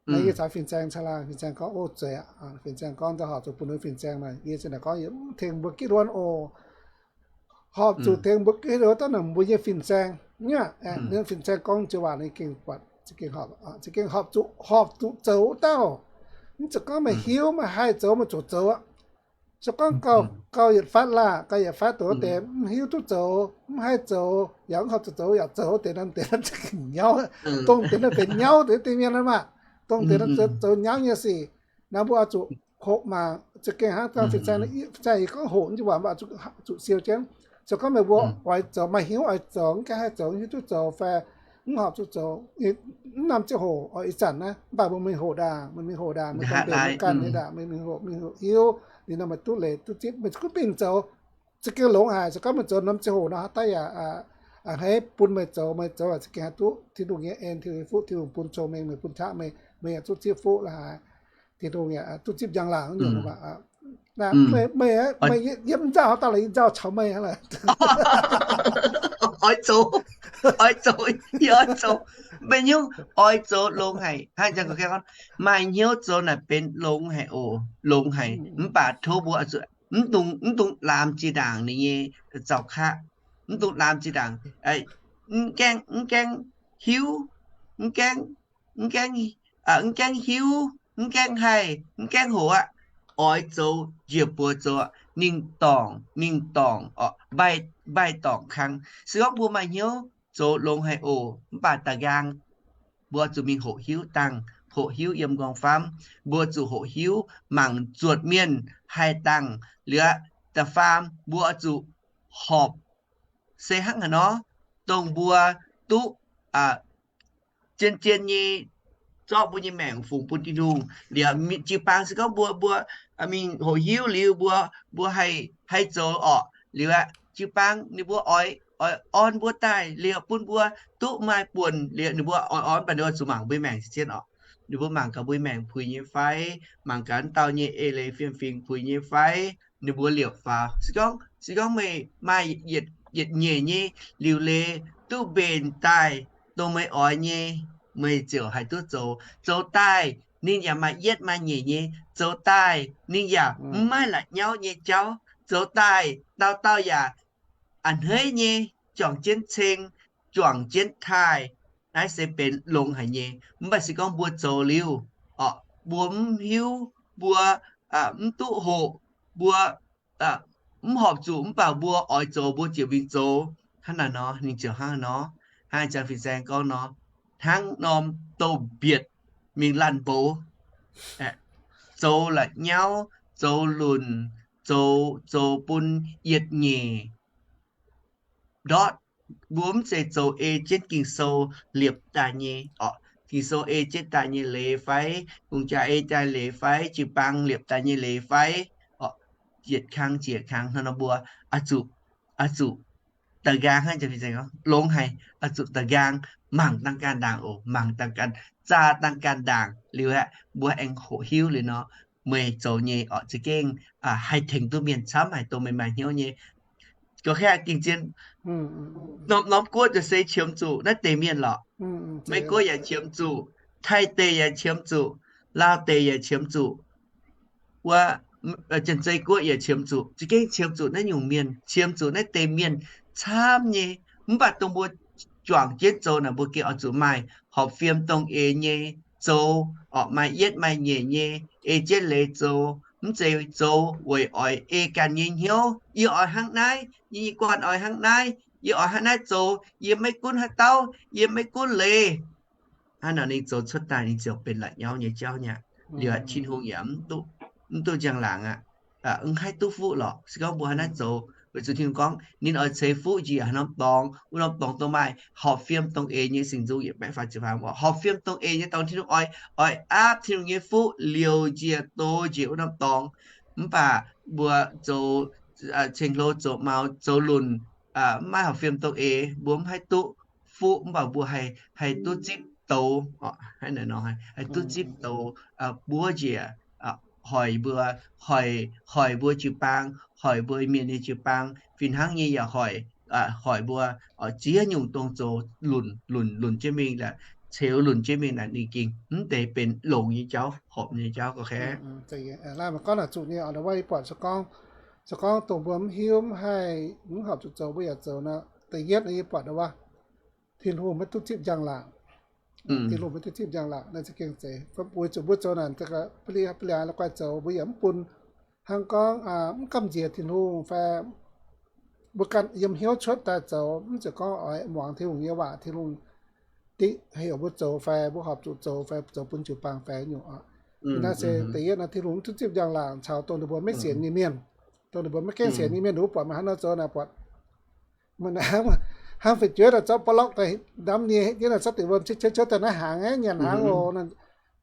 Naaiv yie caux fin-saeng caangh laangh, fin-saeng gorngv, O, zeiz aqv. Fin-saeng gorngv daaih horpc zuqc bun ninh fin-saeng nor, yie ziouc naaic gorngv, Yie mv tengx mbuo gitv huon oc. Horpc zuqc tengx mbuo gitv huon daaih naaic mbuo nyei fin-saeng. Fin-saeng gorngv joux waac ninh gengh buatc, za'gengh horpc zuqc, horpc zuqc zoux wuov dauh. Mv zeiz gorngv meih hiuv, meih haih zoux, meih zuqc zoux aqv. Se gorngv gauh yietc fatv laah, gauh yietc fatv doz deix mv hiuv duqv zoux, mv haih zoux, yaac mv horpc zuqc zoux, yaac zoux deix norm deix za'gengh nyauv, dongh deix naaiv benx nyauv deix deix mienh maah. Dongh deix zoux nyauv nyei sic. Naaiv mbuo oix zuqc hoqc mangc, za'gengh hnangv fin-saeng, fin-saeng yie gorngv hoqc jienv waac, mbuo zuqc siou jienv. Se gorngv meih mbuo oix zoux, maaih hnyouv oix zoux, mv gaengh haih zoux, hiuv duqv zoux fai mv horpc zuqc zoux, mv norm ziangh hoc, ih zanc naaiv, mv baac mbuo mingh hoqc ndaangc, meih mingh hoqc ndaangc, meih dongh deix mbuo ganh nyei ndaangc, meih mingh hoqc, mingh hoqc hiuv, liuz nor meih duqv leiz duqv zipv, meih gunv bingh zoux. Za'gengh longx haic. Se gorngv meih zoux norm ziangh hoc nor, haaix dauh yaac a'hneiv bun meih zoux, meih zoux za'gengh haih duqv Tin-Hungh nyei en, Tin-Hungh nyei fuqv, Tin-Hungh bun cong-mengh meih, bun qaqv meih, meih yaac duqv zipv fuqv la'haaix. Tin-Hungh yaac duqv zipv njang-laangc nyungc. Meih, meih yiem nzauh haaix dauh laaix, yie nzauh caux meih hnangv laaix. Oix zoux, oix zoux, yie oix zoux. Meih hnyouv oix zoux longx haic. Maaih hnyouv zoux naaic benx longx haic oc, longx haic. Mv baac tov mbuo mv dungx laamx zinh ndaangc ninh nyei zaux qaqv. Mv dungx laamx zinh ndaangc, mv gaengh, mv gaengh hiuv, mv gaengh, mv gaengh, mv gaengh hiuv, mv gaengh haih, mv gaengh hoqc aqv. Oix zoux njiec buoz zoux, ninh dorngc, ninh dorngc, mbaih dorngc kang. Se gorngv mbuo maaih hnyouv zoux longx haic oc, mv baac da'nqaang mbuo zuqc mingh hoqc hiuv dangh, hoqc hiuv yiem nqorngv-famv. Mbuo zuqc hoqc hiuv mangc zuotc mienh haih dangh liuz aqv. Da'faam mbuo zuqc horpc se hnangv haaix nor, dongh mbuo duqv zien-zien nyei zorqv mbuo nyei maengc fungx bun Tin-Hungh. Liuz jiu-baang se gorngv mbuo, mbuo mingh hoqc hiuv liuz mbuo, mbuo haih, haih zoux orqc. Liuz aqv, jiu-baang ninh mbuo oix, oix orn mbuo daaih liuz bun mbuo duqv maaih buonc liuz ninh mbuo oix orn, mv baac ninh mbuo zuqc mangc mbuo nyei maengc zien orqc. Ninh mbuo mangc gaax mbuo nyei maengc puix nyei fai, mangc gaax wuov dauh nyei eix leiz fiem-fingx puix nyei fai, ninh mbuo liepc faaux. Se gorngv, se gorngv meih maaih yietc nyeic nyei liuc leiz duqv mbenc daaih dongh meih oix nyei, meih ziouc haih duqv zoux. Zoux daaih ninh yaac maaih yietv maaih nyeic nyei. Zoux daaih ninh yaac mv maaih la'nyauv nyei jauv. Zoux daaih dauh dauh yaac a'hneiv nyei, juangc jienv ceng, juangc jienv taaih. Naaiv se benx longx haic nyei. Mv baac se gorngv mbuo zoux liuz, orqc, mbuo mv hiuv, mbuo mv duqv hoqc, mbuo mv horpc zuqc, mv baac mbuo oix zoux, mbuo ziouc mingh zoux. Hnangv naaiv nor, ninh ziouc hnangv nor, hnangv Janx-Fin-Saeng gorngv nor, hnangv norm douz-mbietc mingh laanh mboux, zoux la'nyauv, zoux lunc, zoux, zoux bun yietc nyeic ndortv. Mbuo mv zeiz zoux ei jienv Ging-Sou liepc daaih nyei, orqc, Ging-Sou ei jienv daaih nyei leiz fai, hungh jaa ei daaih leiz fai, jiu-baang liepc daaih nyei leiz fai, orqc, zietc kang zietc kang hnangv nor mbuo oix zuqc, oix zuqc da'nqaang hnangv, longx haic, oix zuqc da'nqaang mangc dangh ganh ndaangc oc, mangc dangh ganh, zaah dangh ganh ndaangc liuz aeqv, mbuo aengx hoqc hiuv liuz nor, meih zoux nyei orqc za'gengh haih tengx duqv mienh camv haic dongh meih maaih hnyouv nyei. Gorngv kaav gengh zien, norm, norm guoqv ziouc se qiemx zuqc naaiv deix mienh lorqc. Meiv Guoqv yaac qiemx zuqc, Taiv deic yaac qiemx zuqc, Laauv deic yaac qiemx zuqc, wuov Janx-Zei Guoqv yaac qiemx zuqc, za'gengh qiemx zuqc naaiv nyungc mienh, qiemx zuqc naaiv deix mienh camv nyei. Mv baac dongh mbuo juangc jienv zoux naaic, mbuo gengh oix zuqc maaih horpc fiem dongh eix nyei zoux, orqc, maaih yietv maaih nyeic nyei ei jienv leiz zoux. Mv zeiz zoux weic oix ei ganh nyei hnyouv, yie oix hnangv naaiv, yie nyei guanh oix hnangv naaiv, yie oix hnangv naaiv zoux, yie maiv gunv haaix dauh, yie maiv gunv leiz. Hnangv naaic ninh zoux cuotv daaih ninh ziouc benx la'nyauv nyei jauv nyei aqv. Liuz Tin-Hungh yaac mv duqv, mv duqv njang-laangc aqv. Mv haih duqv fuqv lorqc. Se gorngv mbuo hnangv naaiv zoux, weic zuqc Tin-Hungh gorngv ninh oix ceix fuqv njiec haaix norm dorngx, wuov norm dorngx dongh maaih horpc fiem dongh eix nyei, Singx Nzung yietc baeqv faah ziepc faam, horpc fiem dongh eix nyei dorngx, Tin-Hungh oix, oix aapv Tin-Hungh nyei fuqv liouc njiec doz njiec wuov norm dorngx. Mv baac mbuo zoux ceng-hlo, zoux maux, zoux lunc, mv maaih horpc fiem dongh eix, mbuo mv haih duqv fuqv, mv baac mbuo haih, haih duqv zipv douz, haih duqv zipv douz buov njiec, hoic mbuo, hoic, hoic mbuo jiu-baang, hoic mbuo mienh nyei jiu-baang, fih hnangv nyei yaac hoic, hoic mbuo ziex nyungc dongh zoux lunc, lunc, lunc jienv mingh, ceux lunc jienv mingh naaic ninh ging mv deix benx longx nyei jauv, horpc nyei jauv ga'hlen. Gorngv naaic zuqc nyei, buatc se gorngv, se gorngv dongh mbuo mv hiuv, mv haih, mv horpc zuqc zoux, mbuo yaac zoux nor, da'yietv yie buatc wuov, Tin-Hungh maiv duqv zipv njang-laangc. Tin-Hungh maiv duqv zipv njang-laangc naaiv za'gengh zeiz. Weic zuqc mbuo zoux naaic, ba'laqc la'guaih zoux, mbuo yaac mv bun hnangv gorngv mv gamh nziex Tin-Hungh fai mbuo ganh yiem hnyouv cuotv daaih zoux, mv zeiz gorngv oix muangx Tin-Hungh nyei waac, Tin-Hungh diqv heuc mbuo zoux fai mbuo horpc zuqc zoux fai zoux bun jiu-baang fai nyungc oc. Naaiv se da'yietv nor, Tin-Hungh mv duqv zipv njang-laangc caux dongh ninh mbuo maiv sienx nyei mienh. Dongh ninh mbuo maiv gaengh sienx nyei mienh, ninh mbuo buatc meih hnangv nor zoux naaic buatc hnangv fu'jueiv daaih zorqv borlorqv daaih ndamv nie hietv jienv naaic, zorqv deic-wuom cuotv cuotv daaih naaiv hnaangx, nyanc hnaangx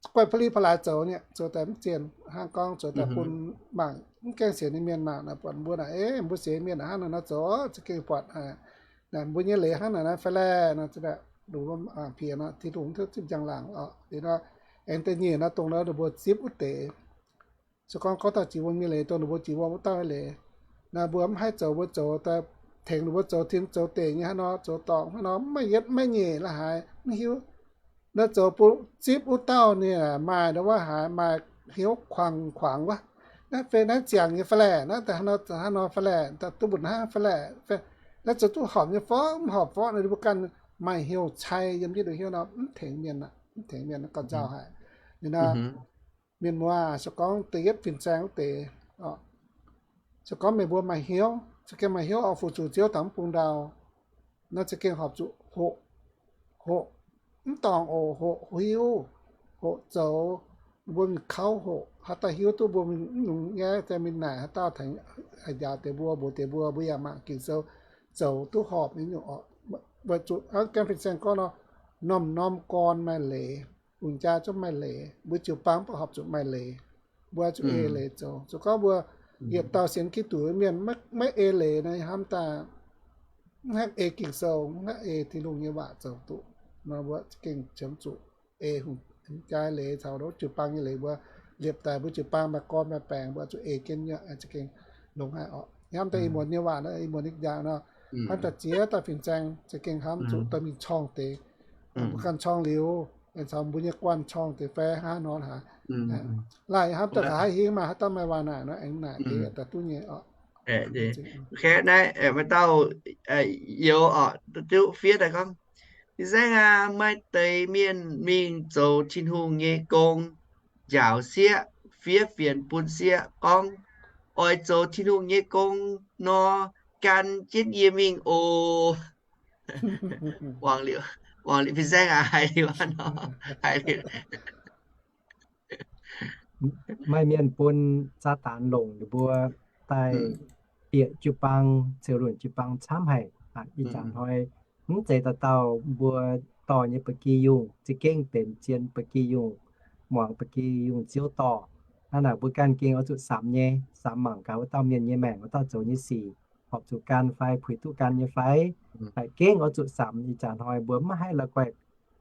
oc, guaih pa'li pa'laaix zoux nyei, zoux daaih mv zien. Hnangv gorngv zoux daaih bun mangc mv gaengh sienx nyei mienh mangc naaic, buatc mbuo naaic, mbuo sienx mienh hnangv naaic nor zoux za'gengh buatc naaic mbuo nyei leiz hnangv naaic naaiv fai laeh nor, piex nor Tin-Hungh mv duqv zipv njang-laangc oc. Liuz nor, aengx da'nyeic nor dongh nor ninh mbuo zipv wuov deix, se gorngv gorngv taux jiex wuom nyei leiz, dongh ninh mbuo jiex wuom wuov dauh leiz, naaiv mbuo mv haih zoux, mbuo zoux daaih tengx ninh mbuo zoux tin zoux deic nyei hnangv nor, zoux dorngc hnangv nor, mv maaih yietv maiv nyeic la'haaix mv hiuv. Naaiv zoux bun zipv wuov dauh ninh maaih ndau wuov haaix maaih hnyouv kuangx kuangx wuov, naaiv fei naaiv ziangx nyei fai laeh, naaiv hnangv nor fai laeh, duqv mbu'hnangv fai laeh, naaiv zoux duqv horpc nyei fai mv horpc fai, ninh mbuo ganh maaih hnyouv cai yiem jienv nduqc hnyouv nor, mv tengx mienh, mv tengx mienh gauh nzauh haic. Ninh nor, mienh muoz, se gorngv da'yietv fin-saeng wuov deix, se gorngv meih mbuo maaih hnyouv, za'gengh maaih hnyouv oix fu-sux Ziouv taux mv bung ndau, naaiv za'gengh horpc zuqc hoqc, hoqc mv dorngc oc, hoqc hiuv, hoqc zoux. Mbuo mingh kauv hoqc, haaix dauh hiuv duqv mbuo mingh mv nungx nyaiv, se mingh naaic haaix dauh tengx njaaux deix mbuo, mbuox deix mbuo, mbuo yaac mangc Ging-Sou zoux duqv horpc nyei nyungc oc. Weic zuqc hnangv gaeng fin-saeng gorngv nor, norm-norm gorn maaih leiz, lungh jaa zungv maaih leiz, mbuo jiu-baang mv baac horpc zuqc maaih leiz. Mbuo zuqc ei leiz zoux. Zoux gorngv mbuo yietc dauh sienx Giduc mienh maiv ei leiz nor, hnamv daaih mv haih ei Ging-Sou, mv haih ei Tin-Hungh nyei waac zoux duqv nor, mbuo za'gengh qiemx zuqc ei hungh jaa leiz caux jiu-baang nyei leiz. Mbuo liepc daaih mbuo jiu-baang maaih gorn maaih baengc, mbuo zuqc ei jienv nyei, za'gengh longx haic oc. Hnamv daaih ih muonz nyei waac, ih muonz nyei jangx nor, hnamv daaih ziex dauh fin-saeng za'gengh hnamv zuqc dorh mingh corng deix, mbuo ganh corng liuz, aengx caux mbuo nyei guanh corng deix fai hnangv nor haaix. Laih hnamv daaih haih hingv maaih haaix dauh maaih waac naaic nor, aengx naaic deix daaih duqv nyei oc. Kv naaiv maaih dauh youz oc, duqv fiev daaih gorngv, Fin-saeng aac, maaih deix mienh mingh zoux Tin-Hungh nyei gong, njaaux sieqv, fiev fienx bun sieqv gorngv, oix zoux Tin-Hungh nyei gong nor, gan jienv yie mingh oc. Wangc liuz, wangc liuz fin-saeng aac, haiz liuz, haiz liuz. Maaih mienh bun Saadaan longc ninh mbuo daaih bieqc jiu-baang, ceux lunc jiu-baang camv haic. Ih zanc hnoi mv zeiz dauh dauh mbuo dorh nyei ba'gi yungh za'gengh benx zien ba'gi yungh, muangx ba'gi yungh ziouv dorh. Hnangv naaic mbuo ganh gengh oix zuqc samx nyei, samx mangc gaax wuov dauh mienh nyei maengc, wuov dauh zoux nyei sic horpc zuqc gan fai puix duqv gan nyei fai. Naaic gengh oix zuqc samx. Ih zanc hnoi mbuo mv haih la'guaih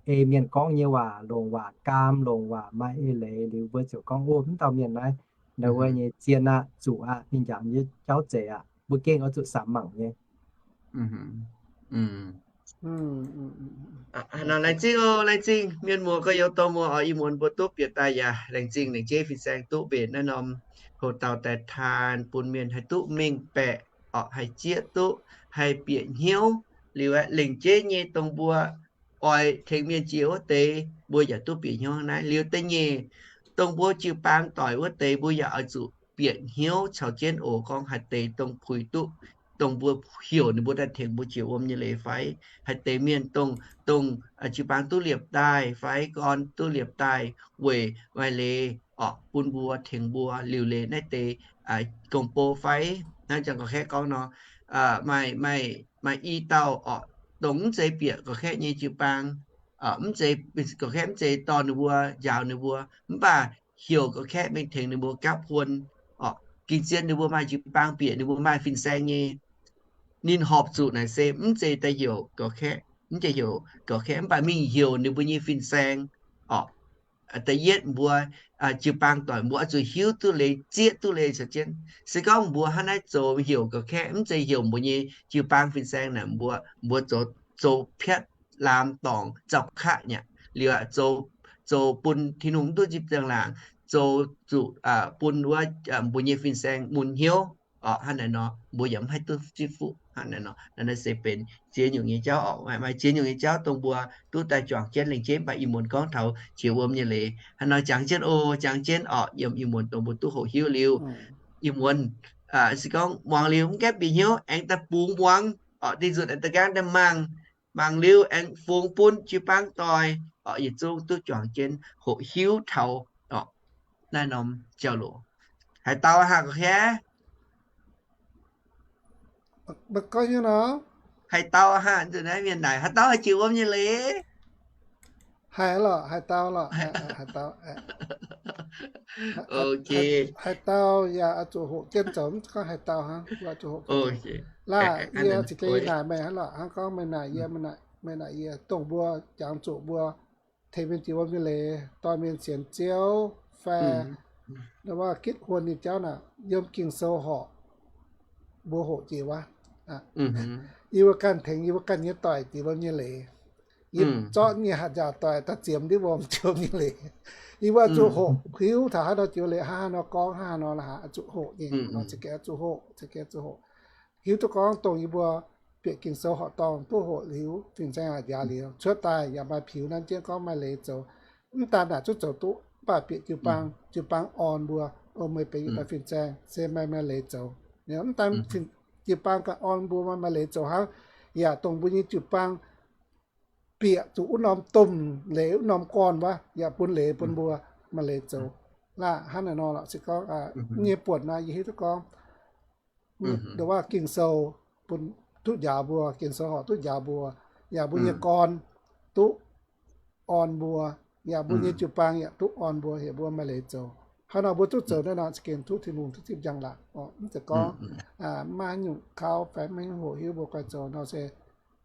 ei mienh gorngv nyei waac, longc waac gaam, longc waac maaih eix leiz liuz mbuo ziouc gorngv, Ov, mv dauh mienh naaiv, naaiv wuov nyei zien aqv, zuqc aqv, ninh njaaux nyei jauv zeiz aqv. Mbuo gengh oix zuqc samx mangc nyei. Laengz zingh oc, laengz zingh mienh muoz gorx-youz dorh muoz oc. Ih muonz mbuo duqv bieqc daaih yaac laengz zingh lengc jeiv fin-saeng duqv mbenc naaiv norm hoc dauh daaih taan bun mienh haih duqv mengh baeqc oc, haih zieqv duqv, haih bieqc hnyouv. Liuz aeqv, lengc jeiv nyei dongh mbuo oix tengx mienh jiex wuov deix, mbuo yaac duqv bieqc hnyouv hnangv naaiv. Liuz da'nyeic, dongh mbuo jiu-baang doic wuov deix, mbuo yaac oix zuqc bieqc hnyouv caux jienv oc, gorngv haaix deix dongh puix duqv, dongh mbuo heuc ninh mbuo daaih tengx mbuo jiex wuom nyei leiz fai, haaix deix mienh dongh, dongh jiu-baang duqv liepc daaih fai gorn duqv liepc daaih weic maaih leiz oc bun mbuo, tengx mbuo liuc leiz naaiv deix gong-bou fai. Hnangv jangx gorx-kaeqv gorngv nor, maaih, maaih i dauh oc, dongh mv zeiz bieqc gorx-kaeqv nyei jiu-baang, mv zeiz, gorx-kaeqv mv zeiz dorh ninh mbuo, njaaux ninh mbuo, mv baac heuc gorx-kaeqv mingh tengx ninh mbuo gapv huon oc. Ging-zien ninh mbuo maaih jiu-baang bieqc, ninh mbuo maaih fin-saeng nyei, ninh horpc zuqc naaic se mv zeiz daaih heuc gorx-kaeqv, mv zeiz heuc gorx-kaeqv, mv baac mingh heuc ninh mbuo nyei fin-saeng oc. da'yietv mbuo jiu-baang doic mbuo oix zuqc hiuv duqv leiz, zieqv duqv leiz caux jienv. Se gorngv mbuo hnangv naaiv zoux heuc ga'kaeqv, mv zeiz heuc mbuo nyei jiu-baang fin-saeng naaic mbuo, mbuo zoux, zoux piatv laam dorngc zaux kaqv nyei liuz, zoux, zoux bun Tin-Hungh mv duqv nzipc ziangh laangc, zoux zuqc bun wuov mbuo nyei fin-saeng mun hnyouv. Orqc, hnangv naaiv nor mbuo yaac mv haih duqv zipv fuqv hnangv naaiv nor. Naaiv se benx ziex nyungc nyei jauv orqc. Maaih ziex nyungc nyei jauv dongh mbuo duqv daaih juangc jienv lengc jeiv. Mv baac ih muonz gorngv taux qiex wuom nyei leiz hnangv nor jangx jienv oc, jangx jienv orqc. Yiem ih muonz dongh mbuo duqv hoqc hiuv liuz, ih muonz se gorngv muangx liuz mv gaengh bieqc hnyouv aengx daaih bungx muangx orqc, dinh nzunc aengx da'nqaang daaih mangc, mangc liuz aengx fungx bun jiu-baang doic orqc, yietc zungv duqv juangc jienv hoqc hiuv taux orqc naaiv norm jauv-louc. Haaix dauh haah ga'kaeqv? Haaix dauh haah nzunc naaiv mienh naaic, haaix dauh haih qiex wuom nyei leiz? Haaix lorqc, haaix dauh lorqc, haaix dauh, haaix dauh yaac oix zuqc hoqc jienv zoux, mv gorngv haaix dauh hnangv, oix zuqc hoqc jienv zoux. Laah, yie za'gengh naaic meih hnangv lorqc, hnangv gorngv meih naaic yie, meih naaic yie, dongh mbuo jangx zuqc mbuo tengx mienh qiex wuom nyei leiz, dorh mienh sienx Ziouv fai ndongc wuov gitv huon nyei jauv naaic, yiem Ging-Sou horpc mbuo hoqc jiex wuov. Yie mbuo ganh tengx yie mbuo ganh nyei doic qiex wuom nyei leiz. Yie zorqv nyei hatc njaaux doic daaih ziemx ndiev wuom qiex wuom nyei leiz. Yie mbuo zuqc hoqc hiuv taux haaix nor qiex wuom leiz, haaix nor gorngv, haaix nor la'haaix, zuqc hoqc nyei. Za'gengh zuqc hoqc, za'gengh zuqc hoqc. Hiuv duqv gorngv dongh yie mbuo bieqc Ging-Sou horqc dorngh duqv hoqc liuz, fin-saeng yaac njaaux liuz, cuotv daaih yaac maaih piux nanv jienv gorngv maaih leiz zoux. Mv daan naaic zungv zoux duqv, mv baac bieqc jiu-baang, jiu-baang orn mbuo, o, meih benx yie daaih fin-saeng se maaih, maaih leiz zoux. Mv daan jiu-baang ganh orn mbuo maaih, maaih leiz zoux hnangv, yaac dongh mbuo nyei jiu-baang bieqc zuqc wuov norm domh leiz, wuov norm gorn wuov, yaac bun leiz bun mbuo maaih leiz zoux. Laah hnangv naaic nor lorqc, se gorngv nyei buonc naaiv yie hiuv duqv gorngv ndongc wuov Ging-Sou bun duqv njaaux mbuo, Ging-Sou horpc duqv njaaux mbuo, yaac mbuo nyei gorn duqv orn mbuo, yaac mbuo nyei jiu-baang yaac duqv orn mbuo, heuc mbuo maaih leiz zoux. Hnangv nor mbuo duqv zoux naaiv nor, za'gengh tov Tin-Hungh duqv zipv njang-laangc. Mv zeiz gorngv maiv nyungc kaux fai maiv nyungc hoqc hiuv mbuo guai zoux nor se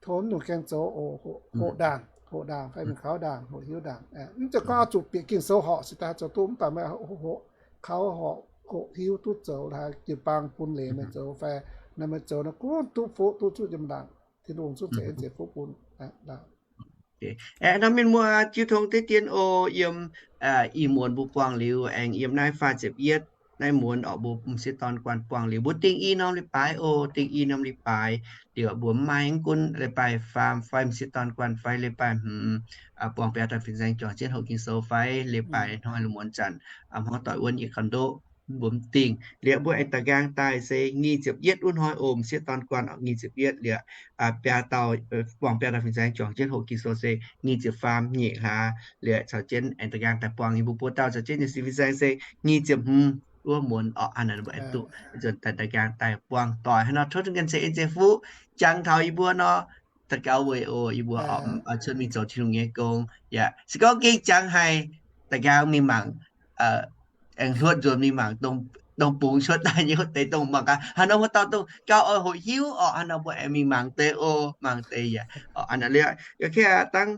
tov mv nyungc gaengh zoux oc. Hoqc ndaangc, hoqc ndaangc fai mingh kaux ndaangc, hoqc hiuv ndaangc. Mv zeiz gorngv oix zuqc bieqc Ging-Sou horqc se daaih zoux duqv, mv baac meih hoqc, kaux horqc, hoqc hiuv duqv zoux, haaix jiu-baang bun leiz meih zoux fai naaiv meih zoux naaiv gunv duqv fuqv duqv zuqv yiem ndaangc. Tin-Hungh zungv ceix en ceix fuqv bun. Aeqv, norm mienh muoz jiu tong deix dien oc. Yiem ih muonz mbuo buangh liuz aengx yiem naaiv faah ziepc yietv naaiv muonz orqc, mbuo m'sieqv dorn guanh buangh liuz, mbuo dingh i norm leiz-baaix oc. Dingh i norm leiz-baaix liuz mbuo mv maaih mv gunv leiz-baaix faam fai m'sieqv dorn guanh fai leiz-baaix hmz buangh biaa dauh fin-saeng juangc jienv hoqc Ging-Sou fai leiz-baaix hnoi lungh muonz zanc hmuangv doic wuonv yietc gorn-ndoqv, mbuo m'dingh. Liuz mbuo aengx da'nqaang daaih se nyic ziepc yietv wuov hnoi oc, m'sieqv dorn guanh orqc, nyic ziepc yietv liuz biaa dauh buangh biaa dauh fin-saeng juangc jienv hoqc Ging-Sou se nyic ziepc faam nyeic hlaax. Liuz caux jienv aengx da'nqaang daaih buangh nyei mbuo buo dauh caux jienv nyei fin-saeng se nyic ziepc hmz wuov muonz orqc. Hnangv naaic mbuo aengx duqv nzuonx daaih da'nqaang daaih buangh doic. Hnangv nor tov Tin-Hungh ceix en ceix fuqv jangx taux yie mbuo nor, daux gaux weic oc. Yie mbuo oix cuotv mingh zoux Tin-Hungh nyei gong yaac se gorngv gengh jangx haic, daux gaux mingh mangc, aengx hluotv nzuonx mingh mangc dongh bungx cuotv daaih nyei wuov deix dongh mangc gaax haaix nor wuov dauh dongh gauh oix hoqc hiuv orqc. Haaix nor mbuo aengx mingh mangc deix oc, mangc deix yaac orqc. Hnangv naaic liuz, yaac kengh dangv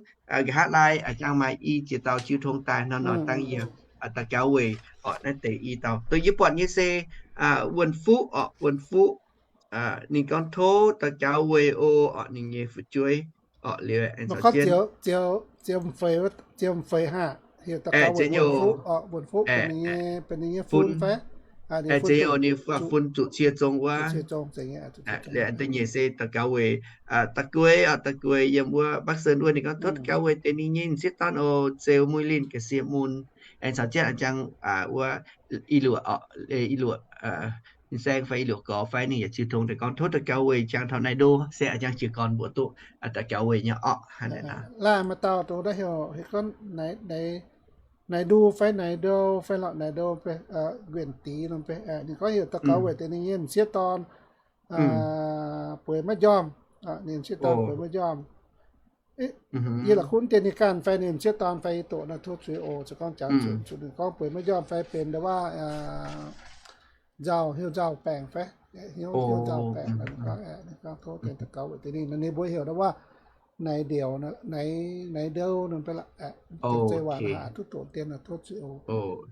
nqa'haav laai jangx maaih i ziex dauh jiu tong daaih hnangv nor dangv yie daux gaux weic orqc. Naaiv deix i dauh dongh yie buatc nyei se Wuonh Fuqv orqc, Wuonh Fuqv. Ninh gorngv tov daux gaux weic oc, orqc, ninh nyei fu'jueiv orqc. Liuz aengx caux jienv Ziex nyei oc, ninh fun fai, ziex nyei oc, ninh fun zuqc cie zong wuov. Liuz da'nyeic se daux gaux weic Da'guei orqc, Da'guei yiem wuov Bắc Sơn wuov. Ninh gorngv tov daux gaux weic deix ninh nyei m'sieqv dorn oc, Zeu Muih Linh ga'sie mun. Aengx caux jienv a'jang wuov i luoqc, i luoqc fin-saeng fai i luoqc gorx fai ninh yaac jiu tong deix gorngv tov daux gaux weic jangx taux Nai Đô se a'jang jiez gorn mbuox duqv daux gaux weic nyei orqc. Hnangv naaic. Laaih maaih dauh dongh naaiv heuc, heuc gorngv Nai Du fai Nai Đô fai lorqc Nai Đô, Nguyễn Tý nor, ninh gorngv heuc daux gaux weic deix ninh nyei m'sieqv dorn bueix maiv njormh. Ninh m'sieqv dorn bueix maiv njormh. Yie la'kunv dien ninh ganh fai ninh m'sieqv dorn fai yie doqc naaiv tov zuiz oc. Zuqc gorngv jangx zuqc ninh gorngv bueix maiv njormh fai benx nda'waav nzauh, hnyouv nzauh baengc fai, hnyouv, hnyouv nzauh baengc. Ninh gorngv tov deix daux gaux weic deix ninh, ninh mbuo heuc nda'waav naaiv ndouv, naaiv ndouv nor, mv baac la'zeiv waac haac duqv doqc dien tov zuiz oc.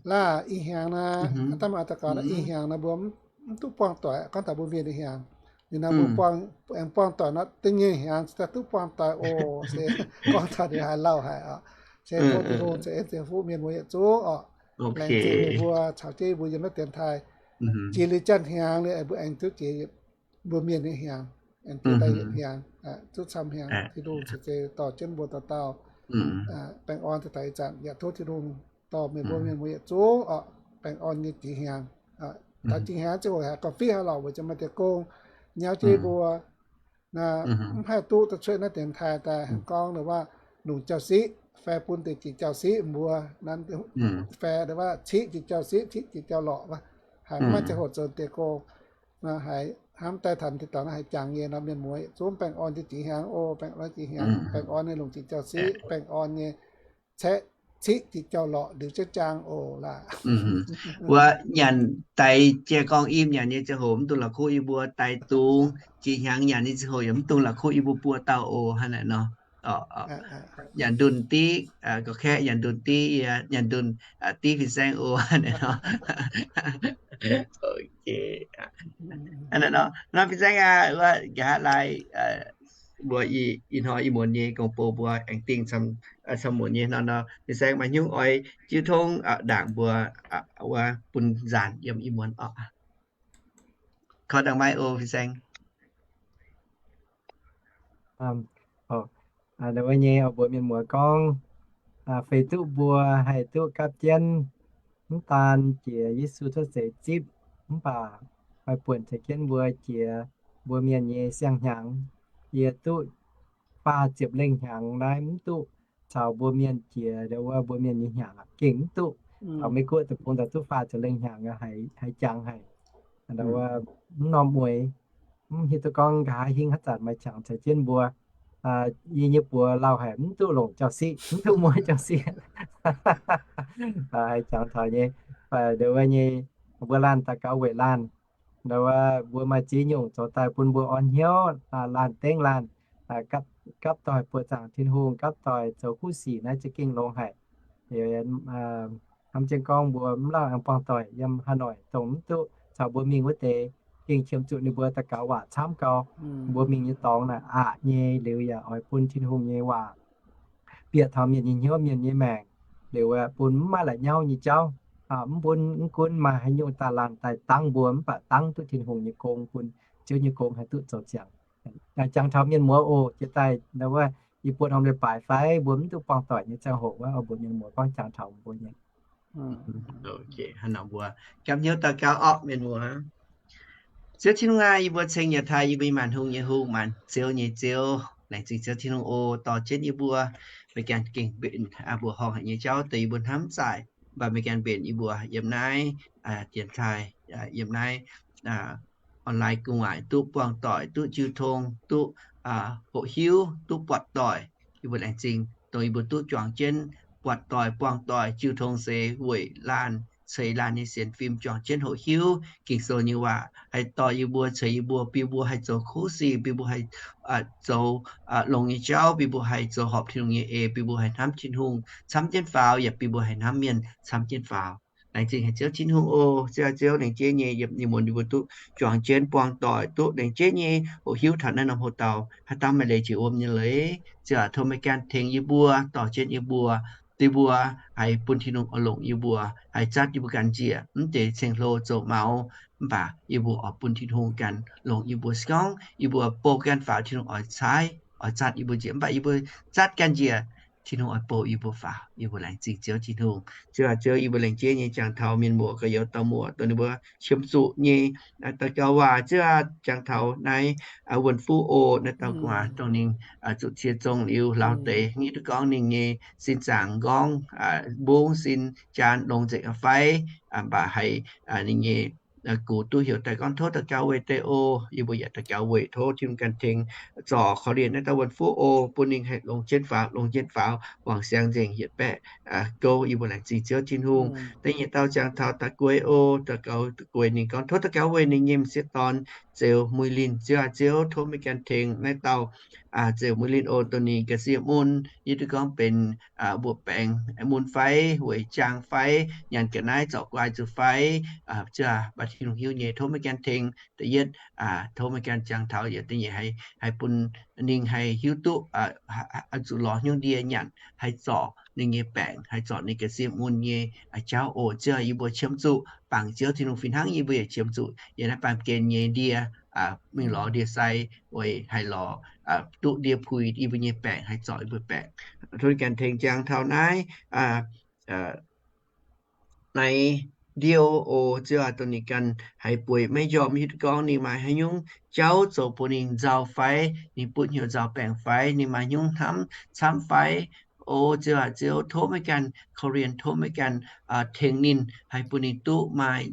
Laaih ih hnyangx naaiv, daaih maaih daux gaux naaiv ih hnyangx naaiv mbuo mv duqv buangh doic, gorngv taux mbuo mienh ih hnyangx. Ninh naaiv mbuo buangh, aengx buangh doic nor, da'nyeic hnyangx daaih duqv buangh doic oc. Se gorngv taux ninh haaix lauh haic oc. Se tov Tin-Hungh ceix en ceix fuqv mienh muoz yietc zungv oc. Laengz zingh mbuo caux jienv mbuo yiem naaiv dienx taaih. Jiex liuz janx hnyangx liuz, mbuo aengx duqv jiex mbuo mienh nyei hnyangx, aengx duqv daaih yietc hnyangx, duqv camv hnyangx. Tin-Hungh ceix, ceix dorh jienv mbuo dauh dauh baengh orn daaih ih zanc. Yaac tov Tin-Hungh dorh mienh mbuo mienh muoz yietc zungv oc, baengh orn nyei jiex hnyangx. Taux jiex hnyangx ziangh hoc haiz gauh fih haic lorqc, weic zuqc maaih deix gong nyauv jienv mbuo. Mv haih duqv daaih cuotv naaiv dienx taaih daaih gorngv waac longc jauv-siqv fai bun deix jiex jauv-siqv mbuo, nanv fai waac ciqv jiex jauv-siqv, ciqv jiex jauv-lorqc. Haiz mv maaih ziangh hoc zoux deix gong, haiz hnamv daaih taux tin-dorngx naaiv haiz jangx nyei nor, mienh muoz yietc zungv baengh orn jiex hnyangx oc. Baengh orn jiex hnyangx, baengh orn nyei longc jiex jauv-siqv, baengh orn nyei caeqv ciqv jiex jauv-lorqc liuz jienv jaang oc laaih. Wuov nyanc daix jiex gorngv im nyanc nyei ziangh hoc mv dungx la'kuqv yie mbuo, daix dungz jiex hnyangx nyanc nyei ziangh hoc yaac mv dungx la'kuqv yie mbuo buo dauh oc, hnangv naaic nor. Nyanc ndunh diqv, gorqv-kaeqv nyanc ndunh diqv, yie nyanc ndunh diqv fin-saeng oc, hnangv naaic nor. Nor fin-saeng aac, wuov nqa'haav laai mbuo ih hnoi ih muonz nyei gong-bou mbuo aengx dingh camv muonz nyei nor, nor fin-saeng maaih hnyouv oix jiu tong ndaangc mbuo wuov bun nzaanc yiem ih muonz oc. Koi ndaangc maiv oc fin-saeng. Wuov nyei oix mbuox mienh muoz gorngv, feix duqv mbuo haih duqv gapv jienv mv daan jiex Yesu cuotv seix zipv, mv baac oix buonc caux jienv mbuo jiex mbuo mienh nyei siang-hnyangx. Yie duqv faah ziepc lengh hnyangx naaiv mv duqv caux mbuo mienh jiex, wuov mbuo mienh nyei hnyangx gengh mv duqv. Taux Meiv Guoqv deic-bung daaih duqv faah ziepc lengh hnyangx, haiz jangx haic. Wuov mv norm mueiz, mv hiuv duqv gorngv nqa'haav hingv haaix zanc maaih qangx caux jienv mbuo. Yie nyei buoz lauh haic, mv duqv longc jauv-siqv, mv duqv mueiz jauv-siqv. Haiz jangx taux nyei, wuov nyei, mbuo laanh daux gaux weic laanh. Wuov mbuo maaih ziex nyungc zoux daaih bun mbuo orn hnyouv, laanh dengv laanh, gapv doic buoqc zaangc Tin-Hungh, gapv doic zoux kuv sic naaiv za'gengh longx haic. Hnamv jienv gorngv mbuo mv lauh aengx buangh doic yiem Hà Nội dongh mv duqv caux mbuo mingh wuov deix, gengh qiemx zuqc ninh mbuo daux gaux waac camv gau. Mbuo mingh nyei dorngx naaic aqc nyei liuz yaac oix bun Tin-Hungh nyei waac bieqc taux mienh nyei hnyouv, mienh nyei maengc, liuz bun mv maaih la'nyauv nyei jauv. Mv bun, mv gunv maaih haaix nyungc daaih laanh daaih dangv mbuo, mv baac dangv duqv Tin-Hungh nyei gong, bun Ziouv nyei gong haih duqv zoux ziangx. Jangx taux mienh muoz oc. Jiex daaih wuov, yie buo norm leiz-baaix fai mbuo mv duqv buangh doic nyei ziangh hoc wuov, oix mbuox mienh muoz gorngv jangx taux mbuo nyei. Haaix nor mbuo gapv hnyouv daux gaux orqc, mienh muoz. Ziouv Tin-Hungh aac, yie mbuo ceng yietc taaih yie mbuo nyei maanc hungh nyei hungh, maanc ziouv nyei Ziouv. Laengz zingh Ziouv Tin-Hungh oc, dorh jienv yie mbuo, meih ganh gengh mbenc mbuo horngh haic nyei jauv deix yie mbuo hnamv zaaic, mv baac meih ganh mbenc yie mbuo yiem naaiv dienx taaih, yiem naaiv online gu'nguaaic duqv buangh doic, duqv jiu tong, duqv hoqc hiuv, duqv buatc doic. Yie mbuo laengz zingh dongh yie mbuo duqv juangc jienv buatc doic, buangh doic, jiu tong seix weic laanh, ceix laanh nyei sienx fim juangc jienv hoqc hiuv Ging-Sou nyei waac, haih dorh yie mbuo, ceix yie mbuo, bun mbuo haih zoux kuv sic, bun mbuo haih zoux longx nyei jauv, bun mbuo haih zoux horpc Tin-Hungh nyei eix, bun mbuo haih hnamv Tin-Hungh camv jienv faaux, yaac bun mbuo haih hnamv mienh camv jienv faaux. Laengz zingh haic Ziouv Tin-Hungh oc. Ziouv aac, Ziouv, laengz jeiv nyei yiem ih muonz yie mbuo duqv juangc jienv buangh doic, duqv laengz jeiv nyei hoqc hiuv taux naaiv norm hoc dauh haaix dauh maaih leiz jiex wuom nyei leiz. Ziouv aac, tov meih ganh tengx yie mbuo, dorh jienv yie mbuo, yie mbuo haih bun Tin-Hungh oix longc yie mbuo, haih zatv yie mbuo ganh njiec mv deix ceng-hlo zoux maux, mv baac yie mbuo oix bun Tin-Hungh ganh longc yie mbuo. Se gorngv yie mbuo bou ganh faaux, Tin-Hungh oix caaiv, oix zatv yie mbuo njiec, mv baac yie mbuo zatv ganh njiec, Tin-Hungh oix bou yie mbuo faaux. Yie mbuo laengz zingh Ziouv Tin-Hungh. Ziouv aac, Ziouv, yie mbuo laengz jeiv nyei jangx taux mienh muoz gauh youz dauh muoz dongh ninh mbuo qiemx zuqc nyei daux gaux waac. Ziouv aac, jangx taux naaiv wuonh fuqv oc, naaiv dauh gu'nguaaz dongh ninh zuqc cie zong liuz lauh deix, hiuv duqv gorngv ninh nyei sin zaangc nqorngv, mbungv sin jaan longx nzengc aqv fai, mv baac haiz ninh nyei gux duqv heuc daaih gorngv tov daux gaux weic deix oc. Yie mbuo yaac daux gaux weic, tov Tin-Hungh ganh tengx zorc korv-lienh naaiv dauh wuonh fuqv oc, bun ninh haih longx jienv faaux, longx jienv faaux, wangc siang nzengc, yietc baeqv gouv. Yie mbuo laengz zingh Ziouv Tin-Hungh. Da'nyeic dauh jangx taux da'guaix oc, daux gaux da'guaix ninh gorngv tov daux gaux weic ninh nyei m'sieqv dorn Zeux Muih Linh. Ziouv aac, Ziouv, tov meih ganh tengx naaiv dauh ziouc mbuo linh oc dongh ninh ga'sie mun, yie duqv gorngv benx mbuo baengc mun fai, weic jaang fai, nyanc ga'naaiv zorc guai zuqc fai, ziouc baac Tin-Hungh hiuv nyei. Tov meih ganh tengx da'yietv, tov meih ganh jangx taux yietc deix nyei haih bun ninh haih hiuv duqv zuqc lorz hnyouv ndie nyanc, haih zorc ninh nyei baengc, haih zorc ninh ga'sie mun nyei jauv oc. Ziouc yie mbuo qiemx zuqc bangc Ziouv Tin-Hungh fih hnangv yie mbuo yaac qiemx zuqc yiem naaiv baamh gen nyei ndie mingh lorz ndie-sai, weic haih lorz duqv ndie-puix yie mbuo nyei baengc, haih zorc yie mbuo baengc. Tov ganh tengx jangx taux naaiv naaiv ndie oc. Ziouc dongh ninh ganh haih bueix maiv njormh, hiuv duqv gorngv ninh maaih haaix nyungc jauv zoux bun ninh nzauh fai, ninh butv hnyouv nzauh baengc fai, ninh maaih haaix nyungc hnamv camv fai. O Ziouv aac, Ziouv tov meih ganh korv-lienh, tov meih ganh tengx ninh, haih bun ninh duqv maaih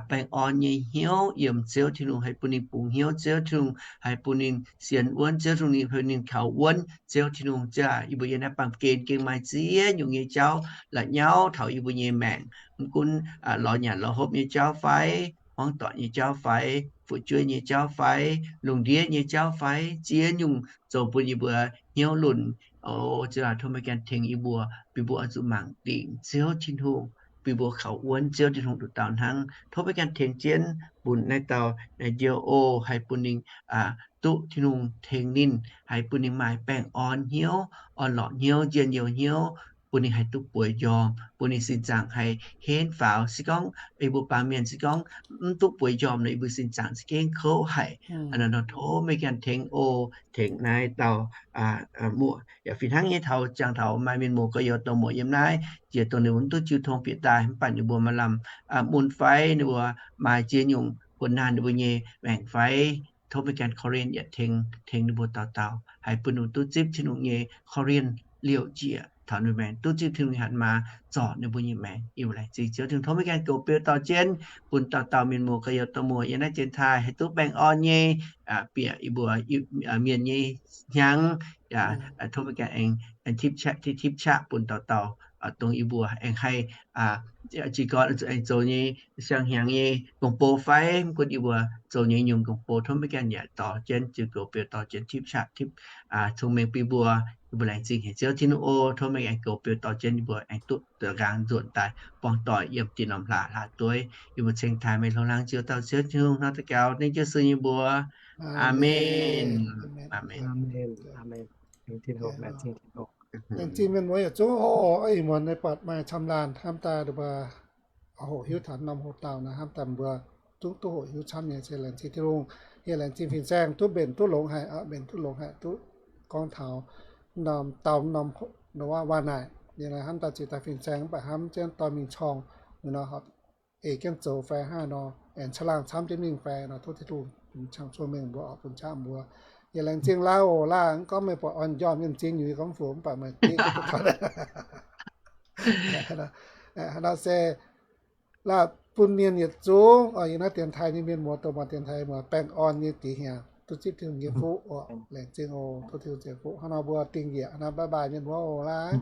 baengh orn nyei hnyouv yiem Ziouv Tin-Hungh, haih bun ninh bungx hnyouv Ziouv Tin-Hungh, haih bun ninh sienx wuonv Ziouv Tin-Hungh, haih bun ninh kaux wuonv Ziouv Tin-Hungh. Ziouv aac, yie mbuo yiem naaiv baamh gen gengh maaih ziex nyungc nyei jauv la'nyauv taux yie mbuo nyei maengc. Mv gunv lorz nyanc lorz hopv nyei jauv fai, hmuangv doic nyei jauv fai, fu'jueiv nyei jauv fai, lungh ndiev nyei jauv fai, ziex nyungc zoux bun yie mbuo hnyouv lunc. O Ziouv aac, tov meih ganh tengx yie mbuo, bun yie mbuo oix zuqc mangc dingc Ziouv Tin-Hungh, bun yie mbuo kaux wuonv Ziouv Tin-Hungh nduqc dauh hnangv. Tov meih ganh tengx jienv bun naaiv dauh naaiv ndie oc, haih bun ninh duqv Tin-Hungh tengx ninh, haih bun ninh maaih baengh orn hnyouv, orn-lorqc hnyouv, njien-youh hnyouv, bun ninh haih duqv bueix njormh, bun ninh sin zaangc haih henv faaux. Se gorngv yie mbuo baamh mienh se gorngv mv duqv bueix njormh nor, yie mbuo sin zaangc za'gengh kouv haic. Nor tov meih ganh tengx oc, tengx naaiv dauh muoc yaac fih hnangv nyei taux jangx taux maaih mienh muoz gorx-youz dorh muoc yiem naaiv, jiex dongh ninh mbuo mv duqv jiu tong bieqc daaih, mv baac ninh mbuo maaih lamh mun fai, ninh mbuo maaih ziex nyungc kuv naanh ninh mbuo nyei maengc fai, tov meih ganh korv-lienh yaac tengx, tengx ninh mbuo dauh dauh, haih bun ninh mbuo duqv zipv Tin-Hungh nyei korv-lienh liouc njiec taux ninh maengc, duqv zipv Tin-Hungh nyei hatc maaz zorc ninh mbuo nyei maengc. Yie mbuo laengz zingh Ziouv Tin-Hungh. Tov meih ganh goux beu dorh jienv bun dauh dauh mienh muoz gorx-youz dorh muoc yiem naaiv dienx taaih haih duqv baengh orn nyei bieqc yie mbuo mienh nyei hnyangx. Tov meih ganh aengx tipv qaqv, tipv qaqv bun dauh dauh, dongh yie mbuo aengx haih jiez gorn aengx zoux nyei siang-hnyangx nyei gong-bou fai, mv gunv yie mbuo zoux nyei nyungc gong-bou, tov meih ganh yaac dorh jienv, ziux goux beu dorh jienv tipv qaqv, tipv cong-mengh bun yie mbuo. Yie mbuo laengz zingh haic Ziouv Tin-Hungh oc. Tov meih aengx goux beu dorh jienv yie mbuo aengx duqv zoux nqaang nzuonx daaih buangh doic yiem dinh norm hlaax hlaax dueiv. Yie mbuo ceng taaih meih hlo hlang ziouc dauh Ziouv Tin-Hungh hnangv daux gaux dengv jienv sueih yie mbuo. Aamen. Aamen. Laengz zingh mienh muoz yietc zungv oc. Ih muonz naaiv buatc maaih camv laanh hnamv daaih mbuo hoqc hiuv taux norm hoc dauh naaiv, hnamv daaih mbuo zungv duqv hoqc hiuv camv nyei, se laengz zingh Tin-Hungh. Yie laengz zingh fin-saeng duqv mbenc duqv longx haic, mbenc duqv longx haic, duqv gorngv taux norm dauh norm waac naaic. Yie hnamv daaih ziouc daaih fin-saeng mv baac hnamv jienv dorh mingh corng nor, eix jienv zoux fai hnangv nor, aengx caangh laangh camv jienv mingh fai nor, tov Tin-Hungh bun qangx cong-mengh mbuo oc, bun qaqv mbuo. Yie laengz zingh Laauv oc. Laauv gorngv meih buatc orn njormh nyei m'zing nyuix gorngv fu mv baac meih haaix nor se Laauv bun mienh yietc zungv oc, yiem naaiv dienx taaih nyei mienh muoz, dongh maaih dienx taaih muoz baengh orn nyei diex hnyangx, duqv zipv Tin-Hungh nyei fuqv oc. Laengz zingh oc, tov Tin-Hungh ceix fuqv. Hnangv nor mbuo dingh njiec hnangv, bye bye mienh muoz oc. Laauv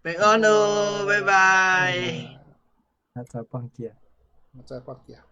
baengh orn oc, bye bye. Zoih buangh jiex.